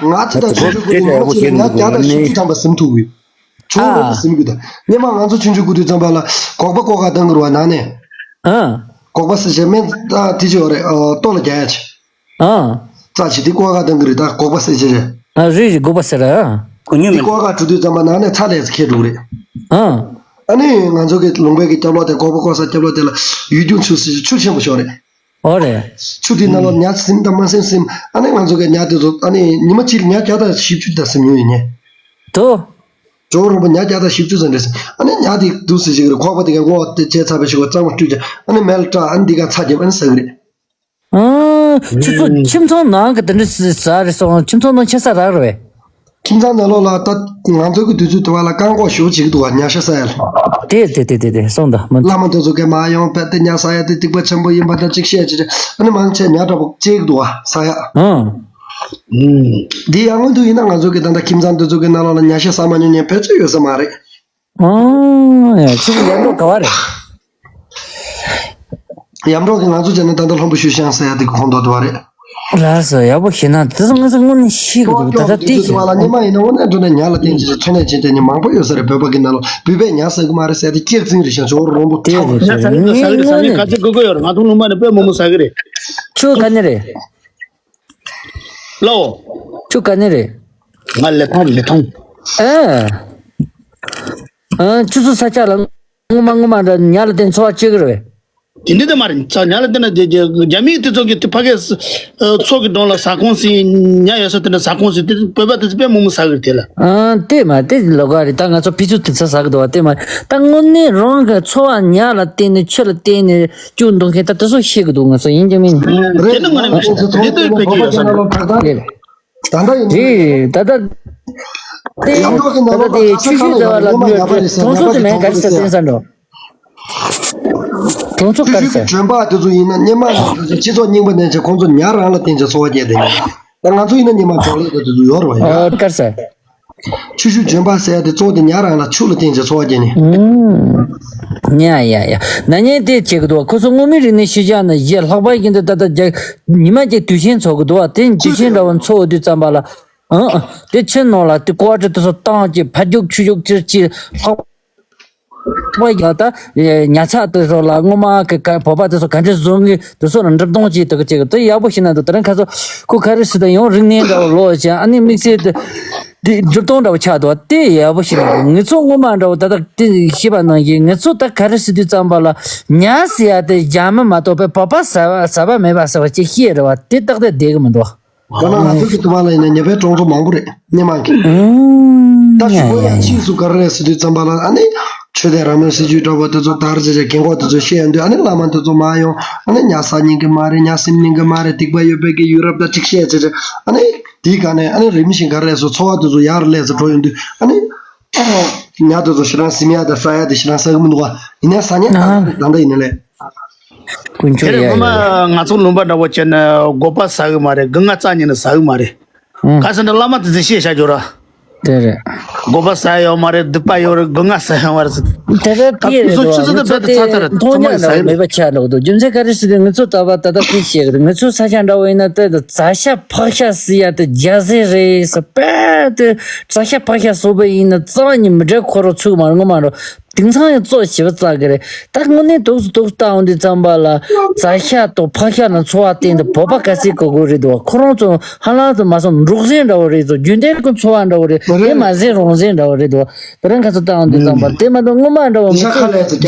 ང་ཚོ་ད་ཆུང་ཆུང་སྐུ་དུས་ཉི་མ་གཅིག་ལ་ཉ་བརྒྱ་དང་བཞི་བཅུ་ཐམ་པ་ཟིན་ཐུབ་གི། ཆུང་ཨ། རུ་ཟིན་གི་ད། སྔོན་མ་ང་ཚོ་ཆུང་ཆུང་སྐུ་དུས་ཙམ་པ་ལ་སྒོག་པ་བཀོག་ག་བཏང་གི་རེད་པ་ནང་ནས། ཨ། སྒོག་པ་ཟེར་བྱས་སྨན་ད་དེ་ཅི་ཡོད་རེད། ཨ། ལྟོ་ལ་རྒྱག་ཡ་ཆེ། ཨ། རྩ་ཆེ་དེ་བཀོག་ག་བཏང་གི་རེད། ད་སྒོག་པ་ཟེར་བྱས་རེད། ཨ་རེད་རེད། སྒོག་པ་ཟེར་ར། གོ་མྱོང་མེད། དེ་བཀོག་ག་འགྲོ་དུས་ཙམ་པ་ནང་ནས་ཚྭ་ལས་ཁྱེར་འགྲོ་གི་རེད། ཨ། ཨ་ནི་ང་ཚོ་གི་ལུང་པའི་གི་སྐྱབས་ལོག་དེ་སྒོག་པ་བཀོག་ས་སྐྱབས་ལོག་དེ་ལ་ཡུལ་ལྗོངས་ཆུ་ཆུ་ཆེན་པོ་ཤོར་རེད། ཨོ་རེད། ཆུ་དེའི་ནང་ལོགས་ཉ་ཟིན་དང་མ་ཟིན་ཟིན། ཨ་ནི་ང་ཚོ་གི་ཉ་དེ་ཚོ་ཨ་ནི་ཉི་མ་གཅིག་ལ་ཉ་བརྒྱ་དང་བཞི་བཅུ་དེ་ཟིན་ཡོང་ཡིན་ཉེ། དོ། ཇོ་རོང་པོ་ཉ་བརྒྱ་དང་བཞི་བཅུ་ཙམ་རེད་ཟིན། ཨ་ནི་ཉ་དེ་འདུག་ཟེར་ཅིག་རེད། ཁོག་པ་དེ་ག་སྔོ་དེ་བཅད་ཚར་བའི་ཞིག་གོ་གཙང་མ་བཀྲུས་ཀྱང་ཨ་ནི་མེ་ལ་སྲེག་ཨ་ནི་འདི་ག་ཚྭ་བརྒྱབ་ཨ་ནི་ཟ་གི་རེད། ཨ། ཁྱེད་ཚོ་ཁྱིམ་ཚང་ནང་གི་དེ་འདྲ་ཟ་རེད་སོང་། ཁྱིམ་ཚང་ནང་ཆེ་ས་རག་རེད་པས། ཁྱིམ་ཚང་ནང་ལོགས་ལ་ད་ང་ཚོ་གི་དུས་ཚོད་དུ་བ་ལ་བཀག་འགོག་ཞུ་བྱེད་ཀྱི་འདུག་བ། ཉ་ཤ་ཟ་ཡ་ལ། དེ་དེ་དེ་དེ་དེ་སོང་ད་མི། བླ་མ་དེ་ཚོ་གི་མ་ཡོང་བས་དེ་ཉ་ཟ་ཡ་དེ་སྡིག་པ་ཆེན་པོ་ཡིན་པ་ད་ཅིག་བཤད་ཅི་ཅི་ཨ་ནི་མང་ཆེ་ཉ་འདྲ་པོ་བཅད་ཀྱི་འདུག་བ་ཟ་ཡ། ཨང་། འདི་ཡང་སྔོན་དུ་ཡིན་ན་ང་ཚོ་གི་ད་ལྟ་ཁྱིམ་ཚང་དེ་ཚོ་གི་ནང་ལོགས་ལ་ཉ་ཤ་ཟ་མ་མྱོང་མཁན་བོད་ཚོད་ཡོད་ས་མ་རེད། ཨང་། ཡ་ཁྱེད་ཀྱི་ཡར་འགྲོ་ག་བ་རེད། ཡར་འགྲོ་གི་ང་ཚོ་བྱས་ན་ད་ལྟ་ལྷུན་པོ་ཆུ་བཞེངས་ཟེར་ཡ་དེ་གི་ཁོངས་གཏོགས་དེ་བ་རེད། ལགས་སོ། ཡག་པོ་ཤེས་ན་དེ་ཚོ་ང་ཚོ་དངོས་གནས་ཤེས་དགོས་འདུག་ད་ལྟ་དེ་ཤེས་བ་ལ་སྔོན་མ་ཡིན་ན་དངོས་གནས་འགྲོ་ནས་ཉ་ལ་བརྟེན་བྱས་འཚོ་གནས་བྱེད་མཁན་མང་པོ་ཡོད་ས་རེད། བོད་པ་གི་ནང་ལ་བོད་པས་ཉ་ཟ་གི་མ་རེད་ཟེར་ཏེ་སྐྱག་རྫུན་རེད་ཤག་ཇོ་བོ་རོང་པོ་དེ་ཐག་རེད་ཉ་ཟ་གི་རེད་ཟ་གི་རེད་ཟ་གི་རེད། ག་ཚོད་དགོས་དགོས་ཡོད་རེད། ང་ཚོ་ལུང་པ་ནས་དཔེ་མང་པོ་ཟ་གི་རེད། ཁྱོད་ག་ནས་རེད། ལའོ། ཁྱོད་ག་ནས་རེད། ང་ལི་ཐང་ལི་ཐང་། ཨ། ཨ་ཁྱོད་ཚོ་ས་ཆ་ལ་སྔོན་མ་སྔོན་མ་འདྲ་ཉ་ལ་བརྟེན་འཚོ་བ་སྐྱེལ་གི་རེད་པས། དེ་འདྲ་དེ་མ་རེད། ཉ་ལ་བརྟེན་ན་རྒྱ་རྒྱ་རྒྱ་མི་དེ་ཚོ་གི་དེ་ཕ་གིའི་ས་ཨ་མཚོ་གི་གདོང་ལ་ཟ་ཁང་ཟིན་ཉ་ཡོད་ས་དེ་འདྲ་ཟ་ཁང་ཟིན་དེ་བོད་པ་དེ་ཚོ་དཔེ་མང་པོ་ཟ་གི་རེད་དེ་ལ། ཨ་དེ་མ་དེ་ལོགས་ཀ་རེད། ད་ང་ཚོ་ཕི་ཚུ་དེ་ཚོ་ཟ་གི་འདུག་བ། དེ་མ་ད་དངོས་གནས་རང་གི་འཚོ་བ་ཉ་ལ་བརྟེན་ནས་ཆུ་ལ་བརྟེན་ནས་སྐྱུག་འདུག་མཁན་ད་དེ་ཚོ་ཤེས་གི་འདུག་ང་ཚོ་ཡིན་གཅིག་མིན་གཅིག་རེད། དེ་ནི་དངོས་གནས་མ་རེད། དེ་ལྟོས་དཔེ་སྐྱིད་ཡོད་ས་རེད། དེ་རེད། ད་ལྟ་ཡིན་རེད། ད་ལྟ་དེ་ཡང་འགྲོ་གི་ད་ནང་ལོགས་ལྟ་དེ་ཆུ་ཤུལ་ཟེར་བ་ལ་མི་གྲོང་ཚོ་དེ་མིང་ག་རེ་ཟེར་དེ་ས་འགྲོ། གྲོང་ཚོ་ག་རེ་ཟེར། ཆུ་ཤུལ་གྱི་ལྗོན་པ་དེ་ཚོ་ཡིན་ན་སྔོན་མ་ནས་སྤྱི་ཚོགས་རྙིང་པ་ནས་ཀྱང་ཁོང་ཚོ་ཉ་རང་ལ་བརྟེན་ཀྱང་འཚོ་བ་སྐྱེལ་བསྡད་ཡོད། ད་ང་ཚོ་ཡིན་ན་སྔོན་མ་ཇོ་ལེ་དེ་ཚོ་ཡོད་རེད་བ། ཡིན་ན་ཨ་ག་རེ་ཟེར། ཆུ་ཤུལ་ལྗོན་པ་ཟེར་ཡ་དེ་གཙོ་བོ་དེ་ཉ་རང་ལ་ཆུ་ལ་བརྟེན་བྱས་འཚོ་བ་སྐྱེལ་ནས། ཨུམ། ཉ་ཡ་ཡ། ན་ནིང་དེ་བྱེད་ཀྱི་འདུག་ཁོ་ཚོ་མངོན་མིན་རིག་གནས་ཤུལ་བཞག་ན་གཞི་ལྷག་པར་ཡིན་དུས་ད་ལྟ་རྒྱ་ཉི་མ་གཅིག་དུས་ཆེན་འཚོགས་ཀྱི་འདུག་བ། དེ་དུས་ཆེན་འདྲ་བོ་འཚོགས་དུས་ཙམ་པ་ལ། ཨང་། དེ་ཆུ་ནང་ལ་དེ་ཀོ་ཊར་དེ་ཚོ་བཏང་གི་ཕར་རྒྱུག་ཚུར་རྒྱུག་ཅིག་ཅིག་ལྷག་པར་ཡང་ད་ཉ་ཚགས་དེ་ཚོ་ལ་སྔོན་མ་གི་བོད་པ་དེ་ཚོ་ག་འདྲ་བཟོ་ངེས་དེ་ཚོ་ལ་འགྲེམས་སྟོན་ཅིག་དེ་ག་ཅིག་དེ་ཡག་པོ་ཞིག་གནང་འདུག་དེ་རིང་ཁ་སང་ཁོ་ག་རེ་ཟེར་ད་ཡང་རིག་གནས་འདྲ་བོ་ལོག་ཅིག་ཨ་ནི་དམིགས་བསལ་དེ། དེ་འགྲེམས་སྟོན་འདྲ་བོ་ཆགས་འདུག་དེ་ཡག་པོ་ཞིག་རེད། ང་ཚོ་སྔོན་མ་འདྲ་བོ་ད་ལྟ་དེ་ཤེས་པ་ནང་བཞིན་ང་ཚོ་ད་ག་རེ་ཟེར་དུས་ཙམ་པ་ལ་ཉ་ཟེར་ཡ་དེ་རྒྱ་མི་མ་གཏོགས་པའི་བོད་པ་ཟ་བ་ཟ་བ་མེད་པ་ཟེར་བ་ཅིག་ཤེས་རེད་བ། དེ་ཏག་ཏག་བསྡད་གི་མི་འདུག་ད་ནང་ང་ཚོ་གི་དུ་བ་ལ་ཡིན་ན་ཉ་པའི་གྲོང་ཚོ་མང་པོ་རེད་སྔོན་མ་གི། ད་ཞུ་བ་ཡ་ཕྱིས་སུ་ག་རེ་རེད་ཟེར་དུས་ཙམ་པ་ལ་ཨ་ནི་ཆོས་དད་རང་མོས་སྲིད་ཇུས་འདྲ་བོ་དེ་ཚོ་དར་བྱས་རྗེས་རྒན་གོག་དེ་ཚོ་བཤད་ཡོང་དུས་ཨ་ནི་བླ་མ་དེ་ཚོ་མ་ཡོང་ཨ་ནི་ཉ་ཟ་ཉན་གི་མ་རེད། ཉ་སེམས་ཉན་གི་མ་རེད། སྡིག་པ་ཡོད་པའི་གི་ཡུལ་རབས་ད་ཅིག་བཤད་བྱས་རྗེས་ཨ་ནི། དེའི་སྒང་ནས་ཨ་ནི་རིམ་བཞིན་ག་རེ་སོ་འཚོ་བ་དེ་ཚོ་ཡར་ལས་སུ་འགྲོ་ཡོང་དུས་ཨ་ནི། ཉ་དེ་ཚོ་ཞེ་དྲག་སིམ་ཡ་དང་ཟ་ཡ་དེ་ཞེ་དྲག་ཟ་གི་མི་འདུག་ག་ཡིན་ནའི་ཟ་ཉན་ཨ་ད་ད་ཡིན་ནའི་ལས། དཀོན་དེ་མཆོག་རེད། ཡ་སྔོན་མ་ཡ་ང་ཚོ་ལུང་པ་འདྲ་བོ་བྱས་ན་སྒོག་པ་ཟ་གི་མ་རེད། སྒོ་ང་རྩ་ཉིད་ནས་ཟ་གི་མ་རེད། ཨང་། ག་ཟེར་ན་བླ་མ་དེ་ཚོས་བཤད་བཞག་རྒྱུ་ར། དེ་རེད། སྒོག་པ་ཟ་ཡ་ཡོད་མ་རེད། སྡིག་པ་ཡོད་རེད། སྒོ་ང་ཟ་ཡ་ཡོད་མ་རེད་ཟེར། དེ་རེད། ད་དེ་རེད་ཕྱི་དོ། ཚོད་ང་དེ་ཚོ་བས་དེ་དེ་ཚ་ཚ་རེད། མཐོང་ཚང་མ་རྙོག་ཟ་འདྲ་ཡ་བོ་མེད་པ་ཆགས་འགྲོ་གི་འདུག་རྒྱུ་མཚན་ག་རེ་ཟེར་དུས་ང་ཚོ་ལྟ་བ་ད་ལྟ་དེ་བཤད་གི་རེད། ང་ཚོ་ས་ཆ་འདྲ་བོ་ཡིན་ན་དེ་རྩྭ་ཤ་ཕག་ཤ་ཟེར་ཡ་དེ་རྒྱ་ཟེར་རེད་ཟེར་པས། དེ་རྩྭ་ཤ་ཕག་ཤ་ཟོས་པ་ཡིན་ན་རྩ་བ་ཉིད་མི་འདྲ་ཁོ་རང་ཚུགས་མ་རེད། ངོ་མ་རོ། དེང་སང་ཡང་བཙོག་ཞེ་པོ་བཙག་གི་རེད། ད་དངོས་གནས་དུས་སུ་དུས་སུ་བལྟ་འོང་དུས་ཙམ་པ་ལ་རྩྭ་ཤ་དང་ཕག་ཤ་ལ་འཚོ་བ་བརྟེན་ཏེ་བོད་པ་ག་ཚད་དགོས་དགོས་རེད་འདུག་ཁོ་རང་ཚོ་ཧ་ལམ་དུ་མ་སོང་འབྲོག་ཟན་འདྲ་བོ་རེད་འདུག་རྒྱུན་ལྡན་གྱི་འཚོ་བ་འདྲ་བོ་རེད། དེ་མ་ཟན་རོང་ཟན་འདྲ་བོ་རེད་འདུག་དེ་རིང་ཁ་སང་བལྟ་འོང་དུས་ཙམ་པ་དེ་མ་གཏོགས་ངོ་མ་འདྲ་བོ་ང་ཚོ་རྒྱ་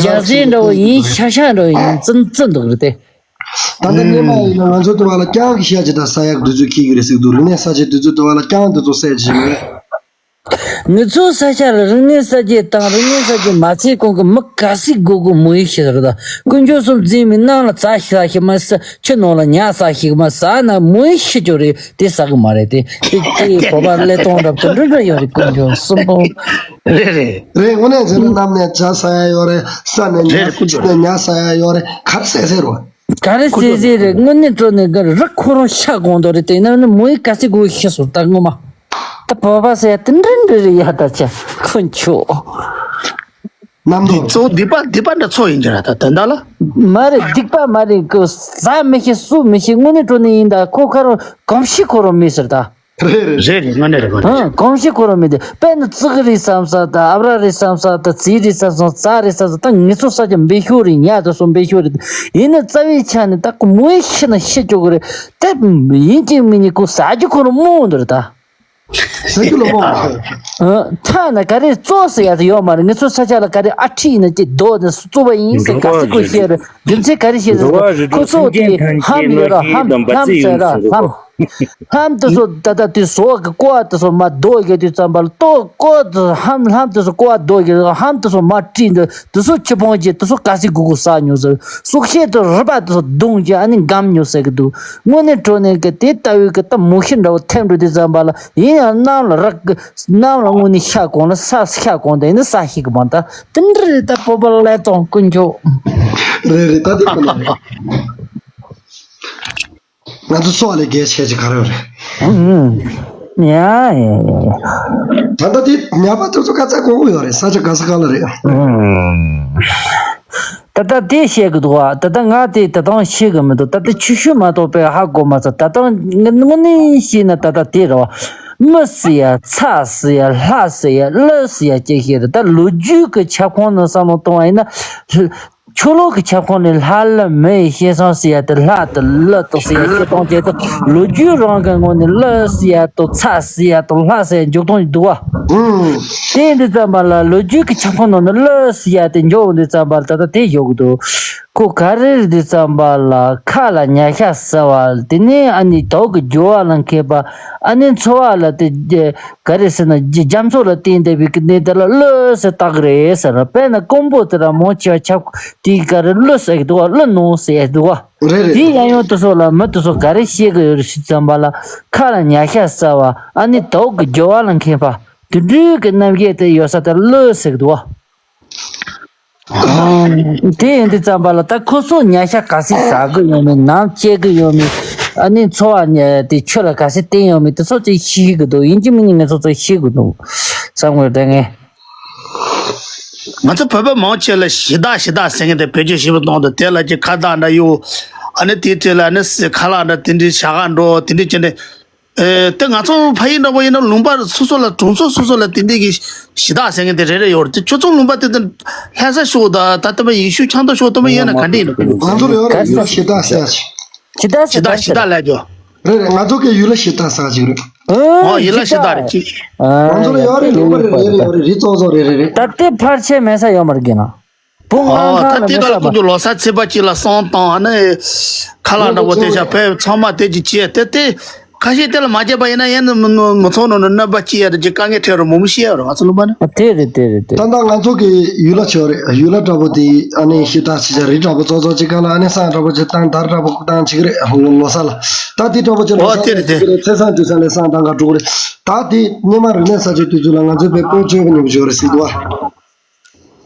ཟན་འདྲ་བོ་ཡིན། ཤ་ཤ་འདྲ་བོ་ཡིན། ཙི་ཙི་འདུག་རེད་དེ། ད་ལྟ་སྔོན་མ་ཡིན་ན་ང་ཚོ་དུ་བ་ལ་རྐྱང་གི་ཤ་ཅིག་དང་ཟ་ཡག་དུས་ཚོད་འཁེལ་གི་རེད་ཟེར་གི་འདུག་རིག་གནས་གསར་བརྗེ་དུས་ཚོད་དུ་བ་ལ་རྐྱང་དུ་ཚོ་ཟས་ཅིག་མེད། ང་ཚོའི་ས་ཆ་ལ་རིག་གནས་གསར་བརྗེ་དང་རིག་གནས་གསར་བརྗེ་མ་ཚད་གོང་གི་མི་ག་ཚད་དགོས་དགོས་མོ་ཡིག་ཤེས་ཟེར་ད། དཀོན་མཆོག་གསུམ་འཛིན་མི་ནང་ལ་རྩྭ་ཤ་ཤི་མ་ཟ། ཆུ་ནང་ལ་ཉ་ཟ་ཤི་མ་ཟ་ན་མོ་ཡིག་ཤི་ཅོ་རེད། དེ་ཟ་གི་མ་རེད་དེ། དེ་དེ་བོད་པ་ཀླད་སྟོང་འདྲ་དེ་འདྲ་འདྲ་ཡོད་རེད། དཀོན་མཆོག་གསུམ་པོ། རེད་རེད། རེད། དངོས་གནས་བྱས་ན་གནམ་ནས་བྱ་ཟ་ཡ་ཡོད་རེད། ས་ནས་ཉ་རེད། དཀོན་མཆོག་ཆུ་ནས་ཉ་ཟ་ཡ་ཡོད་རེད། ག་རེ་ཟེར་ཟེར་རེད། ག་རེ་ཟེར་ཟེར་རེད། དངོས་གནས་དྲང་གནས་ག་རེ་རི་ཁོ་རང་ཤ་གང་དུ་རེད། དེ་ན་ནི་མོ་ཡིག་ག་ཚད་དགོས་ཤི་སོང་ད་ངོ་མ། ད་བོད་པ་ཟེར་ཡ་དེ་འདྲ་འདྲ་རེད་ཡ། ད་ཆ་དཀོན་མཆོག་རྣམ་རྟོག་གཙོ་བོ་སྡིག་པ་སྡིག་པ་འདྲ་ཚོ་ཡིན་གྱི་ར། ད་དེ་འདྲ་ལ། མ་རེད། སྡིག་པ་མ་རེད་གི། ཟ་མི་ཤེས་སུ་མི་ཤེས། དངོས་གནས་དྲང་གནས་ཡིན། ད་ཁོ་ཁ་རང་གོམས་གཤིས་ཁོ་རང་མེད་ཟེར་ད། རེད་རེད། རེད་རེད། དངོས་གནས་རེད། དངོས་གནས་ཧང་། རེད། གོམས་གཤིས་ཁོ་རང་མེད་དེ། དཔེར་ན་ཙི་གི་རེད་བསམ་ས་ད། ཨ་བྲ་རེད་བསམ་ས་ད། ཙི་རེད་བསམ་ས། རྩྭ་རེད་བསམ་ས་ད། ངེད་ཚོ་ས་ཆ་འབེལ་ཤོག་རེད། ཉ་དེ་ཚོ་འབེལ་ཤོག་རེད། ཡིན་ན་རྩ་བའི་ཆ་ནས་ད་ཁོ་མོ་ཡིག་ཤི་ན་ཤི་ཆོག་གི་རེད། དེ་ཡིན་གཅིག་མིན་གཅིག་ཁོ་ཟ་རྒྱུ་ཁོ་རང་རྨོངས་འདུག་རེད་ད། ཟ་རྒྱུ་ལ་རྨོངས་པ། ཨ། ཐ་ན་ག་རེ་བཙོག་ཟེར་ཡ་དེ་ཡོད་མ་རེད། ངེད་ཚོ་ས་ཆ་ལ་ག་རེ་ཨ་ཁྲིད་ཡིན་ན་ཅིག་རྡོ་དེ་བཙོག་པ་ཡིན་ཟེར་ག་ཚོད་ཁོ་བཤད་རེད། རྒྱུ་མཚན་ག་རེ་བཤད་ཟེར་ཁོ་ཚོ་དེ་ཧམ་ཡོད་ར། ཧམ་ཧམ་ཟེར་ར་ཧམ། ལྷམ་དེ་ཚོ་ད་ལྟ་དེ་ཟོག་གི་ཀོ་བ་དེ་ཚོ་མར་རྡོ་བརྒྱབ་དུས་ཙམ་པ་ལ་ལྟོ་ཀོ་དེ་ལྷམ་ལྷམ་དེ་ཚོ་ཀོ་བ་རྡོ་བརྒྱབ་ལྷམ་དེ་ཚོ་མར་དཀྲིས་འདུག་དེ་ཚོ་ཁྱི་ཕོང་བྱས་དེ་ཚོ་ག་ཚོད་དགོས་དགོས་ཟ་མྱོང་ཟེར། སྲོག་ཤིང་དེ་རུལ་པ་དེ་ཚོ་བརྡུངས་བྱས་ཨ་ནི་འགམ་མྱོང་ཟེར་གི་འདུག་དངོས་གནས་དྲང་གནས་ཀྱི་དེ་ལྟ་བུའི་གི་ད་མོ་ཤི་འདྲ་བོ་ཐེབས་འགྲོ་དུས་ཙམ་པ་ལ་ཡིན་ཡང་གནམ་ལ་རག་གི་གནམ་ལ་དངོས་གནས་ཤ་གང་ལ་ས་ཤ་གང་དེ་ནི་ས་ཤིག་གི་མ་ད་དེ་འདྲ་རེད། ད་བོད་པ་ལས་དང་དཀོན་མཆོག་རེད་རེད། ད་དེ་ཁོ་ན་རེད། ང་ཚོ་སྲོག་ལས་གལ་ཆེ་ཆེ་ག་རེ་ཡོད་རེད། ཡ་ཡ་ཡ་ཡ། ད་ལྟ་དེ་ཉ་པ་དེ་ཚོ་ག་ཚད་གོ་གི་ཡོད་རེད། ས་ཆ་ག་ས་ག་ལ་རེད། ད་ལྟ་དེ་བཤད་གི་འདུག་བ། ད་ལྟ་ང་དེ་ད་དུང་ཤེས་གི་མི་འདུག་ད་ལྟ་ཆུ་ཤུལ་མ་གཏོགས་པའི་ཧ་གོ་མ་སོང་། ད་དུང་དངོས་གནས་བཤད་ན་ད་ལྟ་དེ་རེད་བ། མི་ཟེར་ཡ་ཚ་ཟེར་ཡ་ལྷ་ཟེར་ཡ་ཀླུ་ཟེར་ཡ་ཅིག་བཤད་རེད། ད་ལོ་རྒྱུས་ཀྱི་ཁྱབ་ཁོངས་ནང་བསམ་བློ་གཏོང་བ་ཡིན་ན། ཆོས་ལུགས་ཀྱི་ཁྱབ་ཁོངས་ནས་ལྷ་ཀླུ་མི་ཡི་སྐྱེས་སོང་ཟེར་ཡ་དེ་ལྷ་དང་ཀླུ་དང་ཟེར་ཡ་སྐྱེས་སྟངས་བཅས་དང་ལོ་རྒྱུས་རང་གི་ངོས་ནས་ཀླུ་ཟེར་ཡ་དང་ཚ་ཟེར་ཡ་དང་ལྷ་ཟེར་ཡ་འཇུག་སྟངས་འདུག་བ། ཨང་། དེ་ཡིན་དུས་ཙམ་པ་ལ་ལོ་རྒྱུས་ཀྱི་ཁྱབ་ཁོངས་ནང་ནས་ཀླུ་ཟེར་ཡ་དེ་འཇོག་འོང་དུས་ཙམ་པ་ལ་ད་ལྟ་དེ་ཞོག་གི་འདུག་ཁོ་ག་རེ་རེད་དུས་ཙམ་པ་ལ་ཁ་ལ་ཉ་ཤ་ཟ་བ། དེ་ནས་ཨ་ནི་དོག་གི་རྒྱུ་བ་ལ་མཁས་པ། ཨ་ནི་འཚོ་བ་ལ་དེ། ག་རེ་ཟེར་ན་རྒྱ་རྒྱ་མཚོ་ལ་བརྟེན་བསྡད་པའི་གི་གནས་དེ་ལ་ཀླུ་ཟེར་བཏགས་རེད་ཟེར། དཔེར་ན་ཀོང་པོ་དེ་ལ་མང་ཆེ་བ་ཆབ་དེའི་ག་རེ་ཀླུ་ཟེར་གི་འདུག་བ། ཀླུ་ནང་ཟེར་གི་འདུག་བ། རེད་རེད། དེའི་ཡང་ཡང་དེ་ཚོ་ལ་མི་དེ་ཚོ་ག་རེ་བཤད་གི་ཡོད་རེད་ཟེར་ཙམ་པ་ལ་ཁ་ལ་ཉ་ཤ་ཟ་བ། ཨ་ནི་དོག་གི་རྒྱུ་བ་ལ་མཁས་པ། དེ་འདྲའི་གི་རྣམ་དབྱེ་དེ་ཡོད་ས་དེ་ཀླུ་ཟེར་གི་འདུག་བ། དེ་ཡིན་དུས་ཙམ་པ་ལ་ད་ཁོ་ཚོ་ཉ་ཤ་ག་ཚོད་ཟ་གི་ཡོད་མེད། ནམ་སྐྱེ་གི་ཡོད་མེད། ཨ་ནི་འཚོ་བ་ནི་དེ་ཆུ་ལ་ག་ཚོད་བརྟེན་ཡོད་མེད། དེ་ཚོ་ཚོས་ཤེས་གི་འདུག་ཡིན་གཅིག་མིན་གཉིས་ང་ཚོ་ཚོས་ཤེས་གི་འདུག་བསམ་གི་ཡོད་དེ་ངས། ང་ཚོ་བོད་པ་མང་ཆེ་ལ་གཞི་བདག་གཞི་བདག་ཟེར་མཁན་དེ་བེད་སྤྱོད་ཞིབ་པོ་གཏོང་དུས་དེ་ལ་ཅིག་ཁ་བཏགས་འདྲ་གཡུག་ཨ་ནི་དེའི་གྲས་ལ་ཨ་ནི་སི་ཁ་ལག་འདྲ་དེ་འདྲའི་བྱ་ག་འགྲོ་དེ་འདྲའི་བྱས་ནས། ཨེ། དེ་ང་ཚོ་ཕ་ཡུལ་འདྲ་པོ་ཡིན་ན་ལུང་པ་སོ་སོ་ལ་གྲོང་ཚོ་སོ་སོ་ལ་དེ་འདྲའི་གི་གཞི་བདག་ཟེར་མཁན་དེ་རེ་རེ་ཡོད་རེད། དེ་ཁྱོད་ཚོ་ལུང་པ་དེ་དེ་ལྷ་ས་ཕྱོགས་དང་ད་ལྟ་བ་ཡེ་ཤུ་ཆབ་མདོ་ཕྱོགས་དེ་མོ་ཡིན་ན་ག་འདྲ་ཡིན་ནོ། ང་ཚོ་ལ་ཡོད་རེད། ཡུལ་ལ་གཞི་བདག་ཟེར་ཡ་ཅིག་གཞི་བདག་ཟེར་གཞི་བདག་གཞི་བདག་ལབ་རྒྱུ། རེད་རེད། ང་ཚོ་གི་ཡུལ་ལ་གཞི་བདག་ཟེར་ཡ་ཅིག་རེད། ཨོ་ཡུལ་ལ་གཞི་བདག་རེད་ཅིག་ང་ཚོ་ལ་ཡོད་རེད། ལུང་པ་རེ་རེ་ཡོད་རེད། རི་ཙོག་ཙོག་རེ་རེ་རེད། ད་ལྟའི་ཕལ་ཆེར་མེད་ས་ཡོད་མ་རེད་གི་ན། བུ་ཨོ། ང་ད་ལྟའི་ཁ་ལ་ཁོང་ཚོ་ལོ་གསར་ཚེས་པ་གཅིག་ལ་བསང་བཏང་ཨ་ནི་ཁ་ལག་འདྲ་པོ་དེ་བཞག་བོད་ཚང་མ་དེ་གཅིག་བྱས་དེ་དེ་ཁ་ཤས་དེ་ལ་མ་བྱས་པ་ཡིན་ན་ཡང་ནི་མི་མི་མི་ཚོགས་ནང་ནས་གནོད་པ་སྐྱེལ་ཡ་དེ་གཅིག་དཀའ་ངལ་འཕྲད་རུང་མང་པོ་ཤེས་ཡ་རུང་ང་ཚོ་ལུང་པ་ནི། ཨ་དེ་རེད་དེ་རེད་དེ། ད་ལྟ་ང་ཚོ་གི་ཡུལ་ལ་བྱས་རེད། ཡུལ་ལ་འདྲ་པོ་དེ་ཨ་ནི་གཞི་བདག་ཅིག་བྱས་རི་འདྲ་པོ་ཙོག་ཙོག་ཅིག་ག་ལ་ཨ་ནི་བསང་འདྲ་པོ་ཅིག་བཏང་དར་འདྲ་པོ་བཏང་ཅིག་རེད། ལོ་ལོ་གསར་ལ་ད་དེ་འདྲ་པོ་ཅིག་ལོ་ཨོ་གསར་དེ་རེད་ལ་དེ། ཅིག་རེད། ཚེས་བཟང་དུས་ཚང་ལ་བསང་བཏང་ག་འགྲོ་གི་རེད། ད་དེ་སྣེ་མང་རིག་གནས་གསར་བརྗེ་དུས་ཚོད་ལ་ང་ཚོའི་བོད་སྤོ་བྱེད་པ་མཉམ་པོ་ཞིག་ཡོད་རེད་ཟེར་འདུག་ཨ།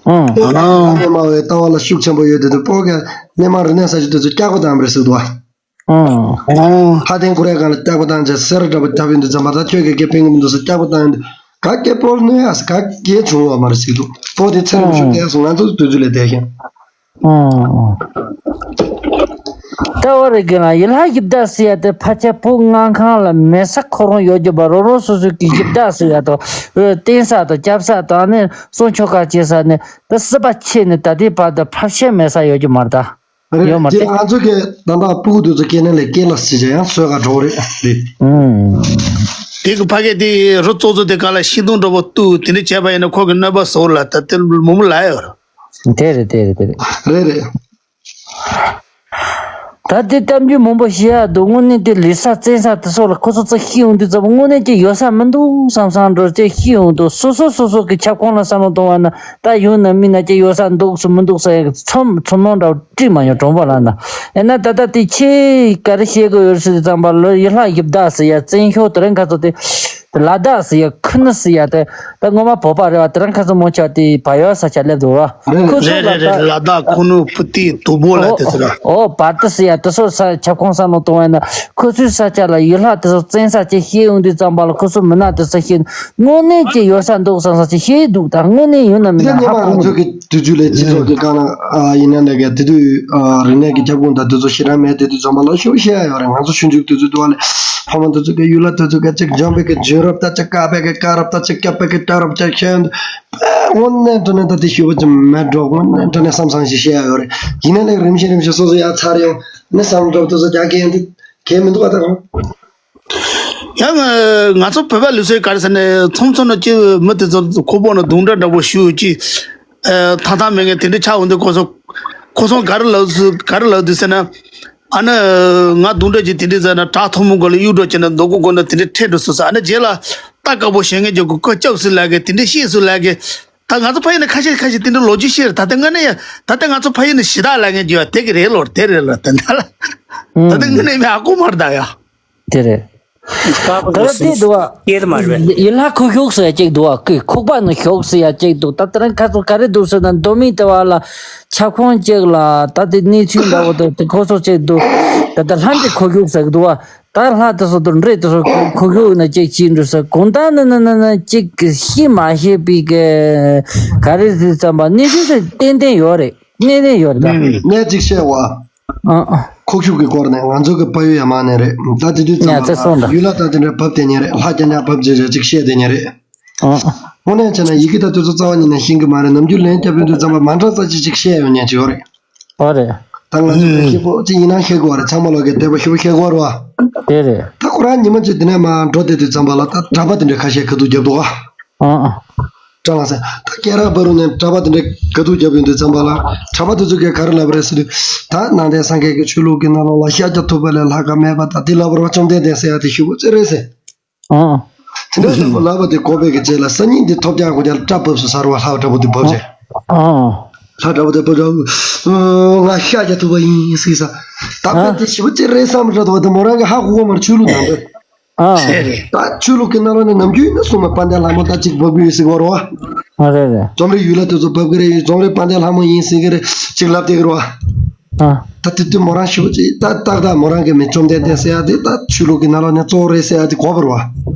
ཨང་། སྤོ་ལགས་ཨ་ནེ་མ་བའི་ལྟ་བ་ལ་ཤུགས་ཆེན་པོ་ཡོད་དེ་དུས་སྤོ་གི་སྣེ་མང་རིག་གནས་གསར་བརྗེ་དུས་ཚོད་སྐྱག་པ་བཏང་བ་རེད་ཟེར་འདུག་ཨ། ཨང་། ཨང་། ལྷ་ལྡན་ཁོ་རའི་སྒང་ལ་སྐྱག་པ་བཏང་བྱས་གསེར་འདྲ་པོ་བརྒྱབ་ཡོང་དུས་ཙམ་པ་ད་ཁྱོད་ཀྱིས་སྐད་ཕན་གི་མི་འདུག་ཟེར་སྐྱག་པ་བཏང་ཡོང་དུས་ག་སྐད་སྤོ་གནོད་ཡ་ཟེར་ག་སྐད་བྱུང་བ་མ་རེད་ཟེར་འདུག་སྤོ་དེ་ཚེ་རིང་ཤོས་བསྡད་སོང་། ང་ཚོ་དུས་ཚོད་ལས་བསྡད་ཤིང་། ཨང་། ད་འོ་རེ་གི་ན་ཡུལ་ལྷ་གཞི་བདག་ཟེར་ཡ་དེ་ཕལ་ཆེར་བོད་མངའ་ཁང་ལ་མེད་ས་ཁོ་རང་ཡོད་རྒྱུ་པ། རང་རང་སོ་སོ་གི་གཞི་བདག་ཟེར་ཡ་དང་རྟེན་ས་དང་སྐྱབས་ས་དང་ནི་གསུང་ཆོ་ག་བྱེད་ས་ནི་ད་སྲིད་པ་ཆད་ནས་ད་ལྟའི་བར་དུ་ཕལ་ཆེར་མེད་ས་ཡོད་རྒྱུ་མ་རེད་ད། རེད། ཡོད་མ་རེད། ང་ཚོ་གི་ད་ལྟ་སྤུ་གུ་དེ་ཚོ་སྐྱེས་ནས་ལས་སྐྱེས་ལ་སྲིད་ཅེས་ཡང་བཟོས་ག་འགྲོ་རེད་དེ། ཨང་། དེ་གི་ཕ་གི་དེ་རི་ཙོག་ཙོག་དེ་ག་ལ་ཤིང་སྡོང་འདྲ་པོ་བཏུགས་དེ་འདྲ་བྱས་པ་ཡིན་ན་ཁོ་གི་གནོད་པ་བཟོ་ལ་ད་དེ་མུ་མུ་ལ་ཡོད་རེད། དེ་རེད་དེ་རེད་དེ་རེད། རེད་རེད། ད་དེ་གཏམ་རྒྱུད་མང་པོ་བཤད་ཡ་འདུག་དངོས་གནས་དེ་ལུས་ས་བཙན་ས་དེ་སོགས་ལ་ཁོ་ཚོ་ཚོ་ཤི་ཡོང་དུས་ཙམ་དངོས་གནས་ཀྱི་ཡོད་ས་མི་འདུག་བསམ་བསམ་འགྲོ་ཅེས་ཤི་ཡོང་དུས་སོ་སོ་སོ་སོ་གི་ཁྱབ་ཁོངས་ལ་བསམ་བློ་གཏོང་བ་ན་ད་ཡོད་ན་མིན་ན་ཅི་ཡོད་ས་འདུག་སུ་མི་འདུག་ས་ཚོམ་ཚོམ་ནོ་འདྲ་བོ་དྲིས་མ་ཡོང་གྲོང་པ་ལ་ན། ཡིན་ན་ད་ལྟ་དེ་ཁྱེད་ག་རེ་བཤད་གི་ཡོད་ཟེར་དུས་ཙམ་པ་ལ་ཡུལ་ལྷ་གཞི་བདག་ཟེར་ཡ་བཙན་ཤོག་དེ་རིང་ཁ་ཚོ་དེ། ལ་དྭགས་ཟེར་ཡ་ཁུ་ནུ་ཟེར་ཡ་དེ་ད་སྔོན་མ་བོད་པ་རེད་བ། དེ་རིང་ཁ་སང་མོ་ཆ་དེ་བལ་ཡུལ་ས་ཆ་སླེབས་འདུག་བ། རེད། ཁོ་ཚོ་རེད་ལ་རེད་རེད། ད་ལ་དྭགས་ཁུ་ནུ་སྤུ་ཏི་དུ་བོ་ལ་དེ་ཚོ་ལ། ཨོ་བར་དུ་ཟེར་ཡ་དེ་ཚོ་ས་ཁྱབ་ཁོངས་ས་ནང་གཏོང་བ་ཡིན་ན་ཁོ་ཚོའི་ས་ཆ་ལ་ཡུལ་ལྷ་དེ་ཚོ་བཙན་ས་ཅིག་ཤེས་ཡོང་དུས་ཙམ་པ་ལ་ཁོ་ཚོ་མི་སྣ་དེ་ཚོ་ཤེས་དངོས་གནས་ཀྱི་ཡོད་ས་འདུག་བསམ་ས་ཅིག་ཤེས་འདུག་ད་དངོས་གནས་ཡོད་ན་མིན་ན་ཧ་གོ་མི་འདུག་དུས་ཚོད་ལས་སྤྱི་ཚོགས་ཀྱི་སྒང་ལ་ཨ་ཡིན་ན་ལས་ཀ་དེ་དུས་ཨ་རིག་གནས་ཀྱི་ཁྱབ་ཁོངས་དང་དེ་ཚོ་ཞེ་དྲག་མེད་དེ་དུས་ཙམ་པ་ལ་ཤོག་བཤད་ཡ་ཡོད་རེད། ང་ཚོ་ཆུང་ཆུང་དུས་ཚོད་དུ་བ་ལས་ཕ་མ་དེ་ཚོ་གི་ཡུལ་ལ་དེ་ཚོ་གི་ཅིག་འཇོན་པའི་གི་འཇོན་རབས་ད་ཅིག་དཀའ་བའི་གི་དཀའ་རབས་ད་ཅིག་སྐྱབས་པའི་གི་སྐྱབས་རབས་ཅིག་ཤེས་དངོས་གནས་དྲང་གནས་ད་དེ་ཞུ་བ་ཅིག་མེད་འགྲོ། དངོས་གནས་དྲང་གནས་བསམ་བསམ་ཞིག་བཤད་ཡ་ཡོད་རེད། ཡིན་ན་ལས་རིམ་བཞིན་རིམ་བཞིན་སོ་སོ་ཡ་ཚར་ཡོང་ནི་བསམ་འགྲོ་དེ་ཚོ་རྒྱ་སྐད་ཡིན་དུས་གལ་མི་འདུག་བ་ད་གང་། ཡང་ང་ཚོ་བོད་པ་ལུགས་སྲོལ་ག་རེ་ཟེར་ནས་ཚོམ་ཚོམ་ནང་ཅི་མི་དེ་ཚོ་ཁོ་པོ་ནང་རྡུང་འདྲ་འདྲ་པོ་ཞུ་ཅི། ཐང་ཐང་མེད་ངས་དེ་འདྲ་ཆགས་འོང་དུས་ཁོ་ཚོ་ཁོ་ཚོ་ག་རེ་ལབ་ག་རེ་ལབ་དུས་ཟེར་ན། ཨ་ནི་ང་དུང་འདྲ་གྱི་དེ་འདྲའི་ཟ་ན་བྲག་ཐོན་མོ་གོ་ལ་གཡུག་འགྲོ་བྱས་ན་རྡོ་གུ་གོ་ན་དེ་འདྲའི་ཁྲེལ་འགྲོ་སོ་ས། ཨ་ནི་རྗེས་ལ་ད་དཀར་པོ་བྱེད་མཁན་གྱི་གོ་སྐབས་སུ་ལ་གི་དེ་འདྲའི་ཤེས་སུ་ལ་གི། ད་ང་ཚོ་ཕ་ཡུལ་ནས་ཁ་ཤས་ཁ་ཤས་དེ་འདྲའི་ལོ་རྒྱུས་བཤད་རེད། ད་ལྟ་ང་ནས་ཡ་ད་ལྟ་ང་ཚོ་ཕ་ཡུལ་ནས་ཞི་དག་ལ་ངན་རྒྱུ་ཡ་དེ་གི་རེད་ལོ། དེ་རེད་ལོ། དེ་འདྲ་ལ་ད་ལྟ་ང་ནས་མི་ཨ་ཀོ་མར་ད་ཡ། དེ་རེད། ད་ལྟ་དེ་འདུག་བ། སྐྱེལ་མ་རེད། ཡུལ་ལྷ་ཁུག་ཤོག་ཟེར་ཡ་གཅིག་འདུག་བ། ཁོག་པ་ནང་ཤོག་ཟེར་ཡ་གཅིག་འདུག། ད་དེ་རིང་ཁ་སང་ག་རེ་འདུག་ཟེར་ན་མདོ་སྨད་དེ་བ་ལ་ཁྱབ་ཁོངས་གཅིག་ལ་ད་དེ་གནས་ཚུལ་འདྲ་བོ་དང་དེ་ཁོ་ཚོ་གཅིག་འདུག། ད་ལྟ་ལྷ་འདྲེ་ཁུག་ཤོག་ཟེར་གི་འདུག་བ། ད་ལྷ་དེ་ཚོ་དང་འདྲེ་དེ་ཚོ་ཁུག་ཤོག་ན་གཅིག་ཅིག་འདུག་ཟེར། གང་ལྟར་ན་ན་ན་ན་གཅིག་གི་ཤེས་མ་ཤེས་པའི་གི་ག་རེ་ཟེར་ཙམ་པ་གནས་ཚུལ་ཟེར་ཏན་ཏན་ཡོད་རེད། གནས་ལྡན་ཡོད་རེད་ད། གནས་གཅིག་བཤད་བ། ཨ་ཨ། ཁུག་ཤུག་གི་སྐོར་ནས་ང་ཚོ་གི་ཕ་ཡུལ་ཡ་མ་ནས་རེད། ད་དེ་དུས་ཙམ་ཡ་ཚེ་སོང་ད། པ་ཡུལ་ལྷ་ད་དེ་འདྲ་བབས་དེ་ཉེ་རེད། ལྷ་རྒྱ་ཉག་བབས་ཅེས་རེད་ཅིག་བཤད་དེ་ཉེ་རེད། ཨ་ཨ། དངོས་གནས་བྱས་ན་ཡི་གེ་ད་དུས་ཚོད་རྩ་བ་ཉིད་ནས་ཤེས་གི་མ་རེད། ནམ་རྒྱུན་ལན་རྒྱབ་ཡོང་དུས་ཙམ་པ་མ་འདྲ་ས་ཅིག་ཅིག་བཤད་ཡོང་ཉན་ཅིག་ཡོད་རེད། ཨོ་རེད། ད་ང་ཚོ་ཤེས་པོ་ཅིག་ཡིན་ན་ཤེས་གི་བ་རེད། ཚང་མ་ལོག་གི་བསྡད་པ་ཤེས་པོ་ཤེས་གི་བ་རེད་བ། དེ་རེད། ད་ཁོ་རང་ཉི་མ་གཅིག་དེ་ནས་མ་འགྲོ་བསྡད་དུས་ཙམ་པ་ལ་ད་གྲྭ་པ་དེ་འདྲ་ཁ་ཤས་ཁ་ཐུག་རྒྱབ་འདུག་ཨ། ཨ་ཨ། ཀྲང་ལ་སེ། ད་སྐད་རགས་བར་རུ་ནས་གྲྭ་པ་དེ་འདྲས་དགའ་སྡུག་རྒྱབ་ཡོང་དུས་ཙམ་པ་ལ། གྲྭ་པ་དེ་ཚོ་གིས་ག་རེ་ལབ་པ་རེད་ཟེར་དུས། ད་ནང་བསྟན་སངས་རྒྱས་ཀྱི་ཆོས་ལུགས་ཀྱི་ནང་ལོགས་ལ་ཤཱཀྱ་ཐུབ་པ་ལས་ལྷག་ག་མེད་པ་དང་དེ་ལབ་པ་རེད་བ། བཅོམ་ལྡན་འདས་ཟེར་ཡ་དེ་ཞུ་བོ་ཙི་རེད་ཟེར། ཨ་ཨ། དེ་འདྲས་ལབ་པ་དེ་གོ་བས་ཀྱི་རྗེས་ལ་སང་ཉིན་དེ་ཐོབ་རྒྱག་གོ་རྒྱག་སྐྲ་བབས་སུ་ས་རུ་བ་ལྷ་འདྲ་པོ་དེ་བབས་རྗེས། ཨ་ཨ། ལྷ་འདྲ་པོ་དེ་བབས་རྗེས། ང་ཤཱཀྱ་ཐུབ་པ་ཡིན་ཟེར་ས། ད་དཔེ་དེ་ཞུ་བོ་ཙི་རེད་བསམ་རེད་དོ། དེ་མོ་རང་གི་ཧ་གོ་གོ་མར་ཆོས་ལུགས་ནང་དུ། ཨ། ད་ཆོས་ལུགས་ཀྱི་ནང་ལོགས་ནས་ནམ་རྒྱུན་ཡིན་ན་སོང་མ་དཔལ་ལྡན་ལྷ་མོ་ད་ཅིག་བབས་ཀྱི་ཡོད་ཟེར་བ་རོ། ཨ་རེད་རེད། རྩོམ་རིག་ཡུལ་ལ་དེ་ཚོ་བབས་ཀྱི་རེད། རྩོམ་རིག་དཔལ་ལྡན་ལྷ་མོ་ཡིན་ཟེར་གྱི་རེད་ཅིག་ལབ་བསྡད་ཀྱི་རེད་བ། ཨ། ད་དེ་དུས་མོ་རང་ཞེ་པོ་ཅིག་ད་ཏག་ཏག་མོ་རང་གི་མི་བཅོམ་ལྡན་འདས་ཟེར་ཡ་དེ་ད་ཆོས་ལུགས་ཀྱི་ནང་ལོགས་ནས་གཙོ་བོ་རེད་ཟེར་ཡ་དེ་གོ་བ་རེད་བ།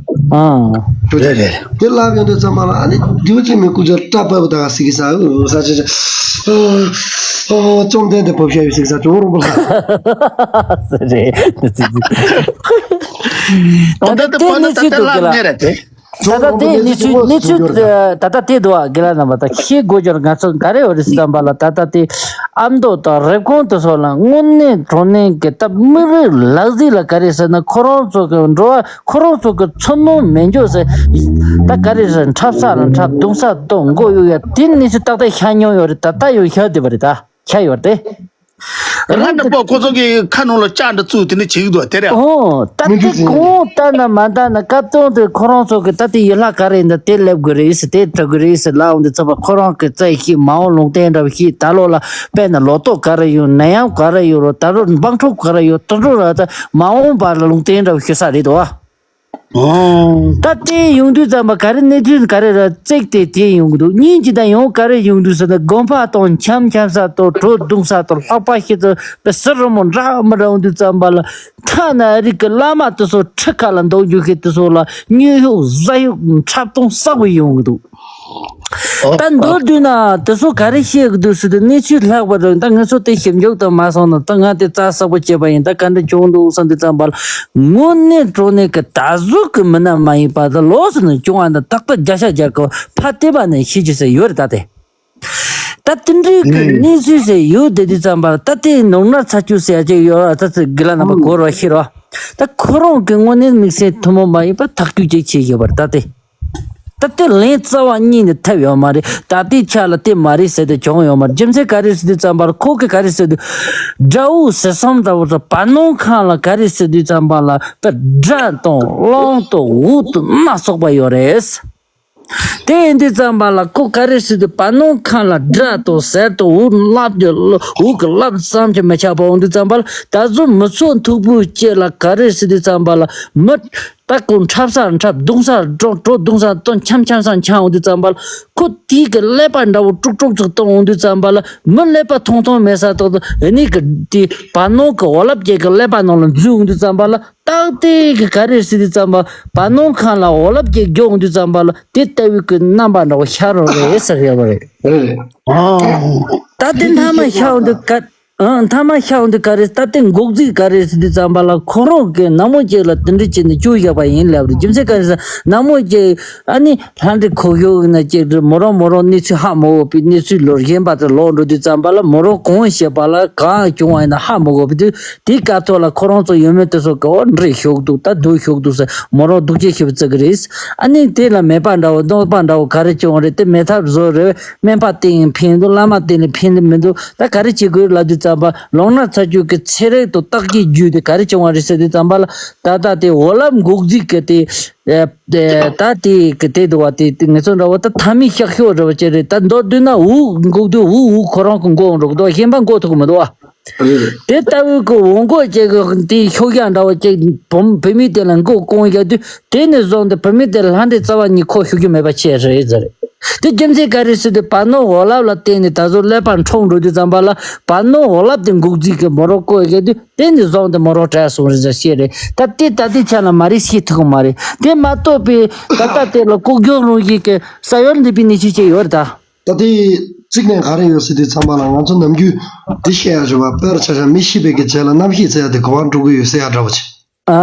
ཨ། རེད་རེད། དེ་ལབ་ཡོང་དུས་ཙམ་པ་ལ་ཨ་ནི་དེ་བོ་ཅིག་མི་སྐུ་ཅག་སྐྲ་བབས་ད་ག་ཟེར་གྱི་ས་ཨུ་ས་ཆ་ཆ། ཨོ་བཅོམ་ལྡན་འདས་བབས་ཤ་ཡོད་ཟེར་གྱི་ས་ཅོག་རོང་པོ་ལ། ཟེར་རེད། ད་ལྟ་དེ་གནས་ཚུལ་འདུག་གི་ལ། ད་ལྟ་དེ་གནས་ཚུལ་གནས་ཚུལ་ད་ལྟ་དེ་འདུག་ཨ། དགེ་ལགས་རྣམ་པ་ད་ཤེས་དགོས་རྒྱུར་ང་ཚོ་ག་རེ་ཡོད་རེད་ཟེར་ཙམ་པ་ལ། ད་ལྟ་དེ་ཨ་མདོ་དང་རེབ་གོང་དེ་སོགས་ལ་དངོས་གནས་དྲང་གནས་ཀྱི་ད་མི་རིགས་ལག་རྩལ་ལ་ག་རེ་ཟེར་ན་ཁོ་རང་ཚོ་གི་འགྲོ་བ་ཁོ་རང་ཚོ་གི་ཚོར་སྣང་མེད་འཇོག་ཟེར། ད་ག་རེ་ཟེར་འཁྲབ་ས་ལ་འཁྲབ་རྡུང་ས་རྡུང་མགོ་གཡུག་ཡ་དེ་གནས་ཚུལ་ཏག་ཏག་ཤར་མྱོང་ཡོད་རེད། ད་ལྟ་ཡང་ཤར་བསྡད་པ་རེད། ད་ཤར་ཡོད་རེད་དེ། རང་ནི་པོ་ཁོ་ཚོ་གི་ཁ་ནང་ལ་ལྕགས་འདྲ་བཙུགས་དེ་ནི་བྱེད་ཀྱི་འདུག་དེ་རེད། ཨོ་ད་དེ་གོང་ལྟ་ན་མ་ལྟ་ན་སྐབས་དོན་དེ་ཁོ་རང་ཚོ་གི་ད་དེ་ཡུལ་ལྷ་ག་རེ་ཡིན་ད་དེ་སླེབས་དགོས་རེད་ཟེར་དེ་འགྲོ་དགོས་རེད་ཟེར་ལབ་འོང་དུས་ཙམ་པ་ཁོ་རང་གི་རྩ་ཡི་ཤེས་མ་འོངས་ལུང་བསྟན་འདྲ་བ་ཤེས་ད་ལོ་ལ་དཔེར་ན་ལོ་ཏོག་ག་རེ་ཡོད། ནད་ཡམས་ག་རེ་ཡོད་རོ། ད་རུང་འབངས་ཁྲོད་ག་རེ་ཡོད། ད་རུང་ར་ད་མ་འོངས་པ་ལ་ལུང་བསྟན་འདྲ་བ་ཤེས་ས་རེད་དོ། ཨོ། ད་དེ་ཡོང་དུས་ཙམ་པ་ག་རེ་གནས་ཚུལ་ག་རེ་ར་བརྩེགས་ཏེ་དེ་ཡོང་གི་འདུག། གཉིས་ཀྱི་ད་ཡང་ག་རེ་ཡོང་དུས་ཟེར་ན་དགོན་པ་དང་འཆམ་འཆམ་ས་དང་བྲོ་བརྡུང་ས་དང་ལྷགས་པ་ཤེས་ཚོ་པའི་སི་རི་མོ་འདྲ་མི་འདྲ་ཡོང་དུས་ཙམ་པ་ལ་ཐ་ན་རིགས་ཀྱི་བླ་མ་དེ་ཚོ་ཁྲི་ཁ་ལ་འདུག་རྒྱུ་ཤེས་དེ་ཚོ་ལ་མྱོས་ཤོག་ཟ་ཤོག་འཁྲབ་སྟོང་བསགས་པ་ཡོང་གི་འདུག། ད་མདོར་བསྡུས་ན་དེ་ཚོ་ག་རེ་བཤད་གི་འདུག་ཟེར་དུས་གནས་ཚུལ་ལྷག་པ་རེད། ད་ང་ཚོ་དེ་ཞིབ་འཇུག་དང་མ་སོང་ན་ད་ང་དེ་རྩ་གསལ་པོ་བྱས་པ་ཡིན། ད་ག་འདྲ་བྱུང་འདུག་བསམ་དུས་ཙམ་པ་ལ་དངོས་གནས་དྲང་གནས་ཀྱི་ད་གཟོད་ཀྱི་མི་སྣ་མ་ཡིན་པ་ད་ལོགས་སུ་ནས་བྱུང་བ་ན་ཏག་ཏག་བརྒྱ་ཆ་བརྒྱ་གི་ཕ་བལྟས་པ་ནས་ཤེས་ཀྱི་ཟེར་ཡོད་རེད། ད་དེ་ད་དེ་འདྲའི་གི་གནས་ཚུལ་ཟེར་ཡོད་དེ་དུས་ཙམ་པ་ལ་ད་དེ་ནོར་ན་ཚ་ཆུ་ཟེར་ཡ་ཅིག་ཡོད་ར། ད་ཚེ་དགེ་ལ་རྣམ་པ་གོ་ར་ཤེས་ར། ད་ཁོ་རང་གི་དངོས་གནས་དམིགས་བསལ་ཐུན་མོང་མ་ཡིན་པ་ཐག་གཅོད་ཅིག་བྱས་ཡོད་པ་རེད། ད་དེ། ད་ལྟའི་ལན་རྩ་བ་ཉིད་ནས་ཐེབས་ཡོད་མ་རེད། ད་ལྟའི་ཆ་ལ་དེ་མ་རེད་ཟེར་ཏེ་བྱུང་ཡོད་མ་རེད། རྒྱུ་མཚན་ག་རེ་ཟེར་དུས་ཙམ་པར་ཁོ་གིས་ག་རེ་ཟེར་དུས། དགྲ་བོ་ཟེར་གསུམ་ལྟ་བུ་ཚོ་བར་སྣང་ཁམས་ལ་ག་རེ་ཟེར་དུས་ཙམ་པ་ལ་ད་དགྲ་དང་གླང་དང་འུ་དང་སྣ་ཚོགས་པ་ཡོད་རེད། དེ་ཡིན་དུས་ཙམ་པ་ལ་ཁོ་ག་རེ་ཟེར་དུས་བར་སྣང་ཁམས་ལ་དགྲ་དང་ཟེར་དང་འུ་ལབ་ཀྱི་འུ་གི་ལབ་ཙམ་གྱིས་མི་ཁྱབ་པ་འོང་དུས་ཙམ་པ་ལ་ད་གཟོད་མི་ཚོགས་མཐུག་པོའི་དཀྱིལ་ལ་ག་རེ་ཟེར་དུས་ཙམ་པ་ལ་མི། ད་ཁོ་འཁྲབ་ས་འཁྲབ་རྡུང་ས་བྲོ་བྲོ་རྡུང་ས་སྟོན་འཆམ་འཆམ་ས་འཆམ་འོང་དུས་ཙམ་པ་ལ་ཁོ་དེའི་གི་ཀླད་པ་འདྲ་བོ་དཀྲུག་དཀྲུག་ཅིག་གཏོང་འོང་དུས་ཙམ་པ་ལ་མི་ཀླད་པ་ཐུང་ཐུང་མེད་ས་ཏོག་ཏོག་ཨ་ནི་གི་དེ་བར་སྣང་གི་འོ་ལབ་ཅན་གི་ཀླད་པ་ནང་ལ་འཛུལ་འོང་དུས་ཙམ་པ་ལ་ཏག་ཏག་གི་ག་རེ་ཟེར་དུས་ཙམ་པ་བར་སྣང་ཁམས་ལ་འོ་ལབ་ཅན་རྒྱུག་འོང་དུས་ཙམ་པ་ལ་དེ་ལྟ་བུའི་གི་རྣམ་པ་འདྲ་བོ་ཤར་རོ་རེད་ཟེར་ཡོད་པ་རེད། རེད། ད་དེ་མཐའ་མ་ཤར་འོང་དུས་ག་ཨང་། མཐའ་མ་ཤར་འོང་དུས་ག་རེ་ད་ལྟའི་འགོག་རྫས་ག་རེ་ཟེར་དུས་ཙམ་པ་ལ་ཁོ་རང་གིས་ནག་མོ་ཅིག་ལ་དེ་འདྲ་བྱས་ནས་བཅོས་བཞག་པ་ཡིན་ལབ་རེད། རྒྱུ་མཚན་ག་རེ་ཟེར་ན་ནག་མོ་ཅིག་ཨ་ནི་ལྷ་འདྲེ་ཁོག་ཡོག་ཡིན་ན་ཅིག་རེད། མོ་རང་མོ་རང་གནས་ཚུལ་ཧ་མ་གོ་བའི་གནས་ཚུལ་ལོ་གཞན་པ་དེ་ལོག་འགྲོ་དུས་ཙམ་པ་ལ་མོ་རང་གང་བྱས་པ་ལ་གང་བྱུང་བ་ཡིན་ན་ཧ་མ་གོ་བ་དུས་དེའི་སྐབས་ཐོག་ལ་ཁོ་རང་ཚོ་ཡོད་མེད་དེ་ཚོ་ག་བ་འདྲེ་ཤོག་འདུག་ད་སྡུག་ཤོག་འདུག་ཟེར་མོ་རང་སྡུག་ཅག་ཤི་བ་བརྩི་གི་རེད། ཨ་ནི་དེ་ལ་མེད་པ་འདྲ་བོ་གནོད་པ་འདྲ་བོ་ག་རེ་བྱུང་རེད། དེ་མེད་ཐབས་བཟོ་རེད། སྨན་པ་བསྟེན་ཕན་འདུག། བླ་མ་བསྟེན་ནས་ཕན་འདུག་མི་འདུག། ད་ག་རེ་བྱེད་དགོས་ལབ་དུས་ ཙམ་པ་ལོང་ན་ཚ་རྒྱུད་ཀྱི་ཚེ་རབས་དང་རྟགས་ཀྱི་རྒྱུད་དེ་ག་རེ་བྱུང་བ་རེད་ཟེར་དུས་ཙམ་པ་ལ། ད་ལྟ་དེ་འོད་རླབས་འགོག་རྫས་ཀྱི་དེ་ཨེ་ཨེ་ད་དེ་གི་དེ་འདུག་བ། དེ་དེ་ངེད་ཚོ་འདྲ་བོ་ད་མཐའ་མའི་ཤག་ཤོག་འདྲ་བོ་ཅིག་རེད། ད་མདོར་བསྡུས་ན་འོད་འགོག་དུས་འོད་འོད་ཁོ་རང་གི་འགོག་འགྲོ་གི་འདུག་གཞན་པ་འགོག་ཐུབ་ཀྱི་མི་འདུག་བ། རེད་རེད། དེ་ལྟ་བུའི་གི་འོད་འགོག་ཅིག་གི་དེ་ཤོག་བྱ་འདྲ་བོ་ཅིག་བུ་བུད་མེད་དེ་ལ་འགོག་གོང་བཞག་དུས། དེ་ནས་བཟུང་སྟེ་བུད་མེད་དེ་ལྷ་འདྲེ་རྩ་བ་ཉིད་ཁོ་ཤོར་རྒྱུ་མེད་པ་བྱས་རེད་ཟེར། དེ་རྒྱུ་མཚན་ག་རེ་ཟེར་དུས་བར་སྣང་འོད་རླབས་ལ་བརྟེན་ནས་ད་གཟོད་ཀླད་པ་འཕྲོག་འགྲོ་དུས་ཙམ་པ་ལ། བར་སྣང་འོད་རླབས་དེ་འགོག་རྫས་ཀྱི་མོ་རོ་བཀོལ་བཞག་དུས། དེ་ནས་བཟུང་སྟེ་མོ་རོ་བྲལ་སོང་རེད་ཟེར་བཤད་རེད། ད་དེ་ད་ལྟའི་ཆ་ལ་མ་རེད། ཤེས་ཐུབ་ཀྱི་མ་རེད། དེ་མ་གཏོགས་པའི་ད་ལྟ་དེ་ལ་ལྐོག་གྱུར་རང་བཞིན་གྱི་ས་ཡོལ་འདེབས་པའི་གནས་ཚུལ་ཅིག་ཡོད་རེད་ད། ད་ལྟའི་གཅིག་ནས་ག་རེ་ཡོད་ཟེར་དུས་ཙམ་པ་ལ། ང་ཚོ་ནམ་རྒྱུན་འདི་བཤད་ཡ་ཞུ་བ། དཔེར་ཆ་བཞག་མི་ཤི་བའི་གི་རྗེས་ལ་རྣམ་ཤེས་ཟེར་ཡ་དེ་ག་པར་འགྲོ་གི་ཡོད་ཟེར་ཡ་འདྲ་བོ་ཅིག་ཨ།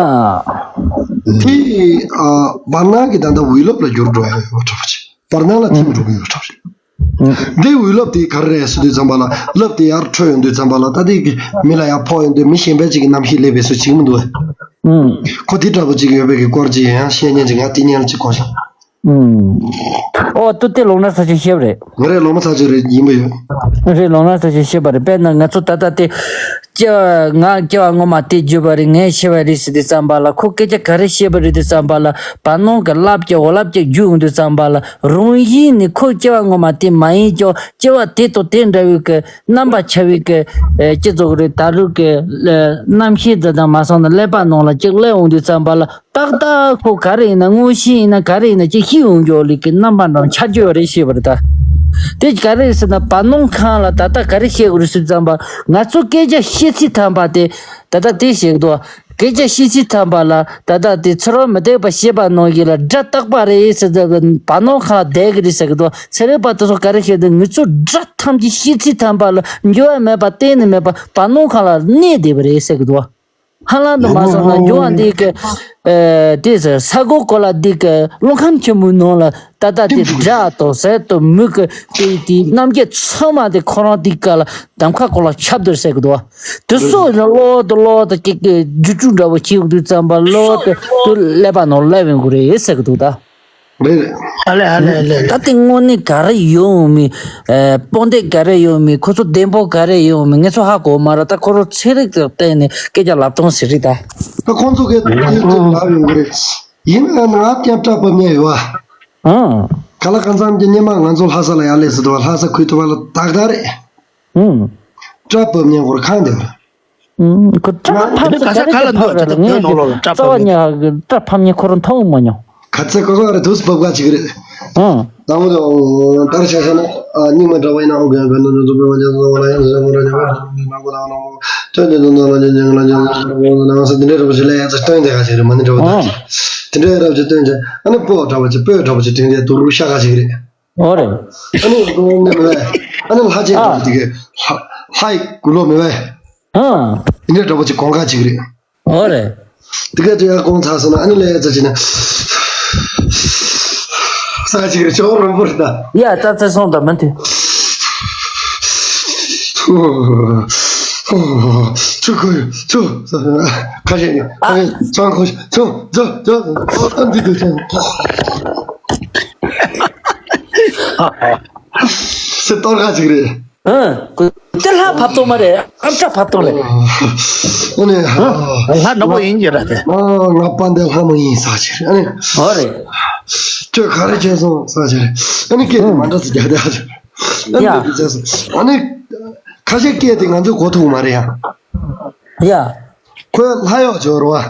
དེ་ཨ་བར་སྣང་གི་ད་ལྟ་འོད་རླབས་ལ་འགྱུར་འགྲོ་ཡ་ཡོད་པ་འདྲ་བོ་ཅིག་བར་སྣང་ལ་ཐིམ་འགྲོ་གི་ཡོད་པ་འདྲ་བོ་ཅིག་འདི་འོད་རླབས་དེ་ག་རེ་རེད་ཟེར་དུས་ཙམ་པ་ལ། རླབས་དེ་ཡར་འཕྲོས་ཡོང་དུས་ཙམ་པ་ལ། ད་དེ་གི་མི་ལ་ཡར་ཕོག་ཡོང་དུས་མི་གཞན་པ་ཅིག་གི་རྣམ་ཤེས་སླེབས་པའི་བཟོ་ཅིག་མི་འདུག་གས། ཁོ་དེ་འདྲ་བོ་ཅིག་ཡོད་པའི་གི་སྐོར་ཅིག་ཡང་བཤད་ཉན་ཅིག་ང་དེ་ཉན་ཅིག་གོ་ཤག་ཨུམ། ཨོ་ཏུ་དེ་ལོང་ན་ས་ཆ་ཤེས་པ་རེད། ང་རེ་ལོང་ན་ས་ཆ་རེད་ཡིན་པ་ཡོད། རེད། ལོང་ན་ས་ཆ་ཤེས་པ་རེད། དཔེར་ན་ང་ཚོ་ད་ལྟ་དེ་སྐྱེ་བ་ང་སྐྱེ་བ་སྔོན་མ་དེ་བརྒྱུད་པ་རེད། ངས་ཤེས་པ་རེད་ཟེར་དུས་ཙམ་པ་ལ། ཁོ་སྐད་ཆ་ག་རེ་བཤད་པ་རེད་དུས་ཙམ་པ་ལ། བར་སྣང་གི་རླབས་ཀྱི་འོད་རླབས་ཀྱི་རྒྱུ་ཡོང་དུས་ཙམ་པ་ལ། རང་བཞིན་ནི་ཁོ་སྐྱེ་བ་སྔོན་མ་དེ་མ་ཡིན་ཀྱང་སྐྱེ་བ་དེ་དང་དེ་འདྲ་བའི་གི་རྣམ་པ་ཆ་བའི་གི་ཨེ་སྤྱི་ཚོགས་རེད། ད་ལུགས་ཀྱི་ཨེ་རྣམ་ཤེས་འདི་དང་མ་སོང་ན་ཀླད་པ་ནང་ལ་ཅིག་སླེབས་འོང་དུས་ཙམ་པ་ལ། ཏག་ཏག་ཁོ་ག་རེ་ཡིན་ན། མངོན་ཤེས་ཡིན་ན་ག་རེ་ཡིན་ན་ཅིག་ཤེས་ཡོང་རྒྱུ་ལས་ཀྱི་རྣམ་པ་འདྲ་ཆགས་རྒྱུ་རེད་ཤེས་པ་རེད་ད། དེ་ག་རེ་ཟེར་ན་བར་སྣང་ཁམས་ལ་ད་ལྟ་ག་རེ་བཤད་དགོས་རེད་ཟེར་ཙམ་པ། ང་ཚོ་སྐད་ཆ་བཤད་ཚིག་ཐམ་པ་དེ་ད་ལྟ་དེ་བཤད་དོ། སྐད་ཆ་བཤད་ཚིག་ཐམ་པ་ལ་ད་ལྟ་དེ་ཚུར་མི་བདེ་བ་བཤད་པ་ནང་བཞིན་ལ་སྒྲ་རྟག་པ་རེད་ཟེར་ཙམ་པ། བར་སྣང་ཁམས་ལ་བསྡད་ཀྱི་རེད་ཟེར་གི་འདུག་ཚན་རིག་པ་དེ་ཚོ་ག་རེ་བཤད་དེ། ང་ཚོ་སྒྲ་ཐམས་ཅད་བཤད་ཚིག་ཐམ་པ་ལ་འགྱུར་བ་མེད་པ་གཏན་ནས་མེད་པ་བར་སྣང་ཁམས་ལ་གནས་བསྡད་པ་རེད་ཟེར་གི་འདུག་ཧ་ལམ་དུ་མ་སོང་ན་འགྱུར་བ་འདི་གི་ཨེ་དེ་ཟེར་ས་གོ་གོ་ལ་འདི་གི་རླུང་ཁམས་ཆེན་མོའི་ནང་ལ་ད་ལྟ་དེ་སྒྲ་དང་ཟས་དང་མིག་གི་དེ་དེ་རྣམ་རྒྱལ་ཚང་མ་དེ་ཁོ་རང་དེ་ག་ལ་གདམ་ཁ་གོ་ལ་ཁྱབ་བསྡད་ཟེར་གི་འདུག་དེ་སོགས་ལ་གློ་དང་གློ་དང་ཀྱི་ཀྱི་རྒྱུ་ཆུ་འདྲ་བོ་བྱེད་དུས་ཙམ་པ་གློ་དེ་དུ་ཀླད་པ་ནང་སླེབས་ཡོང་གི་རེད་ཟེར་གི་འདུག་ད། རེད་རེད། ཨ་ལེ་ཨ་ལེ་ཨ་ལེ། ད་དེ་དངོས་གནས་ག་རེ་ཡོང་མི། ཨེ་དཔང་རྟགས་ག་རེ་ཡོང་མི། ཁོ་ཚོ་བདེན་པོ་ག་རེ་ཡོང་མི་ངེད་ཚོ་ཧ་གོ་མ་རེད། ད་ཁོ་རང་ཚན་རིག་དང་བསྟུན་ནས་སྐད་ཆ་ལབ་སྟངས་ཟེར་རེད་ད། ད་ཁོང་ཚོ་གིས་དེ་ཚོ་ལབ་ཡོང་གི་རེད། ཡིན་ན་ང་ཀྱང་སྐྲ་བབས་མཁན་ཡོད་བ། ཨང་། ག་ལ་གང་འཚམ་གྱི་སྔོན་མ་ང་ཚོ་ལྷ་ས་ལ་ཡར་སླེབས་ཟེར་དུས་ལྷ་ས་ཁུལ་དུ་བ་ལ་ཏག་ཏག་རེད། ཨང་། སྐྲ་བབས་མཁན་ཁོ་རང་གང་དེ་བ། ཨུམ། ཁོ་སྐྲ་ཕབ་ས་ག་རེ་ཕབ་ར་ར་ངས་རྩ་བ་ཉག་གི་སྐྲ་ཕབ་མཁན་ཁོ་རང་མཐོང་མ་མྱོང་། ག་ཚད་ཀོ་ཀོ་རེ་དུས་སུ་བབ་ག་ཅིག་རེད། ཨང་། དང་པོ་དང་ལྟར་ཆ་བཞག་ན་སྙིགས་མ་འདྲ་བ་ཡིན་ན་ཨོ་ག་ག་ནོ་ནོ་ཙོ་པེ་མ་ཅ་ཙོ་ལ་ཡང་ཟེར་མོ་ར་ཉ་མ་ན་གོ་ད་ནོ་མོ་ཐོན་ཏེ་ནོ་ནོ་ལ་ཉ་ཉ་ལ་ཉ་ལ་ནང་སེ་དེ་འདྲའི་རབ་ཅིག་ལ་ཡང་ཚ་སྟོན་དེ་ག་ཅིག་རེད། མ་ནི་འདྲ་བ་ད་ཅིག་དེ་འདྲའི་རབ་ཅིག་སྟོན་ཅིག་ཨ་ནི་པོ་འདྲ་བ་ཅིག་པོ་འདྲ་བ་ཅིག་དྲན་ཏེ་དུ་རུ་ཤ་ག་ཅིག་རེད། ཨོ་རེད། ཨ་ནི་ལྷ་ཆེན་འདྲ་བོ་དེ་གའི་ལྷ་ལྷ་ཡི་དགུ་ལོ་མེད་པས། ཨ། དེ་འདྲ་འདྲ་བོ་ཅིག་གོང་ཁ་ཅིག་རེད། ཨོ་རེད། དེ་ག་དེ་ཡང་གོང་ཚ་སོང་ན་ཨ་ནི་ལས་ཙ་ཅིག་ན་ས་ཅིག་རེད། ཅོག་རོང་པོར་ད། ཡ་ཙ་ཙ་སོང་ད་མི་འདུག་ཆུ་ཁོ་ཆུ་ཁ་ཤས་ནི་ཨ་ཚང་ཁོ་ཆུ་ཅོ་ཅོ་ཨ་འདི་འདུག་ཅང་། སེ་གཏོར་ཁ་ཅིག་རེད། ཨ། ཁོ་དེ་ལྷ་ཕབ་ཏོ་མ་རེད། ཨམ་ཅོག་ཕབ་ཏོ་རེད། ཨ་ནི་ལྷ་ནག་པོ་ཡིན་གྱི་ར་དེ། ཨ་ང་པ་འདི་ལྷ་མོ་ཡིན་ས་ཅིག་རེད། ཨ་ནི་ཨོ་རེད། ཁྱོད་ག་རེ་བྱས་སོང་ས་ཅིག་རེད། ཨ་ནི་སྐད་དེ་མ་འདྲ་ས་རྒྱག་དེ་ཨ་ཅིག་རེད། ཨ་ནི་ཡ་འདི་བྱས་སོང་། ཨ་ནི་ཁ་ཤས་སྐད་དེ་ང་ཚོས་གོ་ཐུབ་མ་རེད་ཡ། ཡ། ཁོས་ལྷ་གཡོག་བྱོས་རོ་བ།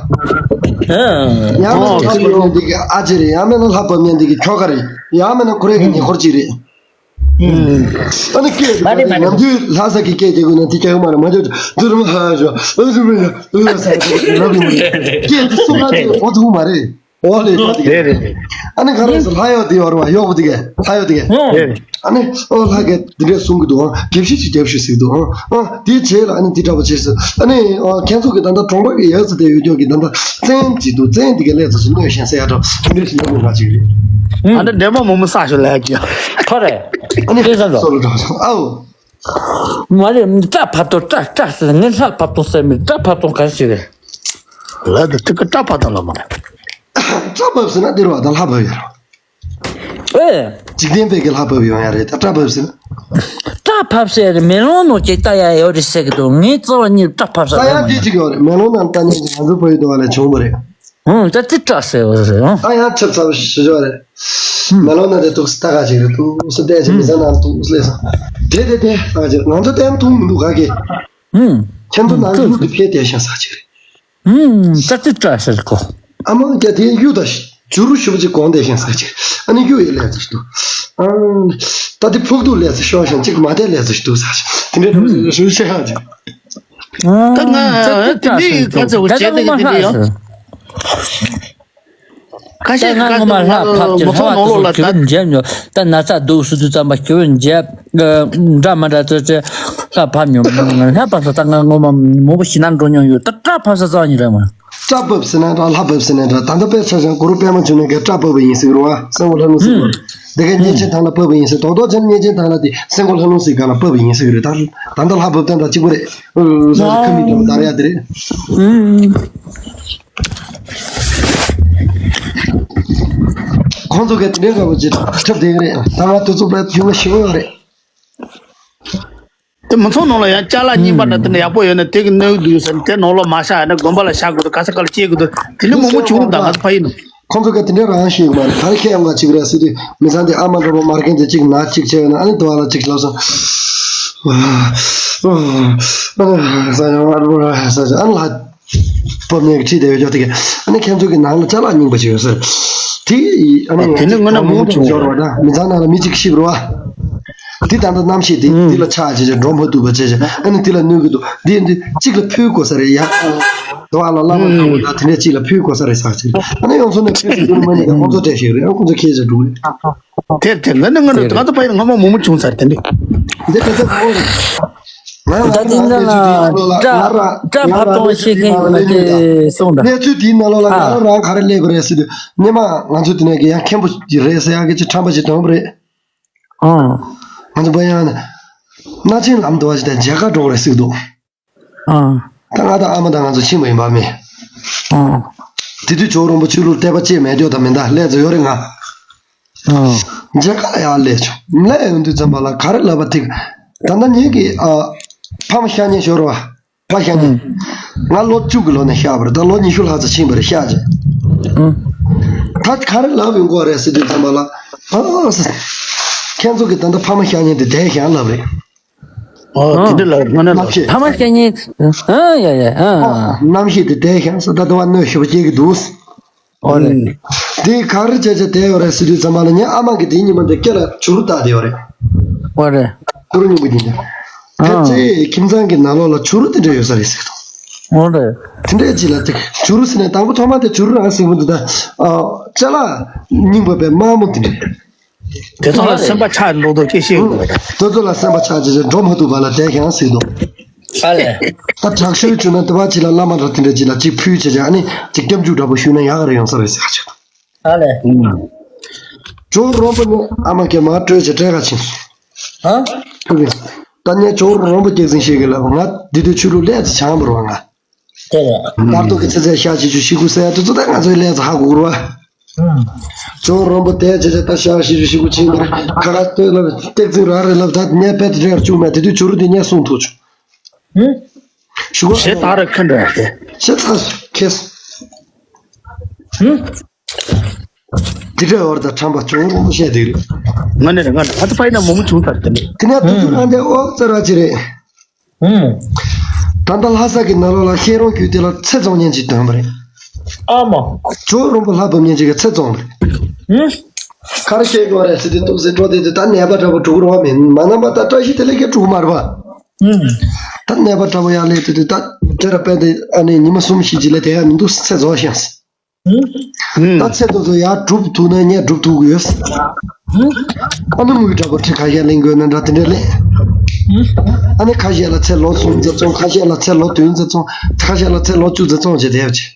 ཡང་མིན་ན་ཨོ་ཁ་བབས་མཁན་འདི་གི་ཨ་ཅེ་རེད། ཡང་མིན་ན་ལྷ་བབས་མཁན་འདི་གི་ཁྱོ་ག་རེད། ཡང་མིན་ན་ཁོ་རེ་གི་ཉེ་འཁོར་གཅིག་རེད། ཨ་ནི་སྐད་དེ་མ་རེད་མ་རེད། ནམ་རྒྱུན་ལྷ་ས་གི་སྐད་དེ་གོ་ན་དེ་སྐྱ་གི་མ་རེད། མ་འཇོག་དུ་རུ་མ་ཧ་ཞོ་ཨ་རུ་མ་ཡ་ཨ་ས་རབ་ཡོང་རེད། སྐད་དེ་སུ་ལ་དེ་ཨོ་ཐུག་མ་རེད། ཨོ་ལེ་ཐུག་དེ་རེད། ཨ་ནི་ག་རེ་ཟེར་ལྷ་གཡོག་དེ་ཡོད་རེད་བ། གཡོག་པོ་དེ་གས་ལྷ་གཡོག་དེ་གས། ཨ་ནི་ཨོ་ལྷ་གས་དེ་འདྲས་གསུང་གི་འདུག་ཨང་། རྒྱབ་ཤིག་ཅིག་རྒྱབ་ཤིག་ཟེར་གི་འདུག་ཨང་། ཨང་། དེའི་རྗེས་ལ་ཨ་ནི་དེ་འདྲ་བོ་བྱས་སོང་། ཨ་ནི་ཨོ་ཁྱེད་ཚོ་གི་ད་ལྟ་གྲོང་པ་གི་ཡག་ཙི་དེ་ཡོད་ཀྱོག་གི་ད་ལྟ་བཙན་གྱི་འདུག་བཙན་དེ་གས་ལས་ཚོ་ཞིག་གནོད་ཤན་ཟེར་ཡ་འདྲ་དེ་འདྲས་ཞིག་གནོད་མི་འགའ་ཅིག་རེད། ཨ་ནི་འདྲེ་མོ་མོ་མོ་ས་ཞོ་ལས་ཀྱི་ཐོ་རེད། ཨ་ནི་ཁྱེད་ཚོ་སོ་ལོ་འདྲ་བོ་ཨའོ། མ་རེད། སྐྲ་ཕབ་ཏོ་སྐྲ་སྐྲ་ཟེར་ངས་ལྷ་ཕབ་ཏོ་ཟེར་མི་སྐྲ་ཕབ་ཏོ་ག་རེ་ཞིག་རེད། ལ་དེ་ཐིག་གི་སྐྲ་ཕབ་ཏོ་ལ་མ་རེད། སྐྲ་ཕབ་ཟེར་ན་འདིར་བ་དང་ལྷ་ཕབ་ཡོད་རེད། ཨེ། འཇིག་རྟེན་པའི་གི་ལྷ་བབས་ཡོང་ཡ་རེད། ད་སྐྲ་བབས་ཟེར་ན། སྐྲ་བབས་ཟེར་རེད། མེ་ལོང་ནང་ཅིག་ལྟ་ཡ་ཡོད་རེད་ཟེར་གི་འདུག་ངའི་རྩ་བ་ཉིད་སྐྲ་བབས་ས་ལྟ་ཡ་ཡོད་མ་དེ་ཡིན། ཅིག་ཡོད་རེད། མེ་ལོང་ནང་ལྟ་མཁན་གྱི་ང་ཚོའི་བོད་ཡུལ་དུ་བ་ལས་བྱུང་བ་རེད། ཧུང་། ད་ཅི་སྐྲ་ཟེར་བ་རེད། ཧུང་། ད་ཡང་ཆབ་ཚ་བ་ཞུ་ཆོག་རེད། མེ་ལོང་ནང་དེ་ཐུག་སེ་ལྟ་ག་ཅིག་རེད། ཐུག་སེ་བལྟས་ཅིག་མི་ཚང་ནང་ཐུག་སེ་ལས་སོང་། དེ་དེ་དེ་ལྟ་ག་ཅིག་ང་ཚོ་ལྟ་ཡ་ཐུག་མི་འདུག་ག་གི། ཧུང་། ཁྱེད་ཚོ་ནང་ལུག་གི་ཕེ་དེ་ཤ་ཟ་ཅིག་རེད། ཧུམ། ཙག་ཙིག་སྐྲ་ཟེར་གོ། ཨ་མ་རྒྱ་དེ་གཡུ་དང་བྱུ་རུ་ཞུ་བ་ཅིག་གོང་དེ་ཤིང་ཟེར་ཅིག་ཨ་ནི་གཡུ་ཡི་ལས་ཚོ་ཞིག་འདུག་ཨ། ད་དེ་ཕུག་ཏུ་ལས་ཚོ་ཤོག་ཤིང་ཅིག་མ་དེ་ལས་ཚོ་ཞིག་འདུག་ཟེར་ཅིག་དེ་འདྲའི་རང་བཞིན་ཤེས་ཧ་ཅིག་ད་ང་ཙག་ཙིག་དེ་སྐྲ་འདྲའི་ཟེར་གོ། ག་ཚོད་ད་བྱས་ད་ད་ངོ་དེ་མ་དེ་འདྲ་ལྷག་ཡོད། ཟེར། ཁ་ད་ཤས་ང་ཁ་ངོ་མ་ཤས་ལྷག་ཕབ་ཀྱི་མོ་ཚོ་ལྷག་ལ་ནང་ལོགས་ལ་ད་ཁྱོད་འཇེབ་ཉོ། ད་ན་ཚ་འདུག་སུ་དུ་ཙམ་པ་ཁྱོད་འཇེབ། འདྲ་མ་འདྲ་ཚོད་ཚོད་ལྷག་ཕབ་མྱོང་། ལྷག་ཕབ་ས་ད་ང་ངོ་མ་མང་པོ་ཞེ་ན་འགྲོ་མྱོང་ཡོད། ད་སྐྲ་ཕབ་ས་རྩ་ཉིད་རེད་མ། སྐྲ་ཕབ་ཟེར་ན་འདྲ་ལྷ་ཕབ་ཟེར་ན་འདྲ། ད་ལྟ་དཔེ་ཆ་ཞང་གུ་རུ་པད་མ་བྱུང་ནས་ག་སྐྲ་ཕབ་པ་ཡིན་ཟེར་གི་རེད་བ། སེང་གོ་ལྷ་ལུང་ཟེར་གི་རེད། འདི་ག་གཉན་ཆེན་ཐང་ལ་ཕབ་པ་ཡིན་ཟེར། རྡོག་རྡོག་ཅན་གཉན་ཆེན་ཐང་ལ་དེ་སེང་གོ་ལྷ་ལུང་ཟེར་ག་ལ་ཕབ་པ་ཡིན་ཟེར་གི་རེད། ད་ད་ལྟ་ལྷ་ཕབ་སྟངས་འདྲ་གཅིག་པ་རེད། ཨུ་ཟེར་ཁ་མི་འདྲ་བ་དར་ཡ་དེ་རེད། ཁོང་ཚོ་ག་དེ་འདྲའི་དགའ་པོ་ཅིག་འཁྲབ་བསྡད་ཀྱི་རེད། ད་ང་དུས་ཚོད་པས་ཡུན་ལ་ཞེ་པོ་ཡོད་རེད། དེ་མི་ཚང་ནང་ལ་ཡང་ཅ་ལག་རྙིང་པ་འདྲ་དེ་འདྲ་ཡག་པོ་ཡོད་ན་དེ་གི་གནོད་འདུག་ཟེར་ནས་དེ་ནང་ལོགས་མ་བཞག་ཡ་ན་དགོན་པ་ལ་བཞག་དགོས་འདུག་ག་ས་ག་ལ་སྐྱེལ་དགོས་འདུག་དེ་འདྲ་མང་པོ་བྱུང་འདུག་ད་ང་ཚོ་ཕ་ཡུལ་ནང་། ཁོང་ཚོ་ག་དེ་འདྲའི་རང་ཤེས་ཡོད་མ་རེད། ག་རེ་ཁྱེད་ཡོང་ག་ཅིག་རེད་ཟེར་དུས་མི་ཚང་དེ་ཨ་མ་འདྲ་པོ་མར་རྒན་དེ་གཅིག་ན་གཅིག་བྱས་ཡོད་ན་ཨ་ནི་དུ་བ་ལ་གཅིག་ལབ་སོང་། ཨ་ནི་ལྷ། ཕབ་ཉན་གྱི་ཁྲིད་བསྡད་ཡོད་ཀྱང་དེ་ག་ཨ་ནི་ཁྱེད་ཚོ་གི་ནང་ལ་ཅ་ལག་རྙིང་པ་ཅིག་ཡོད་ཟེར། དེ་ཨ་ནི་དེ་ནི་དངོས་གནས་མང་པོ་བྱུང་འབྱོར་བ་དང་མི་ཚང་ནང་ལ་མི་གཅིག་ཤི་བར་བ། དེ་ད་ལྟ་རྣམ་ཤེས་དེ་འདི་ལ་ཆགས་བྱས་བྱས་འགྲོ་མ་ཐུབ་པ་བྱས་བྱས་ཨ་ནི་དེ་ལ་གནོད་ཀྱི་འདུག་འདི་འདི་གཅིག་ལ་ཕུལ་དགོས་ས་རེད་ཡ། དེ་བ་ལ་བླ་མ་དང་པོ་དང་དེ་འདྲས་གཅིག་ལ་ཕུལ་དགོས་ས་རེད་ཟེར་ཅིག་ཨ་ནི་ཡང་སོང་ནས་ཕུལ་ས་འདུག་མ་ཉེས་ཀྱང་ཁོང་ཚོ་སྤྲད་ཤེས་རེད། ཨ་ཁོང་ཚོ་ཁྱེད་ཅག་འགྲོ་རེད། དེར་དེར་ང་ནི་ང་ནི་ང་ཚོ་ཕ་ཡུལ་ངོ་མ་མང་པོ་བྱུང་ཚར་དེ་འདྲས། འདི་ག་ཚོད་གོ་རེད། ང་ད་དེ་འདྲ་ལ་སྐྲ་སྐྲ་ཕབ་གཏོང་ཤེས་མཁན་གྱི་མ་དེ་སོང་ད། གནས་ཚུལ་དེའི་ནང་ལོགས་ལ་ང་རང་རང་ག་རེ་སླེབས་པ་རེད་ཟེར་དུས་སྔོན་མ་ང་ཚོ་དེ་ནས་ཀྱི་ཡང་མཁན་པོ་ཅིག་རེད་ཟེར་ཡག་གི་ཅིག་ཁྲམ་པ་ཅིག་དོན་པ་རེད། ཨང་། ང་ཚོ་པ་ཡང་ནི་སྣ་ཆེན་ལམ་དུ་བ་ཅིག་དང་མཇལ་ཁ་འགྲོ་གི་རེད་ཟེར་གི་འདུག་ཨང་། ད་ང་དང་ཨ་མ་དང་ང་ཚོ་ཕྱིན་པ་ཡིན་པ་མེད། ཨང་། དེ་དུས་ཇོ་བོ་རིན་པོ་ཆེ་ལུགས་བསྟན་པ་བཅས་མེད་འདོད་དང་མི་འདའ་སླད་ཚོ་ཡོད་རེད་ང་། ཨང་། མཇལ་ཁ་ཡག་སླེབས་བྱུང་། སླེབས་ཡོང་དུས་ཙམ་པ་ལ་ག་རེ་ལབ་པ་ཐིག་ད་ལྟ་ངེད་ཀྱི་ཨ་ཕ་མ་ཤ་ཉེ་ཤོར་བ། ཕ་ཤ་ཉེ། ཨང་། ང་ལོ་བཅུ་གི་ལོ་ནས་ཤར་བ་རེད། ད་ལོ་ཉི་ཤུ་ལྷག་ཙམ་ཕྱིན་པ་རེད་ཤག་ཅེས། ཨང་། ད་ག་རེ་ལབ་ཡོང་གི་རེད་ཟེར་དུས་ཙམ་པ་ལ། ཨ་ཟེར། ཁྱེད་ཚོ་གི་ད་ལྟ་ཕ་མ་ཤ་ཉེ་དེ་བསྡད་ཤག་ལབ་རེད། ཨོ། དེ་འདྲ་ལབ་རེད། ང་ནི་ལབ། ཕ་མ་ཤ་ཉེ། ཨ་ཡ་ཡ་ཨ། རྣམ་ཤེས་དེ་བསྡད་ཤག་ཟེར། ད་ལྟ་བ་གནོད་ཤོར་བ་སྐྱེ་གི་འདུག་ཨོ་རེད། དེ་ག་རེ་བྱས་བྱས་བསྡད་ཡོད་རེད་ཟེར་དུས་ཙམ་པ་ལ་ངའི་ཨ་མ་གིས་དེའི་ཉི་མ་དེ་སྐེ་ལ་བྱུ་རུ་བཏགས་བསྡད་ཡོད་རེད། ཨོ་རེད། བྱུ་རུ་སྙིང་པོ་དེ་འདྲ། ཨ། ཁྱེད་ཚོའི་ཁྱིམ་ཚང་གི་ནང་ལོགས་ལ་བྱུ་རུ་དེ་འདྲ་ཡོད་ས་རེད་ཟེར་གི་འདུག་ཨོ་རེད། དེ་འདྲའི་ཅིག་ལ་དེ་བྱུ་རུ་ཟེར་ནས་དང་པོ་ཐོག་མ་དེ་བྱུ་རུ་རང་ཟེར་གི་འདུག་ད། ཨ། ཅ་ལག་རྙིང་པ་པའི་དམར་མོ་དེ་འདྲ། དེ་ཚོ་ལ་སེམས་པ་ཆགས་ལོག་ཏུ་སྐྱེ་ཤེས་ཡོད་པ་རེད། དེ་ཚོ་ལ་སེམས་པ་ཆགས་བྱས་བྱས་འགྲོ་མ་ཐུབ་པ་ལ་བསྡད་ཤག་ཟེར་གི་འདུག་ཨ་ལས། ད་དྲག་ཤོས་བྱུང་ན་དེ་བ་ཅིག་ལ་བླ་མ་འདྲ་དེ་འདྲ་ཅིག་ལ་ཅིག་ཕུལ་བྱས་བྱས་ཨ་ནི་ཅིག་སྐྱབས་འཇུག་འདྲ་པོ་ཞུས་ན་ཡག་ག་རེ་ཡོང་ས་རེད་ཟེར་ག་ཅིག་ཨ་ལས། ཇོ་བོ་རོང་པོ་ནི་ཨ་མ་གིས་མར་སྤྲོད་བྱས་སྤྲད་ག་ཕྱིན་སོང་། ཧ། ཕུག་གི། ད་ངས་ཇོ་བོ་རོང་པོ་སྐྱག་རྫུན་བཤད་གི་ལབ། ང་འདི་དུས་ཆོས་ལུགས་ལས་ཚེ་བྱང་བར་བ་ང་། དེ་རེད། ལྟར་ཐོག་གི་ཚེ་ཚད་ཤ་ཤེས་རྒྱུ་ཤི་དགུ་ཟེར་ཡ་དེ་ཚོ་ད་ང་ཚོའི་ལས་ཚེ་ཧ་གོ་གི་རེད་བ། ཇོ་བོ་རོང་པོ་དེ་བྱས་བྱས་ད་ཤ་ཤེས་རྒྱུ་ཤི་དགུ་ཕྱིན་པར་ཁ་ཁ་སྟོད་ལ་སྐྱག་རྫུན་ར་རེ་ལབ། ད་ངས་དཔེ་དེ་འདྲ་བཅུག་མེད། དེ་དུས་ཇོ་རུ་དེ་ངས་གསུང་ཐུབ་བྱུང་། ཞུ་གོ་ཞེ་ད་ར་ཁ་འདྲ་ཡ་ཞེ་ཚ་ཁེས། དེ་འདྲ་བར་དང་ཁྲམ་པ་ཅུང་རོང་བཤད་དེ་རེད། ང་ནས་རེད། ང་ནས་ཨ་ཙི་པའི་ན་མོ་མོ་བྱུང་ཚར་དེ་འདྲ། དེ་ནས་དུ་ཚོད་ཨ་འདྲ་ཨོ་ཙི་ར་ཅི་རེད། ད་ལྟ་ལྷ་ས་གི་ནང་ལོགས་ལ་ཤེས་རོང་རྒྱུད་དེ་ལ་ཚེ་བཙོང་མཁན་ཅིག་ཐོན་པ་རེད། ཨ་མ། ཇོ་རོང་པོ་ལྷ་བབས་མཁན་ཅིག་གིས་ཚེ་བཙོང་བ་རེད། ག་རེ་བཤད་དགོས་རེད་ཟེར་དུས་ཏོག་ཙེ་འགྲོ་དེ་དུས་ད་ནད་པ་འདྲ་པོ་འགྲོ་གི་རེད་བ། མིན་མ་ནམ་པ་ད་བཀྲ་ཤིས་བདེ་ལེགས་ཀྱི་འགྲོ་གི་མ་རེད་བ། ད་ནད་པ་འདྲ་པོ་ཡར་སླེབས་དུས་དུས་ད་དེ་ར་དཔེ་དེ་ཨ་ནི་ཉི་མ་གསུམ་བཞི་ཅིག་ལས་དེ་ཡང་མི་འདུག་ཚེ་རྫོགས་ཤག་ད་ཚེ་དེ་ཚོ་ཡར་སྒྲུབ་ཐུབ་ན་ངས་སྒྲུབ་ཐུབ་ཀྱི་ཡོད། ཨ་ནི་དངུལ་འདྲ་པོ་ཁྲི་ཁ་ཤས་ལེན་དགོས་ན་འདྲ་དེ་འདྲ་ལེན། ཨ་ནི་ཁ་ཤས་ལ་ཚེ་ལོ་གསུམ་ཙམ་བཙོང་། ཁ་ཤས་ལ་ཚེ་ལོ་བདུན་ཙམ་བཙོང་། ཁ་ཤས་ལ་ཚེ་ལོ་བཅུ་ཙམ་བཙོང་བྱས་བསྡད་ཡོད་ཅིག་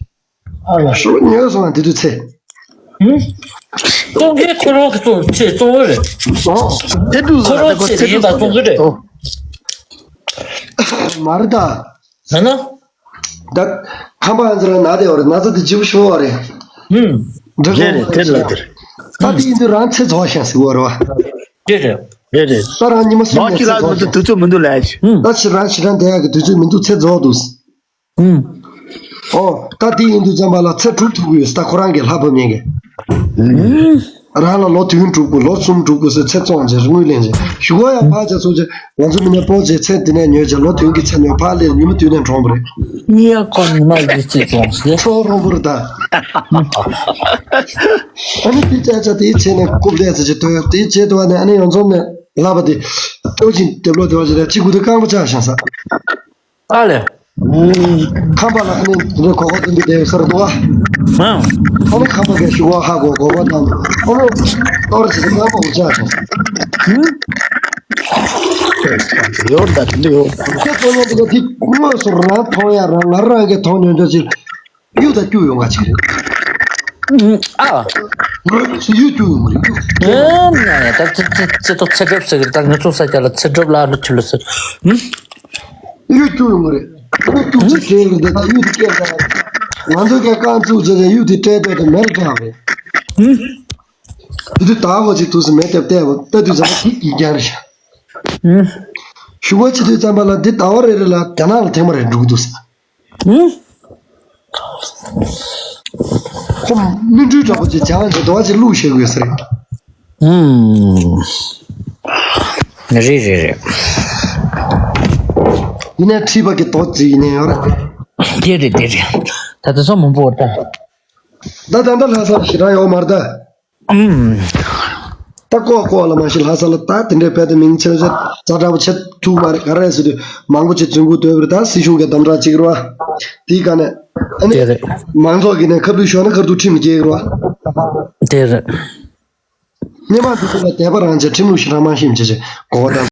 ཨ་ལ། ཤུགས་ཉོས་སོང་ང་དེ་དུས་ཚེ། ཨུ། གཏོང་མཁན་ཁོ་རང་གི་གཏོང་ཚེ་གཏོང་གི་རེད། ཨོ། དེ་དུས་ཁོ་རང་ཚེ་དེ་ཡིན་པ་གཏོང་གི་རེད། ཨོ། མ་རེད་ད། ཧ་ན། ད་ཁམས་པ་ཨ་ཙི་ར་ན་དེ་བ་རེད། ན་ཚ་དེ་ལྗིད་པོ་ཤོར་བ་རེད། ཨུ། འདྲ་རེད་རེད། དེ་ལ་དེར། ད་དེ་ཡིན་དུས་རང་ཚེ་རྫོགས་ཤག་ཟེར་བ་རེད་བ། རེད་རེད། རེད་རེད། ད་རང་ཉི་མ་གསུམ་ནས་ཚེ་རྫོགས་འདུག་ད་ཕྱི་རང་ཕྱི་རང་བསྡད་ཡག་གི་དུས་ཚོད་མི་འདུག་ཚེ་རྫོགས་འདུག་ཨུམ། ཨོ། ད་དེ་ཡིན་དུས་ཙམ་པ་ལ་ཚེ་སྒྲུབ་ཐུབ་ཀྱི་ཡོད་ས། ད་ཁོ་རང་གི་ལྷ་བབས་མཁན་གྱི། ཨུམ། རང་ལ་ལོ་བདུན་སྒྲུབ་དགོས། ལོ་གསུམ་སྒྲུབ་དགོས་ཟེར་ཚེ་བཙོང་བྱས་དངུལ་ལེན་བྱས། གཞུག་གུ་ཡང་ཕར་བྱས་ཚུར་བྱས་ང་ཚོ་མི་སྣ་སྤོ་བྱས་ཚེ་འདི་ནས་ཉོས་བྱས་ལོ་བདུན་གྱི་ཚེ་ཉོས། ཕར་སླེབས་ཉི་མ་བདུན་ནས་གྲོངས་པ་རེད། ཉིན་ཡང་ཁོ་ཉི་མ་བཞི་བརྩིས་བཙོང་ཟེར། ཁྲོ་རོང་པོར་ད། ཨ་ནི་དེ་བྱས་བྱས་དེའི་ཆེད་ནས་རྐུབ་ལས་ཚེ་ཅིག་ཐོན། དེའི་རྗེས་དུ་བ་ནས་ཨ་ནི་ཡོངས་རྫོགས་ནས་ལབ་པ་དེ་སྟོབས་ཆེན་སྡེབ་ལོག་སྡེ་བ་ཞིག་རེད། གཅིག་གུ་དེ་རྐང་པ་ཆག་བཞག་ས། ཨ་ལས། ཁང་པ་ལ་ཨ་ནི་དེ་འདྲའི་གོ་གོ་དེ་འདྲ་བསྡད་ཡོད་ས་རེད་འདུག་ཨ། ཨ་ནི་ཁང་པ་གས་ཞུ་བ་ཧ་གོ་གོ་བ་དང་ཨ་ནི་གཏོར་བྱེད་ས་རྐང་པ་འུར་ཆག་བྱུང་། ཡོད་ད་དེ་འདྲ་ཡོད་ད། ཁྱེད་ཚོ་ཡང་དེ་ག་དེ་དངོས་སུ་རང་མཐོང་ཡ་རང་ང་རང་གིས་མཐོང་མྱོང་ཆོག་ཅིག་གཡུ་དང་གཡུ་ཡོང་བ་ཅིག་རེད། ཨ། གཡུ་གཡུ་ཡོང་གི་རེད་གཡུ། ཨེ་ན་ཡ་ད་ཙི་ཙི་ཙི་ཏོ་ཚེ་སྒྲུབ་ཟེར་གི་རེད། ད་ང་ཚོ་ས་སྐྱ་ལ་ཚེ་སྒྲུབ་ལ་ཨ་ནི་ཆུ་ལ་ཟེར། ཨུ། གཡུ་གཡུ་ཡོང་གི་རེད། གཡུ་གཡུ་ཅིག་སྐྱེས་གི་འདི་ད་གཡུ་དེ་སྐྱེས་ད། ང་ཚོ་ག་རྐང་བཙུགས་བྱས་ནས་གཡུ་དེ་སྤྲད་སྤྲད་དེ་མེར་བསྲེགས་པ་རེད། ཨུ། དེ་དུས་ད་འོ་ཅིག་ཐུགས་སུ་མེ་བཏབ་བལྟས་པ་ལྟ་དུས་ཙམ་པ་དེ་གི་རྒྱང་རེད་ཤག་ཨུ། གཞུག་གུ་བྱེད་དུས་ཙམ་པ་ལ་འདི་ཟླ་བ་རེ་རེ་ལ་རྒྱ་ནག་ལ་ཐེངས་མ་རེ་འགྲོ་གི་འདུག་ཟེར། ཨུ། ཁོ་སྨིན་གྲོལ་འདྲ་པོ་ཅིག་སྦྱངས་བྱས་འདུག་བ་ཅིག་བླུགས་བཞག་དགོས་ས་རེད། ཨུམ། རེད་རེད་རེད། ཡིན་ནའི་ཁྲིད་པ་གི་རྡོ་ཅིག་ཡིན་ནའི་ཡོད་རེད། དེ་རེད་དེ་རེད། ད་ལྟ་ཚོ་མང་པོ་ད། ད་ད་ལྟ་ལྷ་ས་ཞེ་དྲག་ཡོད་མ་རེད་ད། ཨུམ། ད་ཀོ་ཀོ་ལ་མ་ཤི་ལྷ་ས་ལ་ད་དེ་འདྲའི་དཔེ་དེ་མིང་ཆེ་ཆེ་ཛ་དྲག་པོ་བྱེད་ཐུབ་མ་རེད། ག་རེ་ཟེར་དུས་མང་པོ་ཅིག་རྫུན་རྐུ་བཏོན་པ་རེད། ད་སྲིད་གཞུང་གི་དམ་དྲག་ཅིག་རེད་བ། དེའི་སྒང་ནས་ཨ་ནི་དེ་རེད། མང་ཚོགས་ཀྱི་ནས་ཁ་བསྡུར་ཤོར་ན་ཁ་བསྡུར་ཁྲིམས་སྐྱེལ་གི་རེད་བ། དེ་རེད། སྔོན་མ་འདི་ཚོ་ལ་དད་པ་རང་བྱས་ཁྲིམས་ལུགས་ཤིག་རང་མ་ཤེས་མི་བྱེད་ཅེས་གོ་བ་དང་།